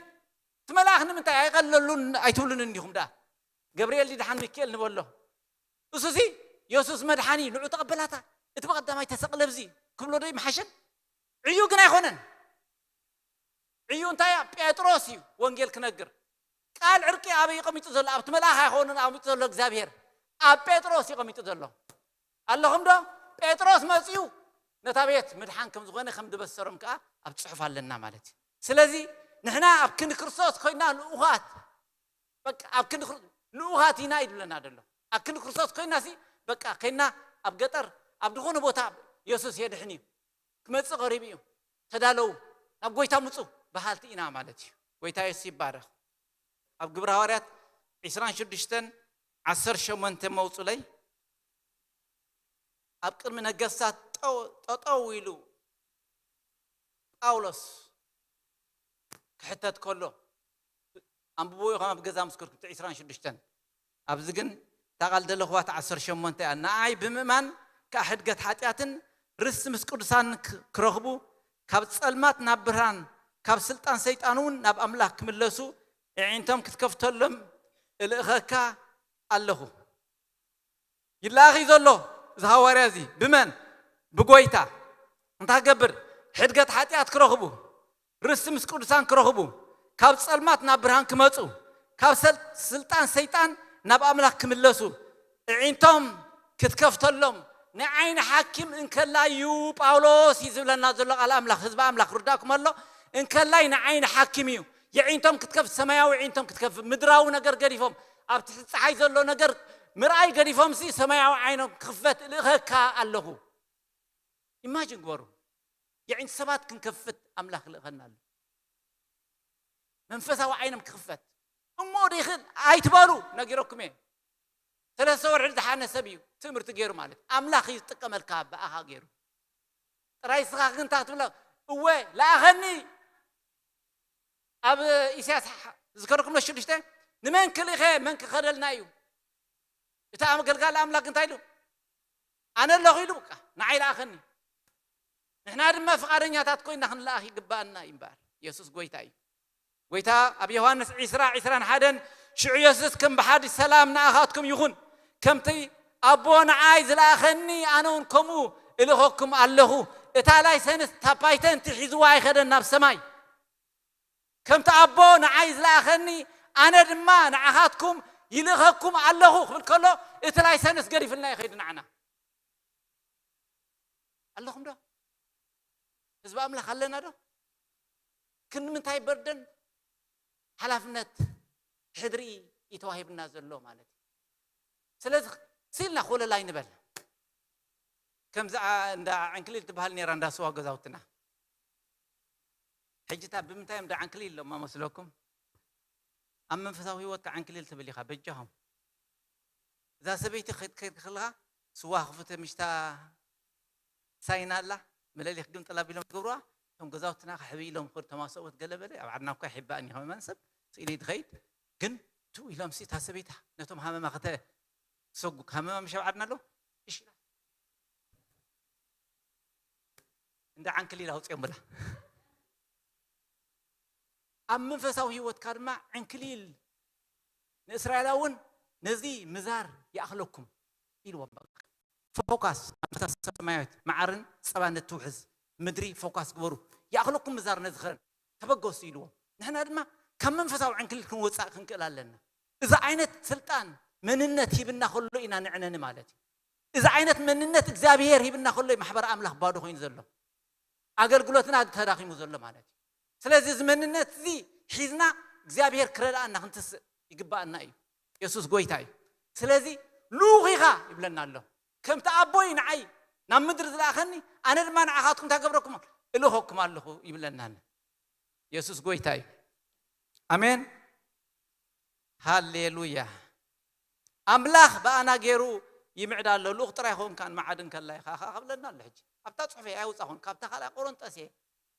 እቲ መልኣኽ ንምንታይ ኣይቐለሉን ኣይትብሉን እንዲኹም ደኣ? ገብርኤል ድዩ ደሓን ሚካኤል ንበሎ። እሱሲ የሱስ መድሓኒ ንዑ ተቐበላታ። እቲ ብቐዳማይ ተሰቕለ ብዚ ክብሎ ዶ ይምሓሸን? ዕዩ ግን ኣይኮነን። ዕዩ እንታይ እያ? ጴጥሮስ እዩ ወንጌል ክነግር። ቃል ዕርቂ ኣበይ እዩ ቀሚጡ ዘሎ? ኣብቲ መልኣኽ ኣይኮነን ኣቐሚጡ ዘሎ እግዚኣብሔር፣ ኣብ ጴጥሮስ እዩ ቀሚጡ ዘሎ። ኣለኹም ዶ? ጴጥሮስ መፂኡ ነታ ቤት ምድሓን ከም ዝኾነ ከም ዝበሰሮም ከዓ ኣብ ፅሑፍ ኣለና ማለት እዩ። ስለዚ ንሕና ኣብ ክንዲ ክርስቶስ ኮይና ልኡኻት፣ በቃ ኣብ ክንዲ ክር- ልኡኻት ኢና ይብለና ዘሎ። ኣብ ክንዲ ክርስቶስ ኮይና ሲ በቃ ኮይና ኣብ ገጠር ኣብ ዝኾነ ቦታ የሱስ የድሕን እዩ፣ ክመፅእ ቀሪቡ እዩ፣ ተዳለዉ፣ ናብ ጎይታ ምፁ በሃልቲ ኢና ማለት እዩ። ጎይታ የሱስ ይባረኽ። ኣብ ግብረ ሃዋርያት ዕስራን ሽዱሽተን ዓሰርተ ሸሞንተ መውፁለይ። ኣብ ቅድሚ ነገስታት ጠው- ጠጠው ኢሉ ጳውሎስ ክሕተት ከሎ፣ ኣንብቦ ኢኹም ኣብ ገዛ ምስክርኩም፣ እቲ ዕስራን ሽዱሽተን። ኣብዚ ግን እታ ቃል ዘለኹዋ፣ እታ ዓሰርተ ሸሞንተ እያ። ንኣይ ብምእማን ከኣ ሕድገት ሓጢኣትን ርስቲ ምስ ቅዱሳን ክ- ክረኽቡ፣ ካብ ጸልማት ናብ ብርሃን፣ ካብ ስልጣን ሰይጣን እውን ናብ ኣምላኽ ክምለሱ፣ ኣዒንቶም ክትከፍተሎም እልእኸካ ኣለኹ። ይለኣኽ እዩ ዘሎ እዚ ሃዋርያ እዚ። ብመን? ብጎይታ። እንታይ ክገብር? ሕድገት ሓጢኣት ክረኽቡ፣ ርስቲ ምስ ቅዱሳን ክረኽቡ፣ ካብ ጸልማት ናብ ብርሃን ክመጹ፣ ካብ ሰል- ስልጣን ሰይጣን ናብ ኣምላኽ ክምለሱ፣ እዒንቶም ክትከፍተሎም፣ ንዓይኒ ሓኪም እንከላይ እዩ። ጳውሎስ እዩ ዝብለና ዘሎ ቃል ኣምላኽ። ህዝቢ ኣምላኽ ርዳእኩም ኣሎ። እንከላይ ንዓይኒ ሓኪም እዩ። የዒንቶም ክትከፍት፣ ሰማያዊ ዒንቶም ክትከፍት፣ ምድራዊ ነገር ገዲፎም፣ ኣብቲ ጸሓይ ዘሎ ነገር ምርኣይ ገዲፎምሲ፣ ሰማያዊ ዓይኖም ክኽፈት እልእኸካ ኣለኹ። ኢማጂን ግበሩ። የዒንቲ ሰባት ክንከፍት ኣምላኽ ልእኸና ኣሎ። መንፈሳዊ ዓይኖም ክኽፈት። እሞ ዶ ይኽእል ኣይትበሉ፣ ነጊረኩም እየ። ሰለስተ ወርሒ ዝሓነ ሰብ እዩ ትምህርቲ ገይሩ ማለት። ኣምላኽ እዩ ዝጥቀመልካ ብኣኻ ገይሩ። ጥራይ ስኻ ክንታ ክትብሎ፣ እወ፣ ለኣኸኒ። ኣብ ኢሳያስ ዝከረኩም ለ ሽዱሽተ፣ ንመን ክልእኸ፣ መን ክኸደልና እዩ? እቲ ኣገልጋሊ ኣምላኽ እንታይ ኢሉ? ኣነ ኣለኹ ኢሉ፣ በቃ፣ ንዓይ ለኣኸኒ። ንሕና ድማ ፍቓደኛታት ኮይና ክንለኣኽ ይግባኣና እዩ እምበኣር። የሱስ ጎይታ እዩ። ጎይታ ኣብ ዮሃንስ ዒስራ፣ ዒስራን ሓደን፣ ሽዑ የሱስ ከም ብሓዲ ሰላም ንኣኻትኩም ይኹን። ከምቲ ኣቦ ንዓይ ዝለኣኸኒ፣ ኣነ እውን ከምኡ እልኸኩም ኣለኹ። እታ ላይሰንስ፣ እታ ፓተንት ሒዝዋ ኣይኸደን ናብ ሰማይ። ከምቲ ኣቦ ንዓይ ዝለኣኸኒ፣ ኣነ ድማ ንዓኻትኩም ይልእኸኩም ኣለኹ ክብል ከሎ፣ እቲ ላይሰንስ ገዲፍልና ይኸይድ ንዓና። ኣለኹም ዶ? ህዝቢ ኣምላኽ ኣለና ዶ? ክንምንታይ በርደን ሓላፍነት ሕድሪ እዩ ተዋሂብና ዘሎ ማለት እዩ። ስለዚ ሲልና ኮለል ኣይንበል። ከምዚ ኣ-፣ እንዳ ዕንክሊል ትበሃል ነይራ እንዳ ስዋ ገዛውትና። ሕጂ እታ ብምንታይ እዮም እንዳ ዕንክሊል ኢሎማ መስለኩም? ኣብ መንፈሳዊ ህይወትካ ዕንክሊል ትብል ኢኻ በጃኹም። እዛ ሰበይቲ ክትከይድ ከለኻ ስዋ ክፍተ ምሽታ ሳይና ኣላ፣ መለሊኽ ግን ጠላብ ኢሎም ዝገብሩዋ፣ እቶም ገዛውትና ክሕቢ ኢሎም ክድ ተማሰቦት ገለ በለ፣ ኣብ ዓድና እኳ ይሕባእን እዩ ከመማን ሰብ ስኢሉ እዩ ዝኸይድ። ግን ትው ኢሎም ሲ እታ ሰበይታ ነቶም ሃመማ ክተ ሰጉ ሃመማ ምሽ ኣብ ዓድና ኣሎ። እሺ፣ እንደ ዓንክሊል ኣውፅኦም ብላ። ኣብ መንፈሳዊ ህይወትካ ድማ ዕንክሊል ንእስራኤላውን ነዚ ምዛር ይኣኽለኩም ኢልዎም። በቃ ፎካስ ኣብታ ሰማያዊት መዓርን ጸባን እትውሕዝ ምድሪ ፎካስ ግበሩ። ይኣኽለኩም ምዛር ነዚ ኸረን ተበገሱ ኢልዎም። ንሕና ድማ ካብ መንፈሳዊ ዕንክሊል ክንወጻእ ክንክእል ኣለና። እዚ ዓይነት ስልጣን መንነት ሂብና ከሎ ኢና ንዕነኒ ማለት እዩ። እዚ ዓይነት መንነት እግዚኣብሔር ሂብና ከሎ እዩ ማሕበር ኣምላኽ ባዶ ኮይኑ ዘሎ። ኣገልግሎትና ተዳኺሙ ዘሎ ማለት እዩ። ስለዚ እዚ መንነት እዚ ሒዝና እግዚኣብሔር ክረድኣና ክንትስእ ይግባኣና እዩ። የሱስ ጎይታ እዩ። ስለዚ ልኡኽ ኢኻ ይብለና ኣሎ። ከምቲ ኣቦይ ንዓይ ናብ ምድሪ ዝለኣኸኒ ኣነ ድማ ንዓኻትኩም እንታይ ገብረኩም? እልኸኩም ኣለኹ ይብለና ኣሎ። የሱስ ጎይታ እዩ። ኣሜን። ሃሌሉያ። ኣምላኽ ብኣና ገይሩ ይምዕድ ኣሎ። ልኡኽ ጥራይ ኾንካን መዓድን ከላ ኢኻ ኸዓ ክብለና ኣሎ። ሕጂ ኣብታ ጽሑፈይ ኣይውጻኹን፣ ካብታ ካልኣይ ቆሮንጦስ እየ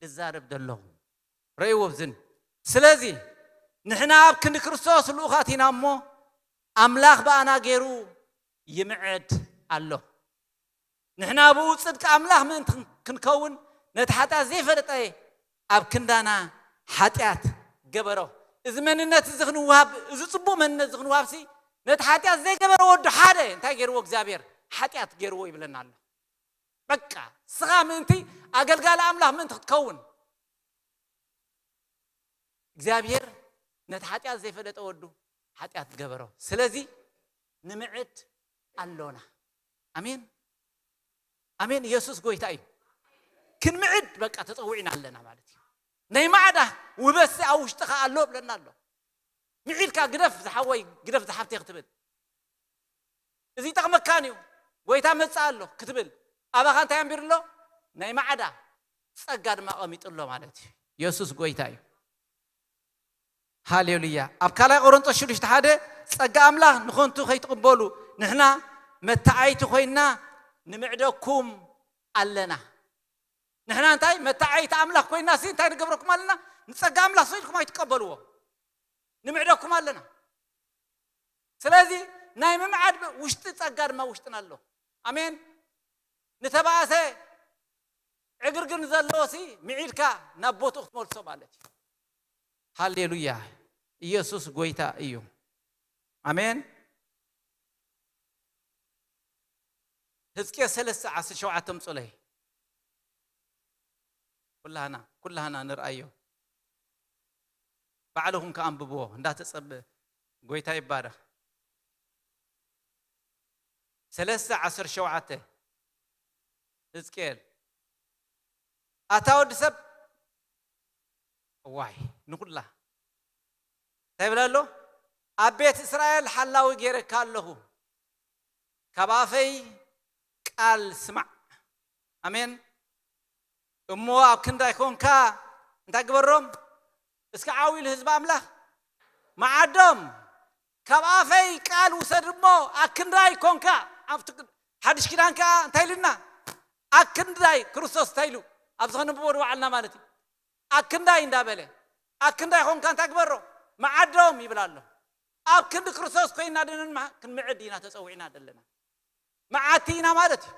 ዝዛረብ ዘለኹ። ረእይዎ ብዝን። ስለዚ ንሕና ኣብ ክንዲ ክርስቶስ ልኡኻት ኢና እሞ፣ ኣምላኽ ብኣና ገይሩ ይምዕድ ኣሎ። ንሕና ብኡ ጽድቂ ኣምላኽ ምእንቲ ክንከውን፣ ነቲ ሓጢኣት ዘይፈለጠ ኣብ ክንዳና ሓጢኣት ገበሮ። እዚ መንነት እዚ ክንወሃብ፣ እዚ ጽቡቕ መንነት እዚ ክንወሃብሲ፣ ነቲ ሓጢኣት ዘይገበረ ወዱ ሓደ እንታይ ገይርዎ እግዚኣብሔር? ሓጢኣት ገይርዎ ይብለና ኣሎ። በቃ፣ ስኻ ምእንቲ ኣገልጋሊ ኣምላኽ ምእንቲ ክትከውን፣ እግዚኣብሔር ነቲ ሓጢኣት ዘይፈለጠ ወዱ ሓጢኣት ገበሮ። ስለዚ ንምዕድ ኣሎና። ኣሜን፣ ኣሜን። ኢየሱስ ጎይታ እዩ። ክንምዕድ በቃ ተጸዊዕና ኣለና ማለት እዩ። ናይ ማዕዳ ውህበትሲ ኣብ ውሽጥኻ ኣሎ ብለና ኣሎ። ምዒድካ ግደፍ ዝሓወይ፣ ግደፍ ዝሓፍተይ ክትብል፣ እዚ ይጠቕመካን እዩ፣ ጎይታ መጽእ ኣሎ ክትብል፣ ኣባኻ እንታይ ኣንቢሩ ኣሎ? ናይ ማዕዳ ጸጋ ድማ ኣቐሚጡ ኣሎ ማለት እዩ። የሱስ ጎይታ እዩ። ሃሌሉያ። ኣብ ካልኣይ ቆሮንቶስ ሽዱሽተ ሓደ፣ ጸጋ ኣምላኽ ንኸንቱ ከይትቕበሉ፣ ንሕና መተዓይቲ ኮይንና ንምዕደኩም ኣለና። ንሕና እንታይ መተዓይቲ ኣምላኽ ኮይንና ሲ እንታይ ንገብረኩም ኣለና? ንጸጋ ኣምላኽ ሰ ኢልኩም ኣይትቀበልዎ። ንምዕደኩም ኣለና። ስለዚ ናይ ምምዓድ ውሽጢ ጸጋ ድማ ውሽጥና ኣሎ። ኣሜን። ንተባእሰ ዕግርግር ንዘለዎ ሲ ምዒድካ ናብ ቦትኡ ክትመልሶ ማለት እዩ። ሃሌሉያ። ኢየሱስ ጎይታ እዩ። ኣሜን። ህዝቅኤል ሰለስተ ዓሰርተ ሸውዓተ ምጹለይ። ኩላህና፣ ኩላህና ንርኣዮ። ባዕልኹም ከኣንብብዎ እንዳተጸበ ጎይታ ይባረኽ። ሰለስተ ዓሰርተ ሸውዓተ። ህዝቅኤል፣ ኣታ ወዲ ሰብ፣ ዋይ ንኹላ እንታይ ይብል ኣሎ? ኣብ ቤት እስራኤል ሓላዊ ገይረካ ኣለኹ፣ ካብ ኣፈይ ቃል ስማዕ። ኣሜን። እሞ ኣብ ክንዳይ ኮንካ እንታይ ግበሮም? እስኪ ዓው ኢሉ ህዝቢ ኣምላኽ፣ መዓዶም፣ ካብ ኣፈይ ቃል ውሰድ እሞ ኣብ ክንዳይ ኮንካ። ኣብቲ ሓድሽ ኪዳን ከኣ እንታይ ኢሉና? ኣብ ክንዳይ ክርስቶስ እንታይ ኢሉ? ኣብዚ ከነንብቦ ንባዕልና ማለት እዩ። ኣብ ክንዳይ እንዳበለ፣ ኣብ ክንዳይ ኮንካ እንታይ ግበሮ? መዓዶም ይብል ኣሎ። ኣብ ክንዲ ክርስቶስ ኮይና ድማ ክንምዕድ ኢና ተጸዊዕና ዘለና። መዓቲ ኢና ማለት እዩ።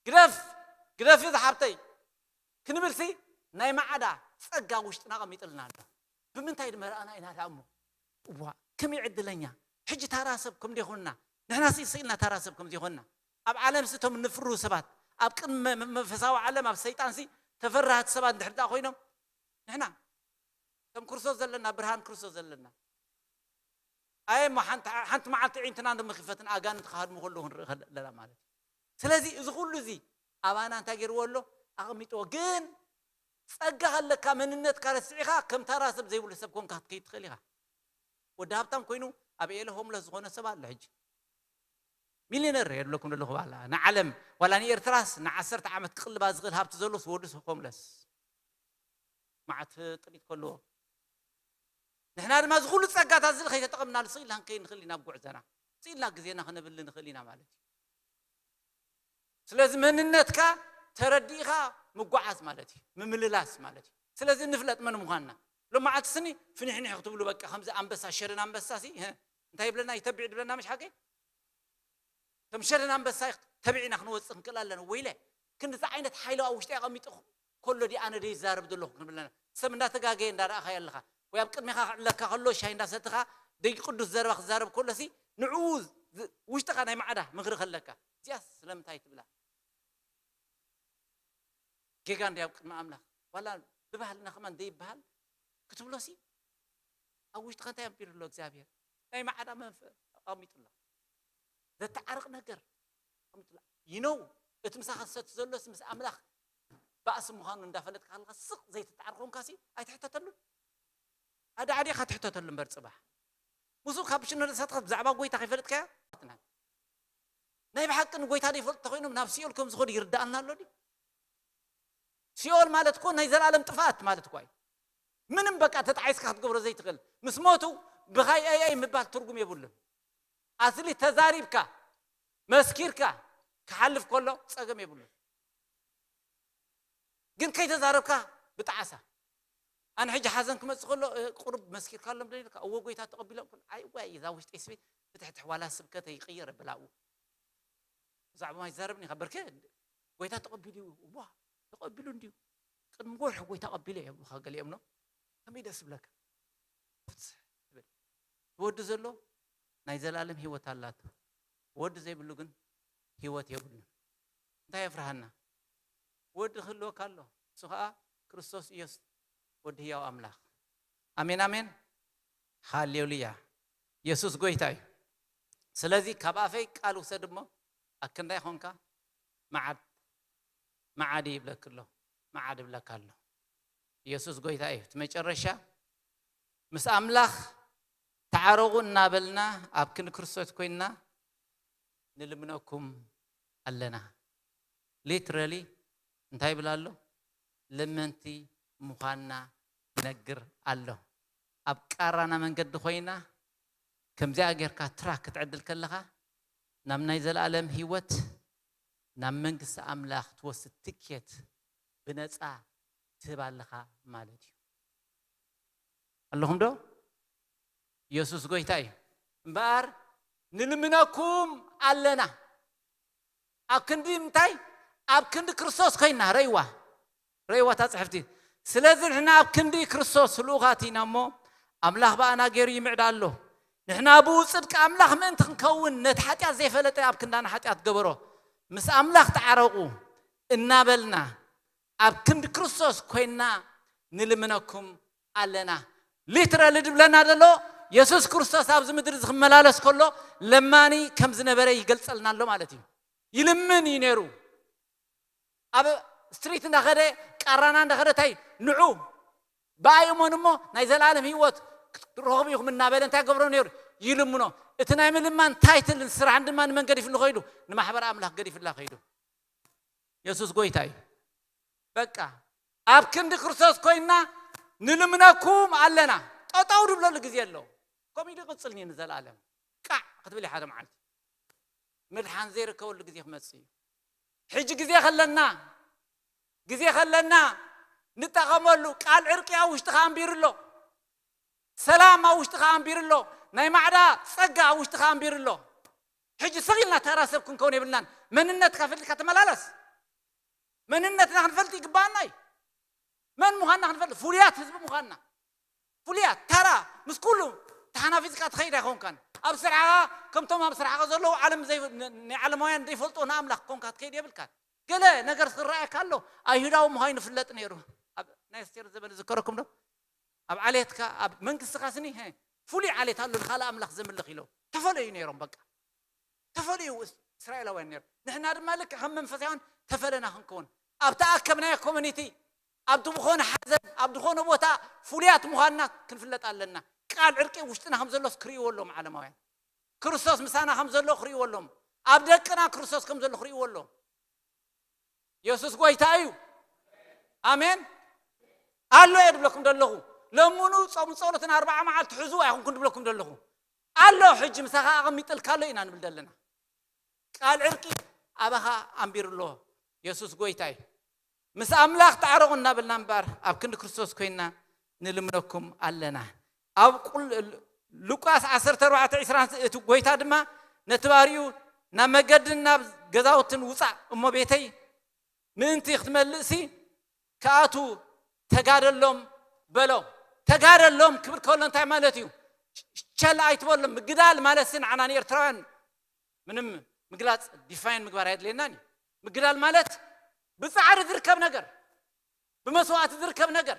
ግደፍ፣ ግደፊ ዝሓብተይ ክንብልሲ ናይ መዓዳ ጸጋ ውሽጥና ኣቐሚጥልና ኣሎ። ብምንታይ ድመርኣና ኢና ደኣ እሞ? እዋ፣ ከመይ ዕድለኛ። ሕጂ ታራ ሰብ ከም ዘይኮንና፣ ንሕና ስኢልና ታራ ሰብ ከም ዘይኮንና። ኣብ ዓለምሲ እቶም ንፍርሁ ሰባት፣ ኣብ ቅድሚ መ-፣ መ-፣ መንፈሳዊ ዓለም፣ ኣብ ሰይጣንሲ ተፈራህቲ ሰባት እንድሕር ደኣ ኮይኖም፣ ንሕና ከም ክርስቶስ ዘለና፣ ብርሃን ክርስቶስ ዘለና። ኣየ እሞ ሓንቲ፣ ሓንቲ መዓልቲ ዒንትና እንደምክፈትን ኣጋንንቲ ክሃድሙ ከለዉ ክንርኢ ከለና ማለት እዩ። ስለዚ እዚ ኩሉ እዚ ኣባና እንታይ ገይርዎ ኣሎ? ኣቐሚጥዎ። ግን ጸጋ ከለካ መንነትካ ረሲዕኻ ከም ታራ ሰብ ዘይብሉ ሰብ ኮንካ ክትከይድ ትኽእል ኢኻ። ወዲ ሃብታም ኮይኑ ኣብ ኤለ ሆምለስ ዝኾነ ሰብ ኣሎ ሕጂ። ሚሊዮነር የብለኩም ዘለኹ ባላ ንዓለም ዋላ ንኤርትራስ ንዓሰርተ ዓመት ክቕልባ ዝኽእል ሃብቲ ዘሎስ ወዲ ሰብ ሆምለስ። መዓት ጥሪት ከለዎ ንሕና ድማ እዚ ኩሉ ጸጋታት እዚ ከይተጠቐምናሉ ስቕ ኢልና ክንከይድ ንኽእል ኢና ኣብ ጉዕዘና። ስቕ ኢልና ግዜና ክነብል ንኽእል ኢና ማለት እዩ። ስለዚ መንነትካ ተረዲእኻ ምጓዓዝ ማለት እዩ፣ ምምልላስ ማለት እዩ። ስለዚ ንፍለጥ መን ምዃንና። ሎማዓንቲ ስኒ ፍንሕንሕ ክትብሉ በቃ ከምዚ ኣንበሳ፣ ሸደን ኣንበሳ ሲ፣ ህ፣ እንታይ ይብለና? ይተብዕ ድብለና ምሽ ሓቀይ? ከም ሸደን ኣንበሳ ተቢዕና ክንወጽእ ክንክእል ኣለና። ወይለ ክንድዚ ዓይነት ሓይሊ ኣብ ውሽጢ ኣቐሚጡ ከሎ ዲ ኣነ ዶ ይዛረብ ዘለኹ ክንብል ኣለና። ሰብ እንዳተጋገየ እንዳረኣኻዮ ኣለኻ ወይ ኣብ ቅድሜኻ ክዕለካ ከሎ ሻሂ እንዳሰትኻ ደይ ቅዱስ ዘረባ ክዛረብ ከሎ ሲ ንዕኡ ዝ-፣ ውሽጥኻ ናይ ማዕዳ ምኽሪ ከለካ እዚኣስ ስለምንታይ ትብላ? ጌጋ እንድያ ኣብ ቅድሚ ኣምላኽ። ዋላ ብባህልና ከማን ዘይበሃል ክትብሎ ሲ ኣብ ውሽጥኻ እንታይ ኣንቢሩ ኣሎ እግዚኣብሔር? ናይ ማዕዳ መንፈስ ኣቐሚጡ ኣሎ። ዘተዓርቕ ነገር ኣቐሚጡ ኣሎ። You know፣ እቲ ምሳኻ ዝሰቲ ዘሎስ ምስ ኣምላኽ ባእሲ ምዃኑ እንዳፈለጥካ ከለኻ ስቕ ዘይትተዓርቕ ኮንካ ሲ ኣይትሕተተሉን። ኣዳዕዲኻ ትሕተተሉ እምበር ጽባሕ። ምስኡ ካብ ሽነደሳትካ ብዛዕባ ጎይታ ከይፈለጥካዮ ናይ ብሓቂ ንጎይታ ዘይፈልጡ ተኮይኖም ናብ ሲኦል ከም ዝኸዱ ይርዳኣና ኣሎ ድዩ? ሲኦል ማለት እኮ ናይ ዘላለም ጥፍኣት ማለት እኮ እዩ። ምንም በቃ ተጣዒስካ ክትገብሮ ዘይትኽእል። ምስ ሞቱ ብኻይ ኣይ ኣይ ምባል ትርጉም የብሉን። ኣስሊ ተዛሪብካ፣ መስኪርካ ክሓልፍ ከሎ ጸገም የብሉን። ግን ከይተዛረብካ ብጣዕሳ። ኣነ ሕጂ ሓዘን ክመጽእ ከሎ፣ እ፣ ቁሩብ መስኪርካ ኣሎም ዶ ኢልካ? እወ፣ ጎይታ ተቐቢሎም ክብል፣ ኣይ፣ ዋይ፣ እዛ ውሽጠይ ስቤት ብትሕትሕ ዋላ ስብከተ ይቕየር ኣብላ ኣብኡ። ብዛዕባ ማይ ይዛረብኒ ኢኻ፣ በርከ፣ ጎይታ ተቐቢሉ እዩ። እዋ፣ ተቐቢሉ እንድዩ። ቅድሚ ወርሒ ጎይታ ቀቢለ እየ ይብሉኻ ገሊኦም፣ ኖ? ከመይ ደስ ይብለካ? ትብል። ወዲ ዘሎ ናይ ዘላለም ህይወት ኣላቶ። ወዲ ዘይብሉ ግን ህይወት የብሉን። እንታይ የፍርሃና? ወዲ ክህልወካ ኣሎ። እሱ ኸኣ ክርስቶስ ኢየሱስ፣ ወዲ ህያው ኣምላኽ። ኣሜን፣ ኣሜን። ሃሌሉያ። ኢየሱስ ጎይታ እዩ። ስለዚ ካብ ኣፈይ ቃል ውሰድ እሞ፣ ኣክንዳይ ኾንካ፣ መዓድ፣ መዓድ ይብለክ ኣሎ። መዓድ ይብለካ ኣሎ። ኢየሱስ ጎይታ እዩ። እቲ መጨረሻ፣ ምስ ኣምላኽ ተዓረቑ እናበልና፣ ኣብ ክንዲ ክርስቶስ ኮይንና ንልምነኩም ኣለና። ሊትራሊ እንታይ ይብል ኣሎ? ለመንቲ ምዃንና ይነግር ኣሎ። ኣብ ቃራና መንገዲ ኮይና፣ ከምዚኣ ጌርካ ትራክ ክትዕድል ከለኻ፣ ናብ ናይ ዘለኣለም ህይወት፣ ናብ መንግስቲ ኣምላኽ ትወስድ ትኬት ብነጻ ትህብ ኣለኻ ማለት እዩ። ኣለኹም ዶ? ኢየሱስ ጎይታ እዩ። እምበኣር ንልምነኩም ኣለና። ኣብ ክንዲ እንታይ? ኣብ ክንዲ ክርስቶስ ኮይና፣ ረእይዋ። ረእይዋ እታ ጽሕፍቲ። ስለዚ ንሕና ኣብ ክንዲ ክርስቶስ ልኡኻት ኢና እሞ፣ ኣምላኽ ብኣና ገይሩ ይምዕዳ ኣሎ። ንሕና ብኡ ጽድቂ ኣምላኽ ምእንቲ ክንከውን፣ ነቲ ሓጢኣት ዘይፈለጠ ኣብ ክንዳና ሓጢኣት ገበሮ። ምስ ኣምላኽ ተዓረቑ እናበልና፣ ኣብ ክንዲ ክርስቶስ ኮይንና ንልምነኩም ኣለና። ሊትራሊ ድብለና ዘሎ፣ የሱስ ክርስቶስ ኣብዚ ምድሪ እዚ ክመላለስ ከሎ ለማኒ ከም ዝነበረ ይገልጸልና ኣሎ ማለት እዩ። ይልምን እዩ ነይሩ። ኣብ ስትሪት እንዳኸደ፣ ቃራና እንዳኸደ፣ እንታይ ንዑ ብኣይ እመኑ እሞ ናይ ዘላለም ህይወት ክትረኽቡ ኢኹም እናበለ እንታይ ገብሮ ነይሩ? ይልምኖ። እቲ ናይ ምልማን ታይትልን ስራሕን ድማ ንመን ገዲፍሉ ከይዱ? ንማሕበር ኣምላኽ ገዲፍላ ከይዱ። የሱስ ጎይታ እዩ። በቃ ኣብ ክንዲ ክርስቶስ ኮይና ንልምነኩም ኣለና። ጠጠው ድብለሉ ግዜ ኣለዎ። ከምኡ ኢሉ ይቕጽል እዩ ንዘላለም። ቃዕ ክትብል ሓደ መዓልቲ ምድሓን ዘይርከበሉ ግዜ ክመጽእ እዩ። ሕጂ ግዜ ከለና፣ ግዜ ከለና ንጠቐመሉ። ቃል ዕርቂ ኣብ ውሽጥኻ ኣንቢሩ ኣሎ። ሰላም ኣብ ውሽጥኻ ኣንቢሩ ኣሎ። ናይ ማዕዳ ጸጋ ኣብ ውሽጥኻ ኣንቢሩ ኣሎ። ሕጂ ስቕ ኢልና ተራ ሰብ ክንከውን የብልናን። መንነትካ ፈሊጥካ ተመላለስ። መንነትና ክንፈልጥ ይግባኣና እዩ። መን ምዃንና ክንፈልጥ፣ ፍሉያት ህዝቢ ምዃንና፣ ፍሉያት ተራ ምስ ኩሉ ተሓናፊዝካ ትኸይድ ኣይኮንካን። ኣብ ስራሕኻ ከምቶም ኣብ ስራሕኻ ዘለዉ ዓለም ዘይ-፣ ን-፣ ናይ ዓለማውያን ዘይፈልጦ ንኣምላኽ ኮንካ ትከይድ የብልካን። ገለ ነገር ዝረኣየካ ኣሎ። ኣይሁዳዊ ምዃኑ ይፍለጥ ነይሩ። ኣብ ናይ ኣስቴር ዘበን ዝከረኩም ዶ? ኣብ ዓሌትካ ኣብ መንግስትኻ ስኒ፣ ሄ፣ ፍሉይ ዓሌት ኣሎ ንኻልእ ኣምላኽ ዘምልኽ ኢሎም ተፈለዩ ነይሮም። በቃ ተፈለዩ። እስ-፣ እስራኤላውያን ነይሮም። ንሕና ድማ ልክዕ ከም መንፈሳውያን ተፈለና ክንከውን፣ ኣብ ተኣከብናዮ ኮሚኒቲ፣ ኣብ ዝኾነ ሓዘን፣ ኣብ ዝኾነ ቦታ ፍሉያት ምዃንና ክንፍለጥ ኣለና። ቃል ዕርቂ ውሽጥና ከም ዘሎስ ክርእይዎ ኣለዎም ዓለማውያን። ክርስቶስ ምሳና ከም ዘሎ ክርእይዎ ኣለዎም። ኣብ ደቅና ክርስቶስ ከም ዘሎ ክርእይዎ ኣለዎም። የሱስ ጎይታ እዩ። ኣሜን። ኣሎ እየ ድብለኩም ደለኹ። ለምኑ፣ ጾም ጸሎትን ኣርባዓ መዓልቲ ሕዙ ኣይኹንኩን ድብለኩም ደለኹ። ኣሎ፣ ሕጂ ምሳኻ ኣቐሚጥልካ ኣሎ ኢና ንብል ደለና። ቃል ዕርቂ ኣባኻ ኣንቢሩ ኣሎ። የሱስ ጎይታ እዩ። ምስ ኣምላኽ ተዓረቑ እናበልና እምበር ኣብ ክንዲ ክርስቶስ ኮይና ንልምነኩም ኣለና። ኣብ ቁል-፣ ሉቃስ ዓሰርተ ኣርባዕተ ዕስራን እቲ ጎይታ ድማ ነቲ ባሪኡ ናብ መገድን ናብ ገዛውትን ውጻእ እሞ ቤተይ ምእንቲ ክትመልእሲ ክኣቱ ተጋደሎም በሎ። ተጋደሎም ክብል ከሎ እንታይ ማለት እዩ? ቸል ኣይትበሎም። ምግዳል ማለት ንዓና ንኤርትራውያን ምንም ምግላጽ ዲፋይን ምግባር ኣየድልየናን እዩ። ምግዳል ማለት ብጻዕሪ ዝርከብ ነገር፣ ብመስዋእቲ ዝርከብ ነገር፣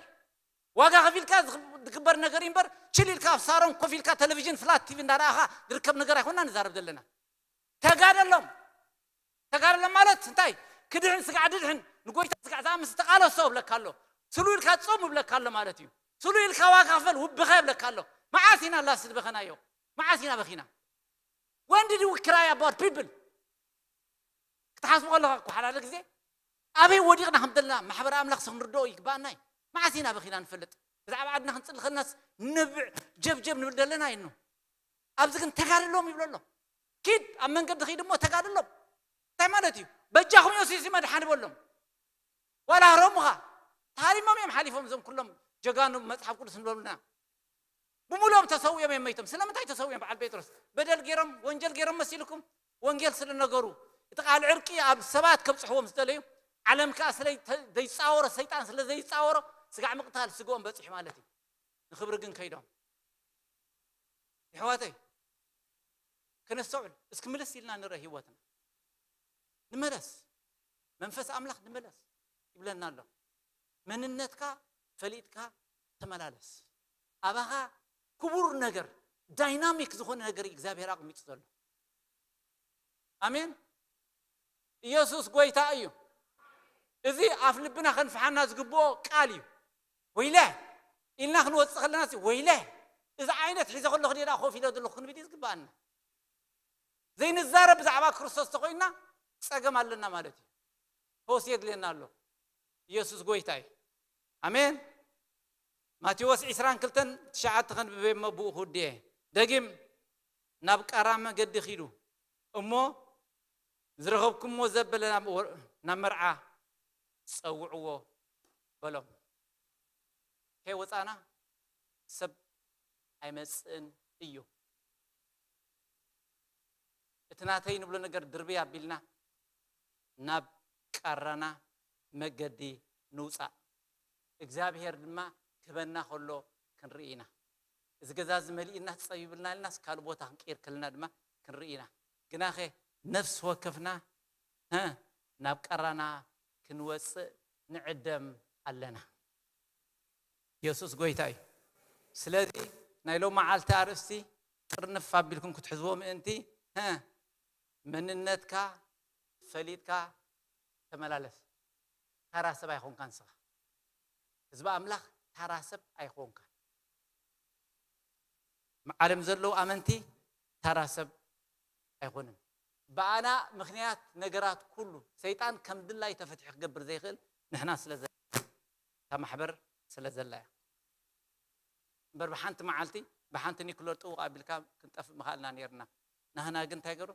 ዋጋ ከፊልካ ዝኽብ-፣ ዝግበር ነገር እዩ እምበር፣ ችል ኢልካ ኣብ ሳሮን ኮፍ ኢልካ ቴሌቪዥን ፍላት ቲቪ እንዳረኣኻ ዝርከብ ነገር ኣይኮንና ንዛረብ ዘለና። ተጋደሎም። ተጋደሎም ማለት እንታይ? ክድሕን ስጋዕ ድድሕን፣ ንጎይታ ስጋዕ ዝኣምስ ተቃለሶ እብለካ ኣሎ። ስሉ ኢልካ ጾም እብለካ ኣሎ ማለት እዩ። ስሉ ኢልካ ዋጋ ክፈል ውብኸ እብለካ ኣሎ። መዓስ ኢና ላስት በኸናዮ? መዓስ ኢና በኺና? When did we cry about people? ክትሓስቡ ከለኻ እኮ ሓደ ሓደ ግዜ ኣበይ ወዲቕና ከም ዘለና ማሕበር ኣምላኽ ሰብ ክንርድኦ ይግባኣና እዩ። መዓስ ኢና በኺና ንፈልጥ? ብዛዕባ ዓድና ክንጽሊ ከለናስ ንብዕ ጀብጀብ ንብል ዘለና እዩ። ኣብዚ ግን ተጋድሎም ይብሎ ኣሎ። ኪድ ኣብ መንገዲ ኺድ እሞ ተጋድሎም። እንታይ ማለት እዩ? በጃኹም ዮሴፍ መድሓኒ በሎም። ዋላ ህረሙኻ። ተሃሪሞም እዮም ሓሊፎም እዞም ኩሎም ጀጋኑ መጽሓፍ ቅዱስ ንበሉና። ብምሉኦም ተሰዊኦም እዮም መይቶም። ስለምንታይ ተሰዊኦም? በዓል ጴጥሮስ በደል ገይሮም፣ ወንጀል ገይሮም መሲልኩም? ወንጌል ስለ ነገሩ፣ እቲ ቃል ዕርቂ ኣብ ሰባት ከብጽሕዎም ዝደለዩ፣ ዓለም ከኣ ስለ ዘይጻወሮ፣ ሰይጣን ስለ ዘይጻወሮ፣ ስጋዕ ምቕታል ስግኦም በጺሑ ማለት እዩ። ንኽብሪ ግን ከይዶም። የሕዋተይ፣ ከነስተውዕል እስኪ፣ ምልስ ኢልና ንረ ህይወትና። ንመለስ፣ መንፈስ ኣምላኽ ንመለስ ይብለና ኣሎ። መንነትካ ፈሊጥካ ተመላለስ። ኣባኻ ክቡር ነገር፣ ዳይናሚክ ዝኾነ ነገር እዩ እግዚኣብሔር ኣቕሚጡ ዘሎ። ኣሜን። ኢየሱስ ጎይታ እዩ። እዚ ኣፍ ልብና ከንፍሓና ዝግብኦ ቃል እዩ። ወይለ ኢልና ክንወጽእ ከለና፣ ወይለ፣ እዚ ዓይነት ሒዘ ከለኹ ድየ ደኣ ኮፍ ኢለ ዘለኹ ክንብል እዩ ዝግብኣና። ዘይንዛረብ ብዛዕባ ክርስቶስ ተኾይንና ጸገም ኣለና ማለት እዩ። ፈውሲ የድልየና ኣሎ። ኢየሱስ ጎይታ እዩ። ኣሜን። ማቴዎስ ዕስራን ክልተን ትሽዓተ ከንብበ እሞ ብኡ ክውድየ። ደጊም ናብ ቃራ መገዲ ኺዱ እሞ ዝረኸብኩምዎ ዘበለ ናብ ወ-፣ ናብ መርዓ ጸውዕዎ በሎም። ከይወጻና ሰብ ኣይመጽእን እዩ። እቲ ናተይ ንብሎ ነገር ድርብይ ኣቢልና ናብ ቃራና መገዲ ንውጻእ። እግዚኣብሔር ድማ ክህበና ከሎ ክንርኢ ኢና። እዚ ገዛ እዚ መሊእና ጸቢብልና ኢልናስ ካልእ ቦታ ክንቅይር ከለና ድማ ክንርኢ ኢና። ግናኸ ነፍሲ ወከፍና፣ እ፣ ናብ ቃራና ክንወጽእ ንዕደም ኣለና። የሱስ ጎይታ እዩ። ስለዚ ናይ ሎም መዓልቲ ኣርእስቲ ቅርንፍ ኣቢልኩም ክትሕዝዎ ምእንቲ፣ ሀ፣ መንነትካ ፈሊጥካ ተመላለስ። ተራ ሰብ ኣይኮንካን ንስኻ። ህዝቢ ኣምላኽ ተራ ሰብ ኣይኮንካን። ዓለም ዘለዉ ኣመንቲ ተራ ሰብ ኣይኮንን። ብኣና ምኽንያት ነገራት ኩሉ ሰይጣን ከም ድላይ ተፈትሒ ክገብር ዘይኽእል ንሕና ስለ ዘ-፣ እታ ማሕበር ስለ ዘላ እያ። እምበር ብሓንቲ መዓልቲ ብሓንቲ ኒክለር ጥውቕ ኣቢልካ ክንጠፍእ ምኽኣልና ነይርና። ናህና ግን እንታይ ገሩ?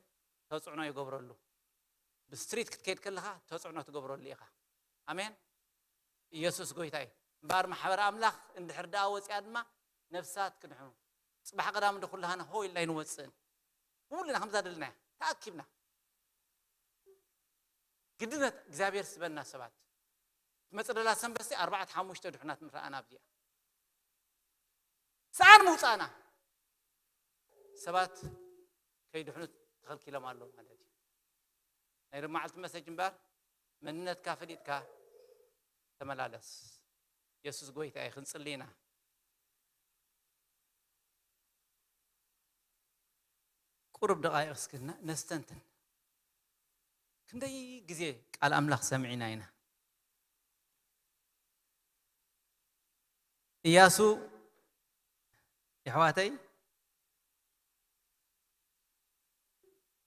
ተጽዕኖ ይገብረሉ። ብስትሪት ክትከይድ ከለኻ ተጽዕኖ ትገብረሉ ኢኻ። ኣሜን። ኢየሱስ ጎይታ እዩ። እምበኣር ማሕበር ኣምላኽ እንድሕር ደኣ ወፂኣ ድማ ነፍሳት ክንሕኑ። ጽባሕ ቀዳም እንደ ኩላህና ሆ ኢልና ኣይንወፅእን። ኩልና ከምዛ ደለናያ ተኣኪብና። ግድነት እግዚኣብሔር ስበና ሰባት። ትመጽእ ደላ ሰንበስቲ ኣርባዕተ ሓሙሽተ ድሑናት ምረኣና ኣብዚኣ። ሰኣን ምውጻእና። ሰባት ከይድሕኑ ተኸልኪሎም ኣለዉ ማለት እዩ። ናይ ሎማዓልቲ መሰጅ እምበር መንነትካ ፈሊጥካ ተመላለስ። የሱስ ጎይታ እዩ። ክንጽሊ ኢና። ቁሩብ ደቓይቕ እስኪ ነ-፣ ነስተንትን። ክንደይ ግዜ ቃል ኣምላኽ ሰሚዕና ኢና። ኢያሱ የሕዋተይ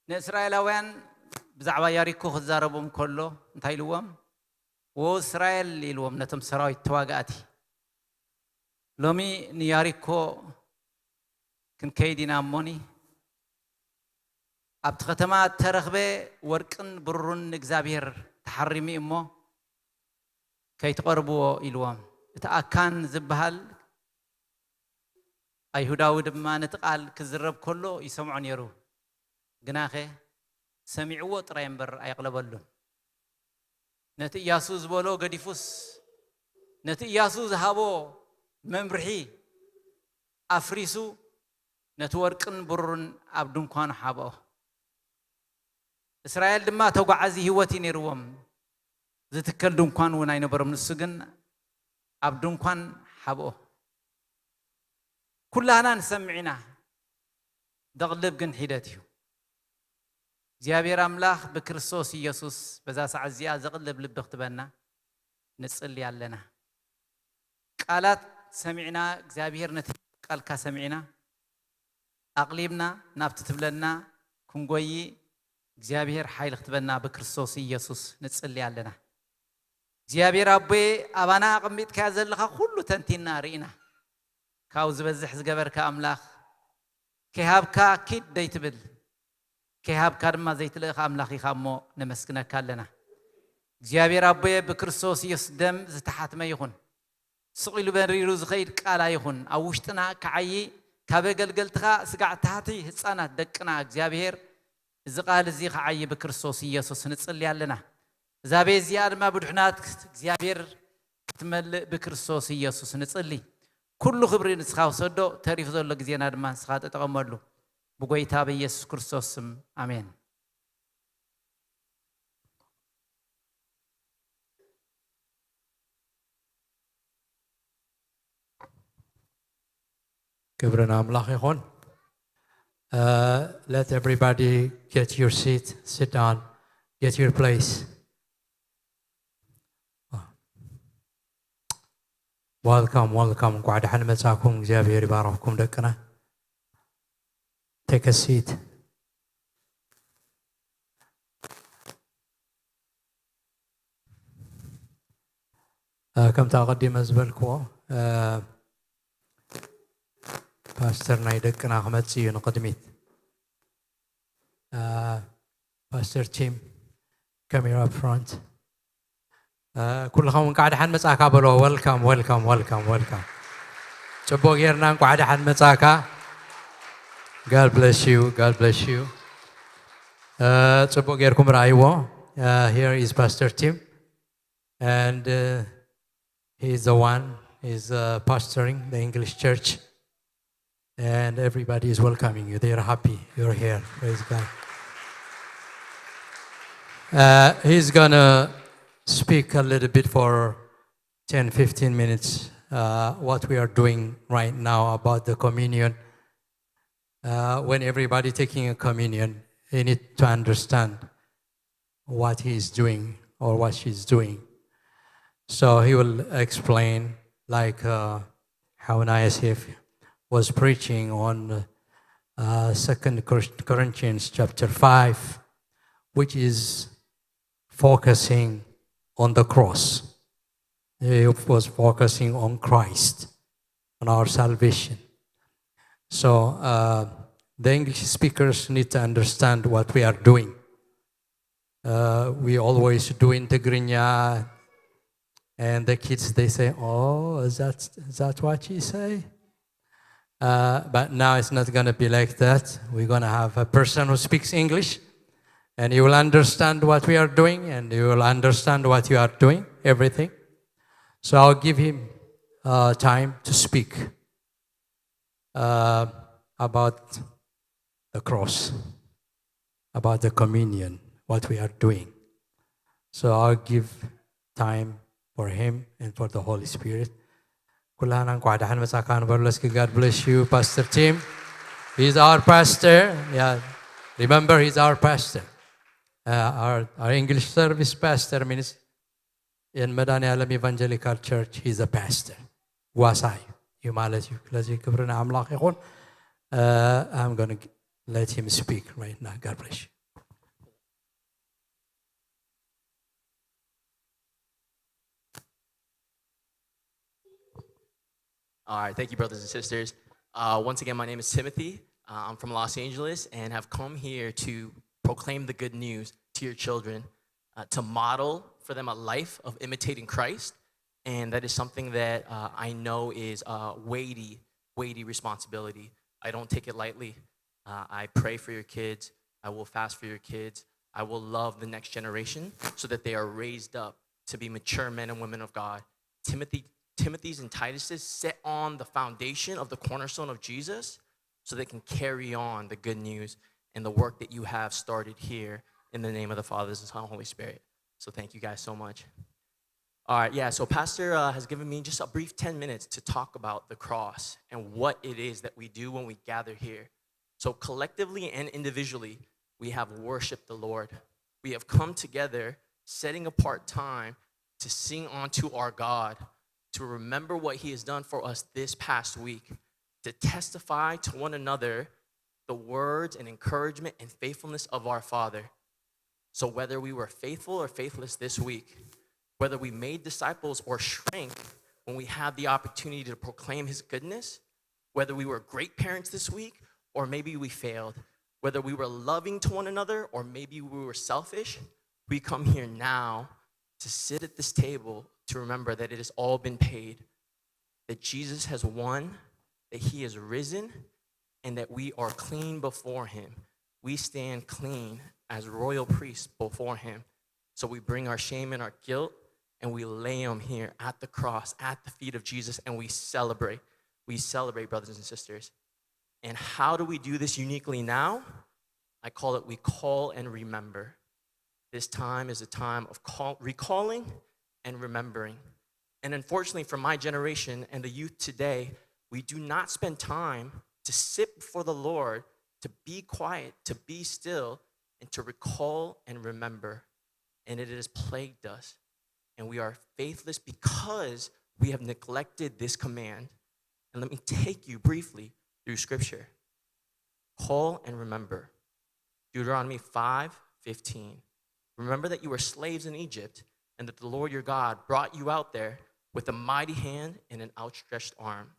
ንእስራኤላውያን ብዛዕባ ያሪኮ ክዛረቦም ከሎ እንታይ ኢልዎም? "ወ እስራኤል" ኢልዎም ነቶም ሰራዊት ተዋጋእቲ። "ሎሚ ንያሪኮ ክንከይድ ኢና እሞኒ፣ ኣብቲ ከተማ እተረኽበ ወርቅን ብሩርን ንእግዚኣብሔር ተሓሪሙ እዩ እሞ ከይትቐርብዎ" ኢልዎም። እቲ ኣካን ዝበሃል ኣይሁዳዊ ድማ ነቲ ቃል ክዝረብ ከሎ ይሰምዖ ነይሩ። ግናኸ ሰሚዕዎ ጥራይ እምበር ኣየቕለበሉን። ነቲ ኢያሱ ዝበሎ ገዲፉስ፣ ነቲ ኢያሱ ዝሃቦ መምርሒ ኣፍሪሱ፣ ነቲ ወርቅን ብሩርን ኣብ ድንኳኑ ሓብኦ። እስራኤል ድማ ተጓዓዚ ህይወት እዩ ነይርዎም። ዝትከል ድንኳን እውን ኣይነበሮም። ንሱ ግን ኣብ ድንኳን ሓብኦ። ኩላህና ንሰምዕ ኢና። ዘቕልብ ግን ሒደት እዩ። እግዚኣብሔር ኣምላኽ ብክርስቶስ ኢየሱስ በዛ ሰዓት እዚኣ ዘቕልብ ልቢ ክትበና ንጽሊ ኣለና። ቃላት ሰሚዕና፣ እግዚኣብሔር ነቲ ቃልካ ሰሚዕና፣ ኣቕሊብና ናብቲ ትብለና ክንጎይ እግዚኣብሔር ሓይሊ ክትበና ብክርስቶስ ኢየሱስ ንጽሊ ኣለና። እግዚኣብሔር ኣቦየ፣ ኣባና ኣቐሚጥካዮ ዘለኻ ኩሉ ተንቲና ርኢና። ካብኡ ዝበዝሕ ዝገበርካ ኣምላኽ፣ ከይሃብካ ኪድ ደይትብል፣ ከይሃብካ ድማ ዘይትልእኻ ኣምላኽ ኢኻ እሞ ነመስግነካ ኣለና። እግዚኣብሔር ኣቦየ፣ ብክርስቶስ ኢየሱስ ደም ዝተሓትመ ይኹን። ስቕ ኢሉ በሪሩ ዝኸይድ ቃል ኣይኹን። ኣብ ውሽጥና ክዓዪ፣ ካብ ኣገልገልትኻ ስጋዕ ታሕቲ ህጻናት ደቅና እግዚኣብሔር እዚ ቃል እዚ ክዓዪ ብክርስቶስ ኢየሱስ ንጽሊ ኣለና። እዛ ቤት እዚኣ ድማ ብድሑናት እግዚኣብሔር ክትመልእ ብክርስቶስ ኢየሱስ ንጽሊ። ኩሉ ክብሪ ንስኻ ውሰዶ፣ ተሪፉ ዘሎ ግዜና ድማ ንስኻ ተጠቐመሉ። ብጎይታ ብኢየሱስ ክርስቶስ ስም፣ ኣሜን። ክብሪ ንኣምላኽ ይኹን። Uh, let everybody get your seat, sit down, get your place. Welcome, welcome. እንኳዕ ደሓን መጻኩም። እግዚኣብሔር ይባረኽኩም ደቅና። Take a seat. እ፣ ከምቲ ኣቐዲመ ዝበልክዎ፣ እ፣ ፓስተር ናይ ደቅና ክመጽእ እዩ ንቕድሚት። እ፣ ፓስተር ቲም፣ come here up front. እ፣ ኩልኹም እንኳዕ ደሓን መጻእካ በሎ። Welcome, welcome, welcome, welcome. ጽቡቕ ጌርና እንኳዕ ደሓን መጻእካ። God bless you, God bless you. እ፣ ጽቡቕ ጌርኩም ረኣይዎ። እ፣ here is Pastor Tim. And, uh, he is the one, he's, uh, pastoring the English church. And everybody is welcoming you. They are happy you're here. Praise God. Uh, he's gonna speak a little bit for ten, fifteen minutes. uh, what we are doing right now about the communion. Uh, when everybody taking a communion, you need to understand what he is doing or what she's doing. So he will explain, like uh, Hauna Yosef was preaching on uh, Second Cor- Corinthians chapter five, which is focusing on the cross. He was focusing on Christ, on our salvation. So uh, the English speakers need to understand what we are doing. Uh, we always do in Tigrinya, and the kids, they say, "Oh, is that, is that what you say?" Uh, but now it's not going to be like that. We're going to have a person who speaks English, and you will understand what we are doing, and you will understand what you are doing, everything. So I'll give him uh, time to speak uh, about the cross, about the communion, what we are doing. So I'll give time for him and for the Holy Spirit. ኩላና እንኳዕ ደሓን መጻካ ንበሎ እስኪ። God bless you, Pastor Tim. He's our pastor. Yeah. Remember, he's our pastor. Uh, our, our English service pastor means in Medani Alem Evangelical Church, he's a pastor. ጓሳይ እዩ ማለት እዩ። ስለዚ ክብሪ ንኣምላኽ ይኹን። Uh, I'm going to let him speak right now. God bless you. All right, thank you, brothers and sisters. Uh, once again, my name is Timothy. Uh, I'm from Los Angeles and have come here to proclaim the good news to your children, uh, to model for them a life of imitating Christ. And that is something that uh, I know is a weighty, weighty responsibility. I don't take it lightly. Uh, I pray for your kids. I will fast for your kids. I will love the next generation so that they are raised up to be mature men and women of God. Timothy, Timothy's and Titus's set on the foundation of the cornerstone of Jesus so they can carry on the good news and the work that you have started here in the name of the Father, the Son, and Holy Spirit. So thank you guys so much. All right, yeah, so Pastor uh, has given me just a brief ten minutes to talk about the cross and what it is that we do when we gather here. So collectively and individually, we have worshiped the Lord. We have come together, setting apart time to sing unto our God, to remember what he has done for us this past week, to testify to one another the words and encouragement and faithfulness of our Father. So whether we were faithful or faithless this week, whether we made disciples or shrank when we had the opportunity to proclaim his goodness, whether we were great parents this week or maybe we failed, whether we were loving to one another or maybe we were selfish, we come here now to sit at this table to remember that it has all been paid, that Jesus has won, that he is risen, and that we are clean before him. We stand clean as royal priests before him. So we bring our shame and our guilt and we lay them here at the cross, at the feet of Jesus, and we celebrate. We celebrate, brothers and sisters. And how do we do this uniquely now? I call it we call and remember. This time is a time of call, recalling and remembering. And unfortunately, for my generation and the youth today, we do not spend time to sit before the Lord, to be quiet, to be still, and to recall and remember. And it has plagued us. And we are faithless because we have neglected this command. And let me take you briefly through scripture. Call and remember. Deuteronomy five fifteen. Remember that you were slaves in Egypt and that the Lord your God brought you out there with a mighty hand and an outstretched arm.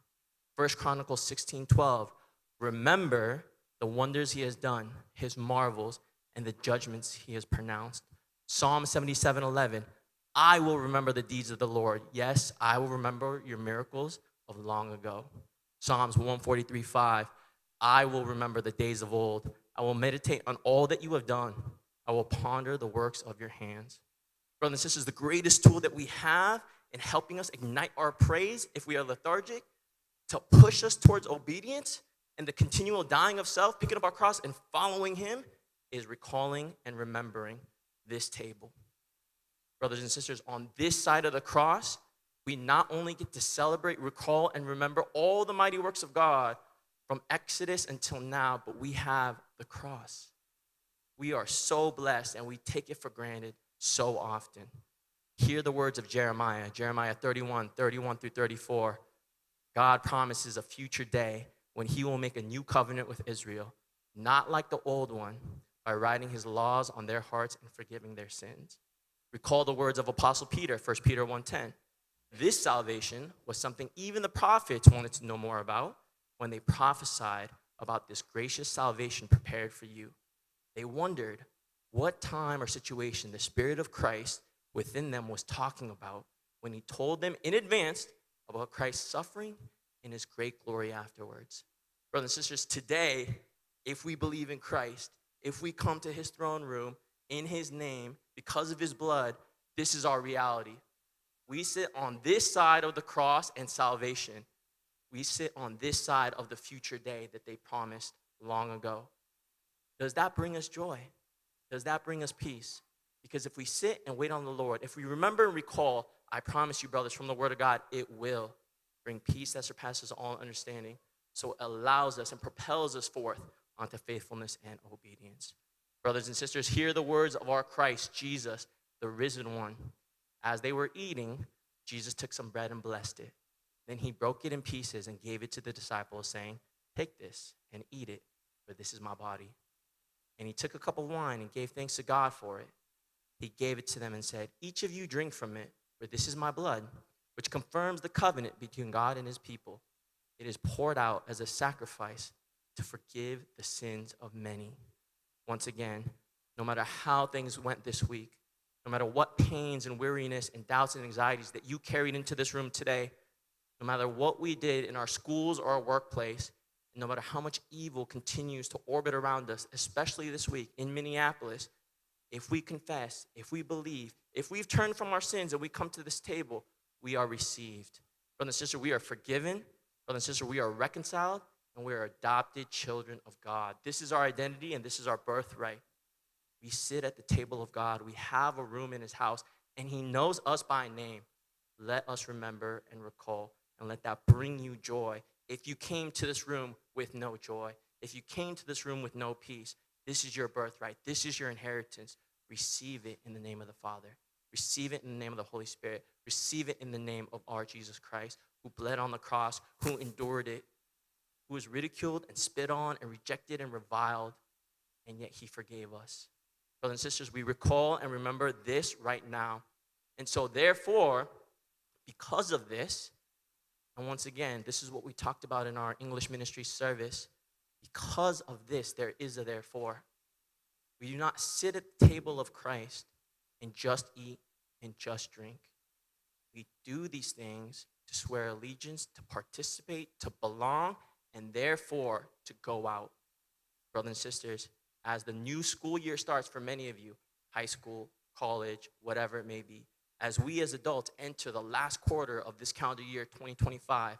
First Chronicles sixteen twelve. Remember the wonders he has done, his marvels, and the judgments he has pronounced. Psalm seventy-seven eleven. I will remember the deeds of the Lord. Yes, I will remember your miracles of long ago. Psalms one forty-three five. I will remember the days of old. I will meditate on all that you have done. I will ponder the works of your hands. Brothers and sisters, the greatest tool that we have in helping us ignite our praise if we are lethargic, to push us towards obedience and the continual dying of self, picking up our cross and following him, is recalling and remembering this table. Brothers and sisters, on this side of the cross, We not only get to celebrate, recall, and remember all the mighty works of God from Exodus until now, but we have the cross. We are so blessed and we take it for granted so often. Hear the words of Jeremiah, Jeremiah thirty-one, thirty-one through thirty-four. God promises a future day when he will make a new covenant with Israel, not like the old one, by writing his laws on their hearts and forgiving their sins. Recall the words of Apostle Peter, First Peter one ten. This salvation was something even the prophets wanted to know more about when they prophesied about this gracious salvation prepared for you. They wondered what time or situation the Spirit of Christ within them was talking about when he told them in advance about Christ's suffering and his great glory afterwards. Brothers and sisters, today, if we believe in Christ, if we come to his throne room in his name because of his blood, this is our reality. We sit on this side of the cross and salvation. We sit on this side of the future day that they promised long ago. Does that bring us joy? Does that bring us peace? Because if we sit and wait on the Lord, if we remember and recall, I promise you, brothers, from the Word of God, it will bring peace that surpasses all understanding. So it allows us and propels us forth onto faithfulness and obedience. Brothers and sisters, hear the words of our Christ Jesus, the risen one. As they were eating, Jesus took some bread and blessed it. Then he broke it in pieces and gave it to the disciples, saying, "Take this and eat it, for this is my body." And he took a cup of wine and gave thanks to God for it. He gave it to them and said, "Each of you drink from it, for this is my blood, which confirms the covenant between God and his people. It is poured out as a sacrifice to forgive the sins of many." Once again, no matter how things went this week, no matter what pains and weariness and doubts and anxieties that you carried into this room today, no matter what we did in our schools or our workplace, no matter how much evil continues to orbit around us, especially this week in Minneapolis, if we confess, if we believe, if we've turned from our sins and we come to this table, we are received. Brother and sister, we are forgiven. Brother and sister, we are reconciled, and we are adopted children of God. This is our identity and this is our birthright. We sit at the table of God. We have a room in his house, and he knows us by name. Let us remember and recall, and let that bring you joy. If you came to this room with no joy, if you came to this room with no peace, this is your birthright. This is your inheritance. Receive it in the name of the Father. Receive it in the name of the Holy Spirit. Receive it in the name of our Jesus Christ, who bled on the cross, who endured it, who was ridiculed and spit on and rejected and reviled, and yet he forgave us. Brothers and sisters, we recall and remember this right now. And so, therefore, because of this, and once again, this is what we talked about in our English ministry service, because of this, there is a therefore. We do not sit at the table of Christ and just eat and just drink. We do these things to swear allegiance, to participate, to belong, and therefore to go out. Brothers and sisters, as the new school year starts for many of you, high school, college, whatever it may be, as we as adults enter the last quarter of this calendar year twenty twenty-five,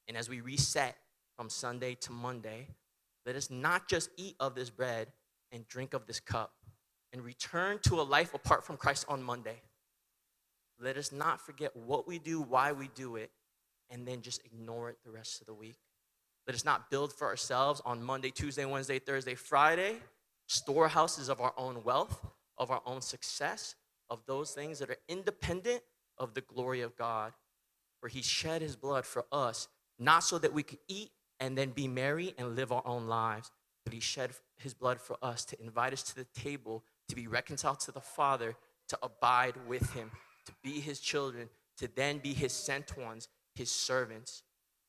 and as we reset from Sunday to Monday, let us not just eat of this bread and drink of this cup and return to a life apart from Christ on Monday. Let us not forget what we do, why we do it, and then just ignore it the rest of the week. Let us not build for ourselves on Monday, Tuesday, Wednesday, Thursday, Friday, storehouses of our own wealth, of our own success, of those things that are independent of the glory of God. For he shed his blood for us, not so that we could eat and then be merry and live our own lives, but he shed his blood for us to invite us to the table, to be reconciled to the Father, to abide with him, to be his children, to then be his sent ones, his servants,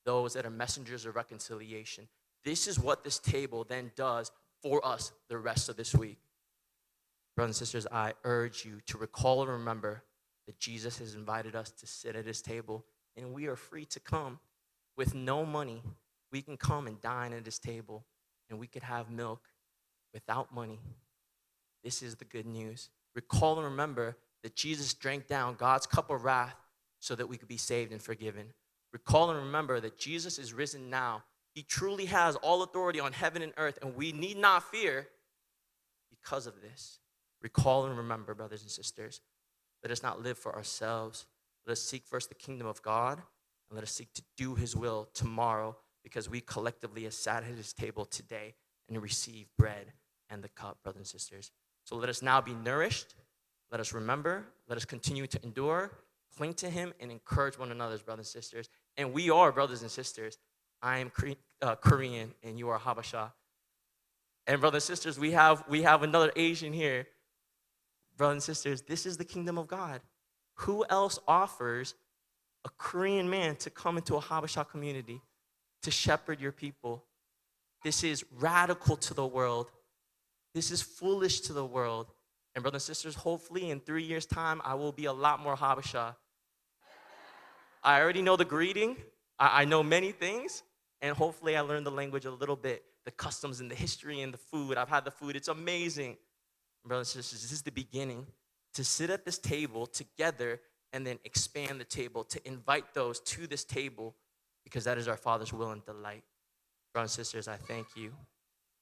those that are messengers of reconciliation. This is what this table then does for us the rest of this week. Brothers and sisters, I urge you to recall and remember that Jesus has invited us to sit at his table, and we are free to come with no money. We can come and dine at his table, and we could have milk without money. This is the good news. Recall and remember that Jesus drank down God's cup of wrath so that we could be saved and forgiven. Recall and remember that Jesus is risen now. He truly has all authority on heaven and earth, and we need not fear because of this. Recall and remember, brothers and sisters, let us not live for ourselves, Let us seek first the kingdom of God, and let us seek to do his will tomorrow, because we collectively have sat at his table today and received bread and the cup, brothers and sisters. So let us now be nourished. Let us remember. Let us continue to endure, cling to him, and encourage one another as brothers and sisters. And we are brothers and sisters. I am Kore-, uh, Korean, and you are Habesha. And brothers and sisters, we have, we have another Asian here. Brothers and sisters, this is the kingdom of God. Who else offers a Korean man to come into a Habesha community to shepherd your people? This is radical to the world. This is foolish to the world. And brothers and sisters, hopefully in three years' time, I will be a lot more Habesha. I already know the greeting. I, I know many things. And hopefully I learned the language a little bit, the customs and the history and the food. I've had the food. It's amazing. Brothers and sisters, this is the beginning. To sit at this table together and then expand the table, to invite those to this table, because that is our Father's will and delight. Brothers and sisters, I thank you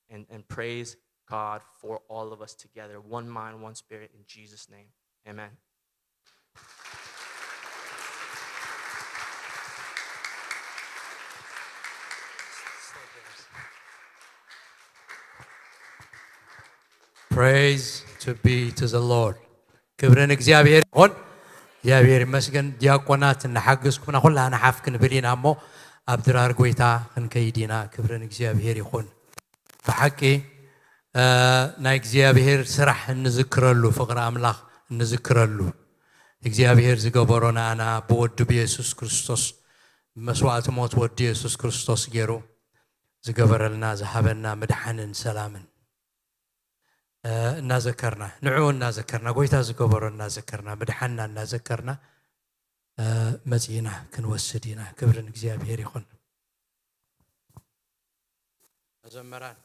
and, and praise God for all of us together. One mind, one spirit, in Jesus' name. Amen. Praise to be to the Lord. ክብሪ ንእግዚኣብሔር ይኹን። እግዚኣብሔር ይመስገን። ዲያቆናት እናሓገዝኩምና ኩላህና ሓፍ ክንብል ኢና እሞ ኣብ ድራር ጎይታ ክንከይድ ኢና። ክብሪ ንእግዚኣብሔር ይኹን። ብሓቂ ናይ እግዚኣብሔር ስራሕ እንዝክረሉ፣ ፍቕሪ ኣምላኽ እንዝክረሉ፣ እግዚኣብሔር ዝገበሮ ንኣና ብወዱ ብየሱስ ክርስቶስ፣ ብመስዋእቲ ሞት ወዱ የሱስ ክርስቶስ ገይሩ ዝገበረልና ዝሃበና ምድሓንን ሰላምን እናዘከርና፣ ንዕኡ እናዘከርና፣ ጎይታ ዝገበሮ እናዘከርና፣ ምድሓንና እናዘከርና መፂእና ክንወስድ ኢና። ክብሪ ንእግዚኣብሔር ይኹን። መዘመራን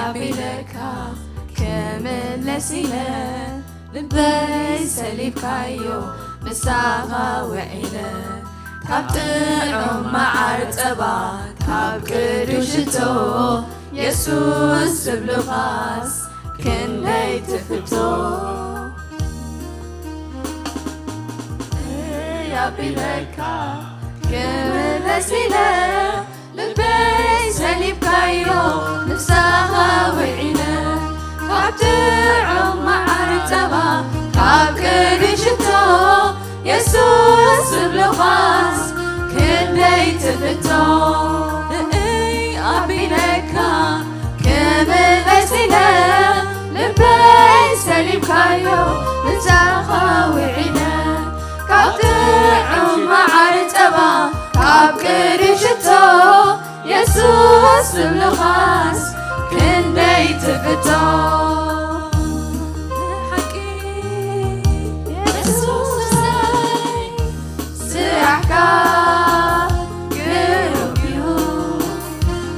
ኣቢለካ ክምለስ ኢለ ልበይ ሰሊብካዮ ምሳኻ ውዒለ ካብ ጥዑም መዓር ጸባ ካብ ቅዱስ ሽቶ የሱስ ዝብሉኻስ ክንደይ ትፍቶ ኣቢለካ ክምለስ ኢለ ልበይ ሰሊብካዮ ንሳኻ ውዒለ ካብ ጥዑም መዓር ጸባ ካብ ቅዱስ ሽቶ የሱስ ዝብሉኻስ ክንደይ ትፍቶ ንእይ ኣቢለካ ክምለስ ኢለ ልበይ ሰሊብካዮ ንሳኻ ውዒለ ካብ ጥዑም መዓር ጸባ ካብ ቅዱስ ሽቶ የሱስ ዝብሉኻስ ክንደይ ትፍቶ ሓቂ የሱሰይ ስራሕካ ግሩም እዩ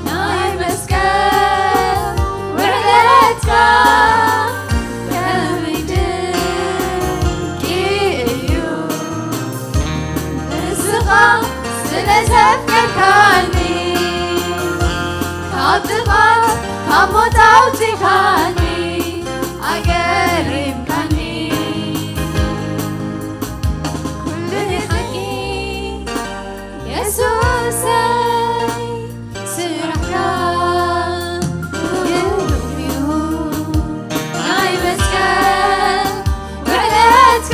ናይ መስቀል ውዕለትካ ከመይ ድንቂ እዩ ንስኻ ስለ ዘፍቀርካኒ ካብ ጥፋት ካብ ሞት ኣውጺኻኒ ኣገሪምካኒ ኩሉ ንሓቂ የሱሰይ ስራሕካ ግሩም እዩ ናይ መስቀል ውዕለትካ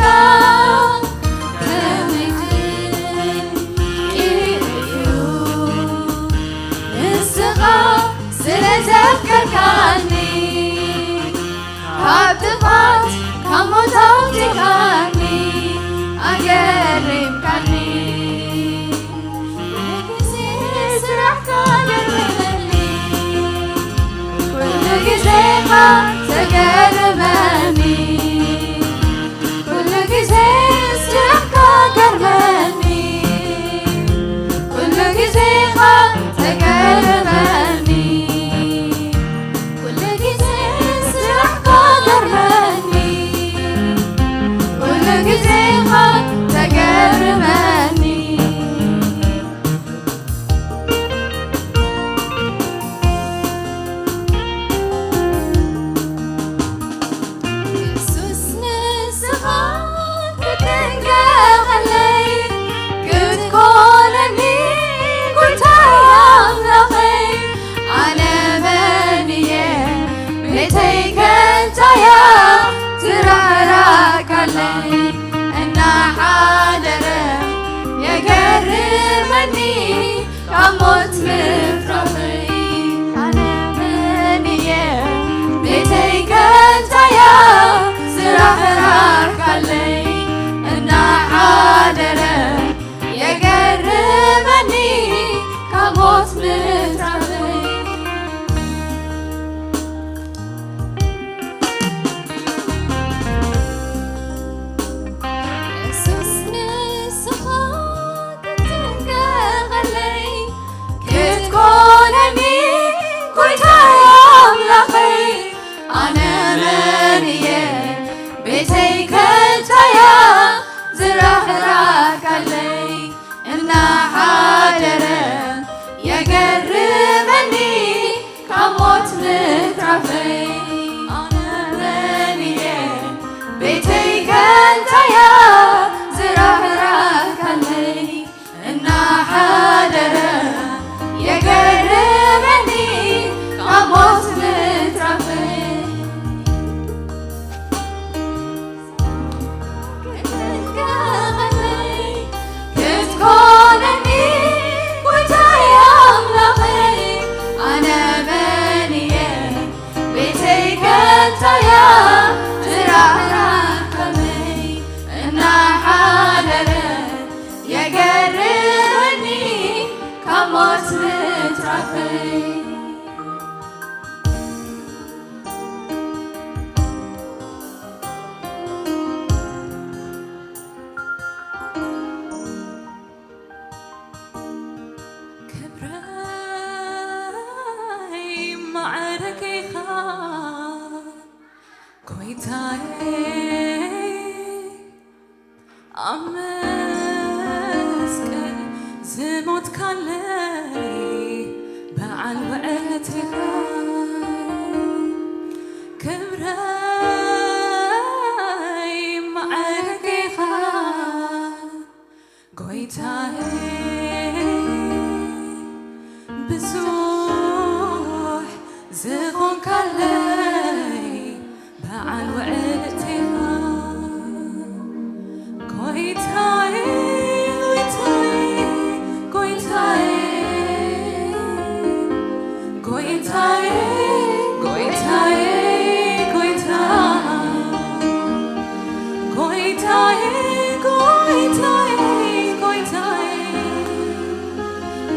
ከመይ ድንቂ እዩ ዘፍቀርካኒ፣ ካብ ጥፋት ካብ ሞት ኣውጺኻኒ፣ ኣገሪምካኒ። ኩሉ ግዜ ስራሕካ ገርመኒ፣ ኩሉ ግዜኻ ተገርመኒ። ኩሉ ግዜ ስራሕካ ገርመኒ፣ ኩሉ ግዜኻ ተገርመኒ። ኩሉ ግዜ ስራሕካ ገርመኒ፣ ኩሉ ግዜኻ ተገርመኒ። የሱስ ንስኻ ክትንገረለይ፣ ክትኮነኒ ጎይታየ ኣምላኸይ። ኣነ መን እየ ቤተይ ከንታያ ዝራራካለይ፣ እናሓደረ የገርመኒ ካብ ሞት ምትራፈይ። ኣነ መን እየ ቤተይ ከንታያ ዝራራካለይ፣ እናሓደረ የገርመኒ ካብ ሞት ምትራፈይ። የሱስ ንስኻ ክትንገረለይ፣ ክትኮነኒ ጎይታየ ኣምላኸይ። ኣነ መን እየ ቤተይ ከንታያ ዝራራካለይ፣ እናሓደረ የገርመኒ ካብ ሞት ምትራፈይ። ኣነ መን እየ ቤተይ ከንታያ ዝራራካለይ፣ እናሓደረ የገርመኒ ካብ ሞት ምትራፈይ። ክትኮነኒ ጎይታየ ኣምላኸይ፣ ኣነ መን እየ ቤተይ ከንታያ ዝራራካለይ፣ እናሓደረ የገርመኒ ካብ ሞት ምትራፈይ። ክብረይ ማዕረገይኻ ጎይታየ፣ ኣብ መስቀል ዝሞትካለይ በዓል ውዕለቴኻ። ክብረይ ማዕረገይኻ ጎይታየ፣ ብዙሕ ዝኾንካለይ በዓል ውዕለቴኻ። ጎይታየ፣ ጎይታየ፣ ጎይታየ፣ ጎይታየ፣ ጎይታየ፣ ጎይታ፣ ጎይታየ፣ ጎይታየ፣ ጎይታየ፣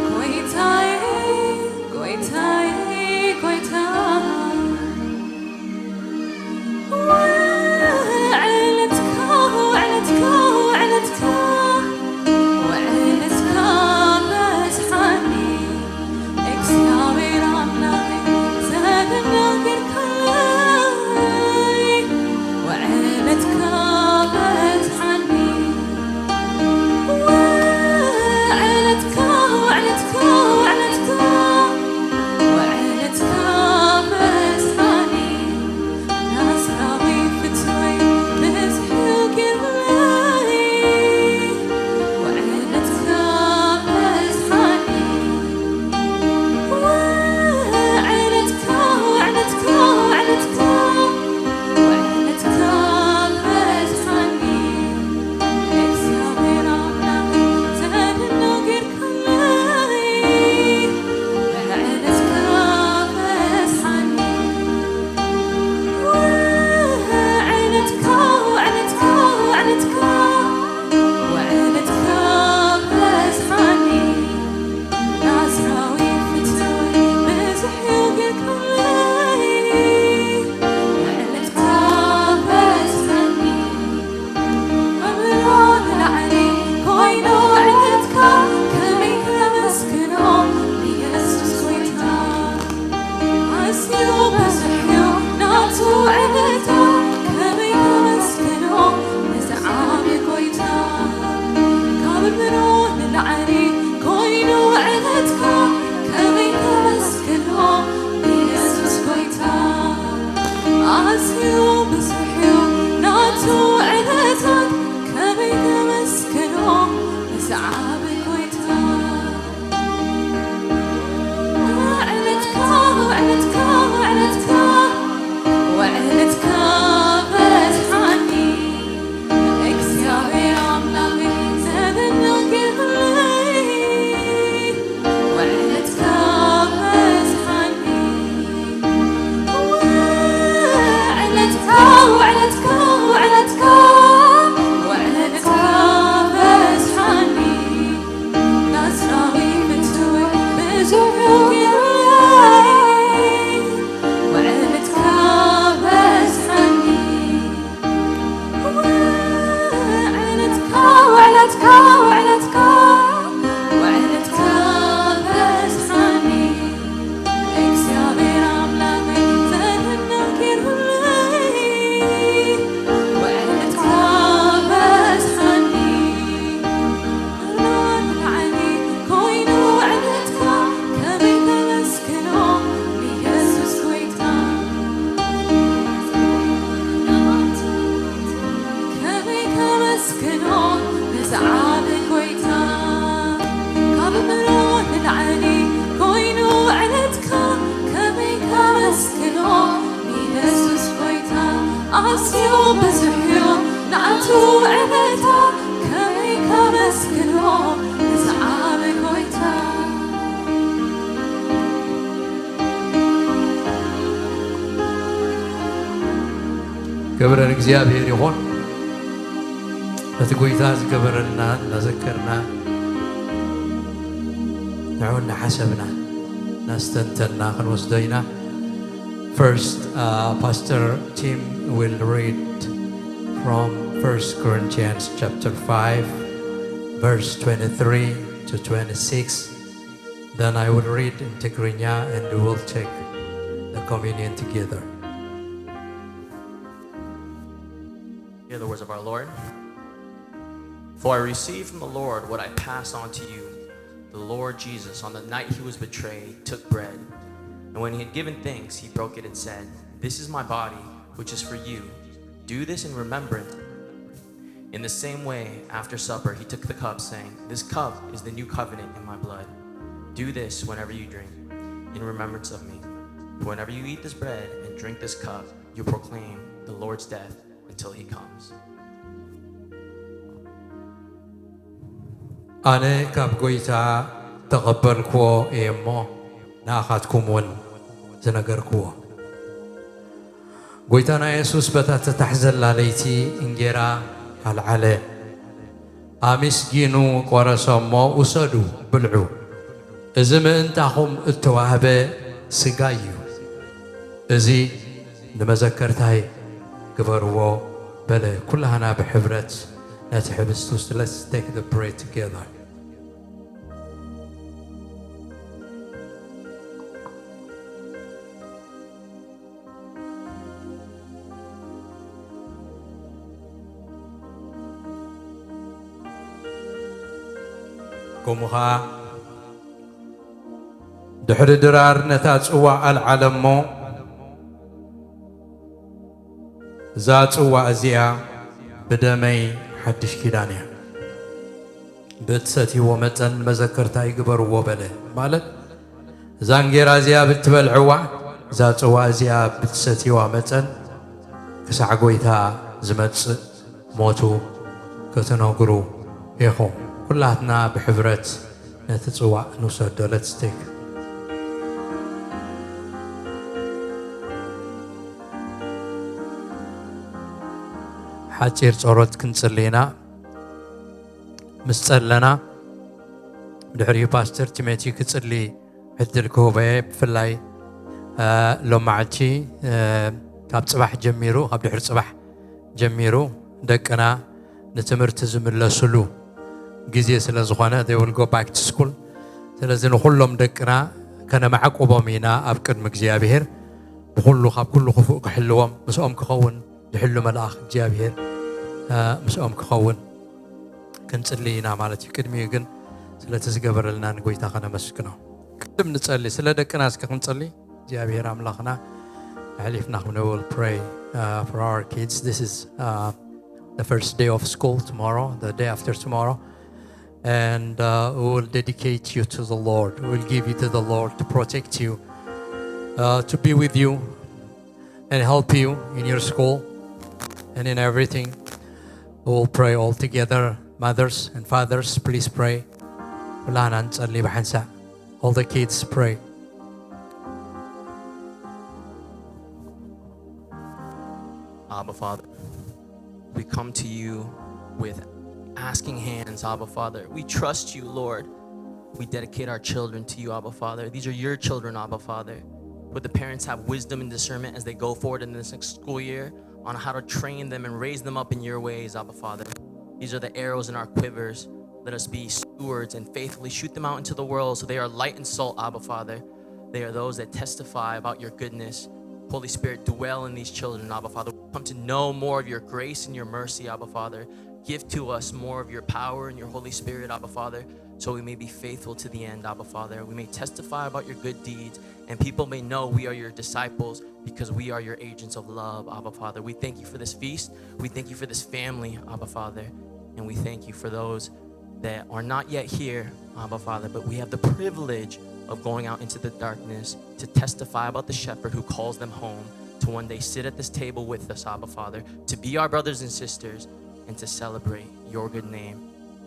ጎይታየ፣ ጎይታየ፣ ጎይታ። ክብሪ ንእግዚኣብሔር ይኹን። ነቲ ጎይታ ዝገበረልና እናዘከርና፣ ንዑ እናሓሰብና፣ እናስተንተንና ክንወስዶ ኢና። First, uh, Pastor Tim will read from First Corinthians chapter five, verse twenty-three to twenty-six. Then I will read in Tigrinya and we will take the communion together. Hear the words of our Lord. For I received from the Lord what I passed on to you. The Lord Jesus, on the night he was betrayed, took bread. And when he had given thanks, he broke it and said, "This is my body, which is for you. Do this in remembrance." In the same way, after supper, he took the cup, saying, "This cup is the new covenant in my blood. Do this whenever you drink, in remembrance of me. For whenever you eat this bread and drink this cup, you proclaim the Lord's death until he comes." ኣነ ካብ ጎይታ ተቐበልክዎ እየ እሞ፣ ንኣኻትኩም እውን ዝነገርክዎ። ጎይታና የሱስ በታ ተታሕዘላ ለይቲ እንጌራ ኣልዓለ፣ ኣሚስጊኑ ቆረሰ እሞ፣ "ውሰዱ፣ ብልዑ፣ እዚ ምእንታኹም እተዋህበ ስጋይ እዩ። እዚ ንመዘከርታይ ግበርዎ" በለ። ኩላህና ብሕብረት ነቲ ሕብስቲ ውስጥ፣ let's take the bread together። ከምኡ ኸዓ ድሕሪ ድራር ነታ ጽዋ ኣልዓለ እሞ፣ "እዛ ጽዋ እዚኣ ብደመይ ሓድሽ ኪዳን እያ። ብእትሰትይዎ መጠን መዘከርታይ ግበርዎ" በለ። ማለት፣ እዛ እንጌራ እዚኣ ብትበልዕዋ፣ እዛ ጽዋ እዚኣ ብትሰትይዋ መጠን፣ ክሳዕ ጐይታ ዝመጽእ ሞቱ ክትነግሩ ኢኹም። ኩላትና ብሕብረት ነቲ ጽዋእ ንውሰዶ። Let's take። ሓጺር ጸሎት ክንጽሊ ኢና። ምስ ጸለና፣ ድሕሪኡ ፓስተር ቲሞቲ ክጽሊ ዕድል ክህቦ እየ። ብፍላይ፣ እ፣ ሎም መዓልቲ፣ እ፣ ካብ ጽባሕ ጀሚሩ፣ ካብ ድሕሪ ጽባሕ ጀሚሩ ደቅና ንትምህርቲ ዝምለስሉ ግዜ ስለ ዝኾነ፣ they will go back to school። ስለዚ ንኹሎም ደቅና ከነማዕቁቦም ኢና ኣብ ቅድሚ እግዚኣብሔር። ብኹሉ፣ ካብ ኩሉ ክፉእ ክሕልዎም፣ ምስኦም ክኸውን ዝሕሉ መልኣኽ እግዚኣብሔር፣ እ፣ ምስኦም ክኸውን ክንጽሊ ኢና ማለት እዩ። ቅድሚኡ ግን ስለቲ ዝገበረልና ንጎይታ ከነመስግኖ። ቅድም ንጸሊ፣ ስለ ደቅና እስኪ ክንጸሊ። እግዚኣብሔር ኣምላኽና፣ ኣሕሊፍና ክብነ፣ we will pray, uh, for our kids. This is, uh, the first day of school tomorrow, the day after tomorrow. And, uh, we will dedicate you to the Lord. We will give you to the Lord to protect you, uh, to be with you and help you in your school and in everything. We will pray all together. Mothers and fathers, please pray. ኩላና ንጸሊ ብሓንሳእ። All the kids pray. Abba, Father, we come to you with asking hands, Abba, Father. We trust you, Lord. We dedicate our children to you, Abba, Father. These are your children, Abba, Father. Would the parents have wisdom and discernment as they go forward in this next school year on how to train them and raise them up in your ways, Abba, Father. These are the arrows in our quivers. Let us be stewards and faithfully shoot them out into the world so they are light and salt, Abba, Father. They are those that testify about your goodness. Holy Spirit, dwell in these children, Abba, Father. We come to know more of your grace and your mercy, Abba, Father. Give to us more of your power and your Holy Spirit, Abba, Father, so we may be faithful to the end, Abba, Father. We may testify about your good deeds, and people may know we are your disciples because we are your agents of love, Abba, Father. We thank you for this feast. We thank you for this family, Abba, Father. And we thank you for those that are not yet here, Abba, Father, but we have the privilege of going out into the darkness to testify about the shepherd who calls them home, to one day sit at this table with us, Abba, Father, to be our brothers and sisters, and to celebrate your good name,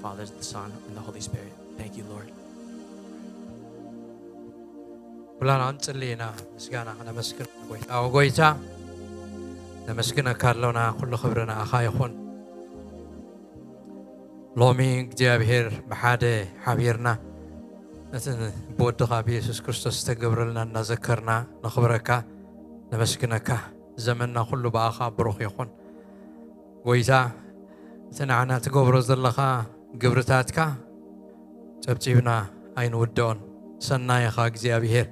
Father, the Son, and the Holy Spirit. Thank you, Lord. ኩላና ንጽሊ ኢና፣ ምስጋና ክነመስግን ጎይታ። ኦ ጎይታ፣ ነመስግነካ ኣሎና። ኩሉ ክብሪ ንኣኻ ይኹን። ሎሚ እግዚኣብሔር ብሓደ ሓቢርና ነቲ ብወድኻ ብየሱስ ክርስቶስ ዝተገብረልና እናዘከርና ነኽብረካ፣ ነመስግነካ። ዘመንና ኩሉ ብኣኻ ብሩኽ ይኹን። ጎይታ፣ እቲ ንዓና ትገብሮ ዘለኻ ግብርታትካ ጸብጺብና ኣይንውድኦን። ሰናይኻ እግዚኣብሔር፣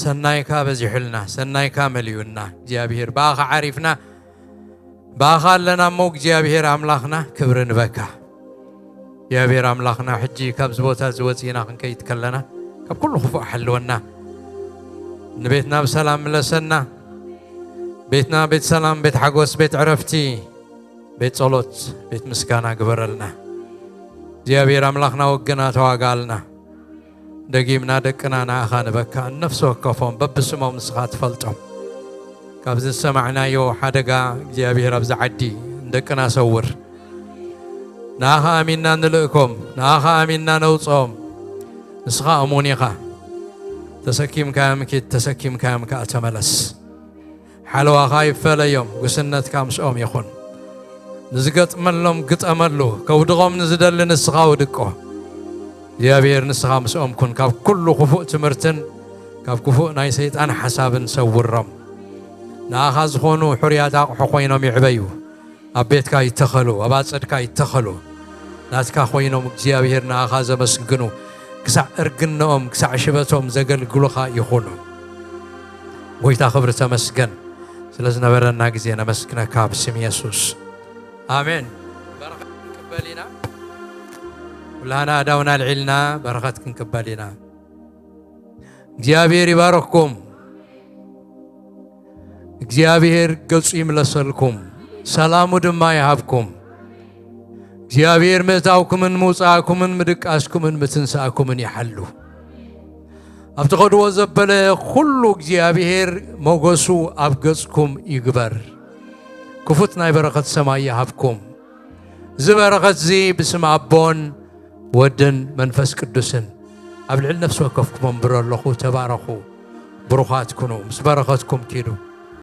ሰናይካ በዚሑልና፣ ሰናይካ መሊኡና እግዚኣብሔር። ብኣኻ ዓሪፍና፣ ብኣኻ ኣለና እሞ እግዚኣብሔር ኣምላኽና ክብሪ ንበካ። እግዚኣብሔር ኣምላኽና፣ ሕጂ ካብዚ ቦታ እዚ ወጺእና ክንከይድ ከለና ካብ ኩሉ ክፉእ ሓልወና። ንቤትና ብሰላም ምለሰና። ቤትና ቤት ሰላም፣ ቤት ሓጎስ፣ ቤት ዕረፍቲ፣ ቤት ጸሎት፣ ቤት ምስጋና ግበረልና። እግዚኣብሔር ኣምላኽና ወግና ተዋጋልና። ደጊምና ደቅና ንኣኻ ንበካ፣ ነፍሲ ወከፎም በብስሞም ንስኻ ትፈልጦም። ካብዚ ዝሰማዕናዮ ሓደጋ እግዚኣብሔር ኣብዚ ዓዲ ንደቅና ሰውር። ንኣኻ ኣሚንና ንልእኮም፣ ንኣኻ ኣሚንና ነውፅኦም። ንስኻ እሙን ኢኻ። ተሰኪምካዮም ኪድ፣ ተሰኪምካዮም ከኣ ተመለስ። ሓለዋኻ ይፈለዮም፣ ጉስነትካ ምስኦም ይኹን። ንዝገጥመሎም ግጠመሉ፣ ከውድቖም ንዝደሊ ንስኻ ውድቆ። እግዚኣብሔር ንስኻ ምስኦም ኩን፣ ካብ ኩሉ ክፉእ ትምህርትን ካብ ክፉእ ናይ ሰይጣን ሓሳብን ሰውሮም። ንኣኻ ዝኾኑ ሕሩያት ኣቕሑ ኮይኖም ይዕበዩ። ኣብ ቤትካ ይተኸሉ፣ ኣብ ኣጸድካ ይተኸሉ። ናትካ ኮይኖም እግዚኣብሔር ንኣኻ ዘመስግኑ፣ ክሳዕ እርግነኦም፣ ክሳዕ ሽበቶም ዘገልግሉኻ ይኹኑ። ጎይታ ክብሪ ተመስገን። ስለ ዝነበረና ግዜ ነመስግነካ ብስም የሱስ። ኣሜን። በረኸት ክንቅበል ኢና። ኩላህና ኣዳውና ኣልዒልና በረኸት ክንቅበል ኢና። እግዚኣብሔር ይባረኽኩም። እግዚኣብሔር ገጹ ይምለሰልኩም፣ ሰላሙ ድማ ይሃብኩም። እግዚኣብሔር ምእታውኩምን ምውጻእኩምን ምድቃስኩምን ምትንሳእኩምን ይሓሉ። ኣብ ትኸድዎ ዘበለ ኩሉ እግዚኣብሔር ሞገሱ ኣብ ገጽኩም ይግበር። ክፉት ናይ በረኸት ሰማይ ይሃብኩም። እዚ በረኸት እዚ ብስም ኣቦን ወድን መንፈስ ቅዱስን ኣብ ልዕሊ ነፍሲ ወከፍኩም ኣንብሮ ኣለኹ። ተባረኹ፣ ብሩኻት ኩኑ፣ ምስ በረኸትኩም ኪዱ።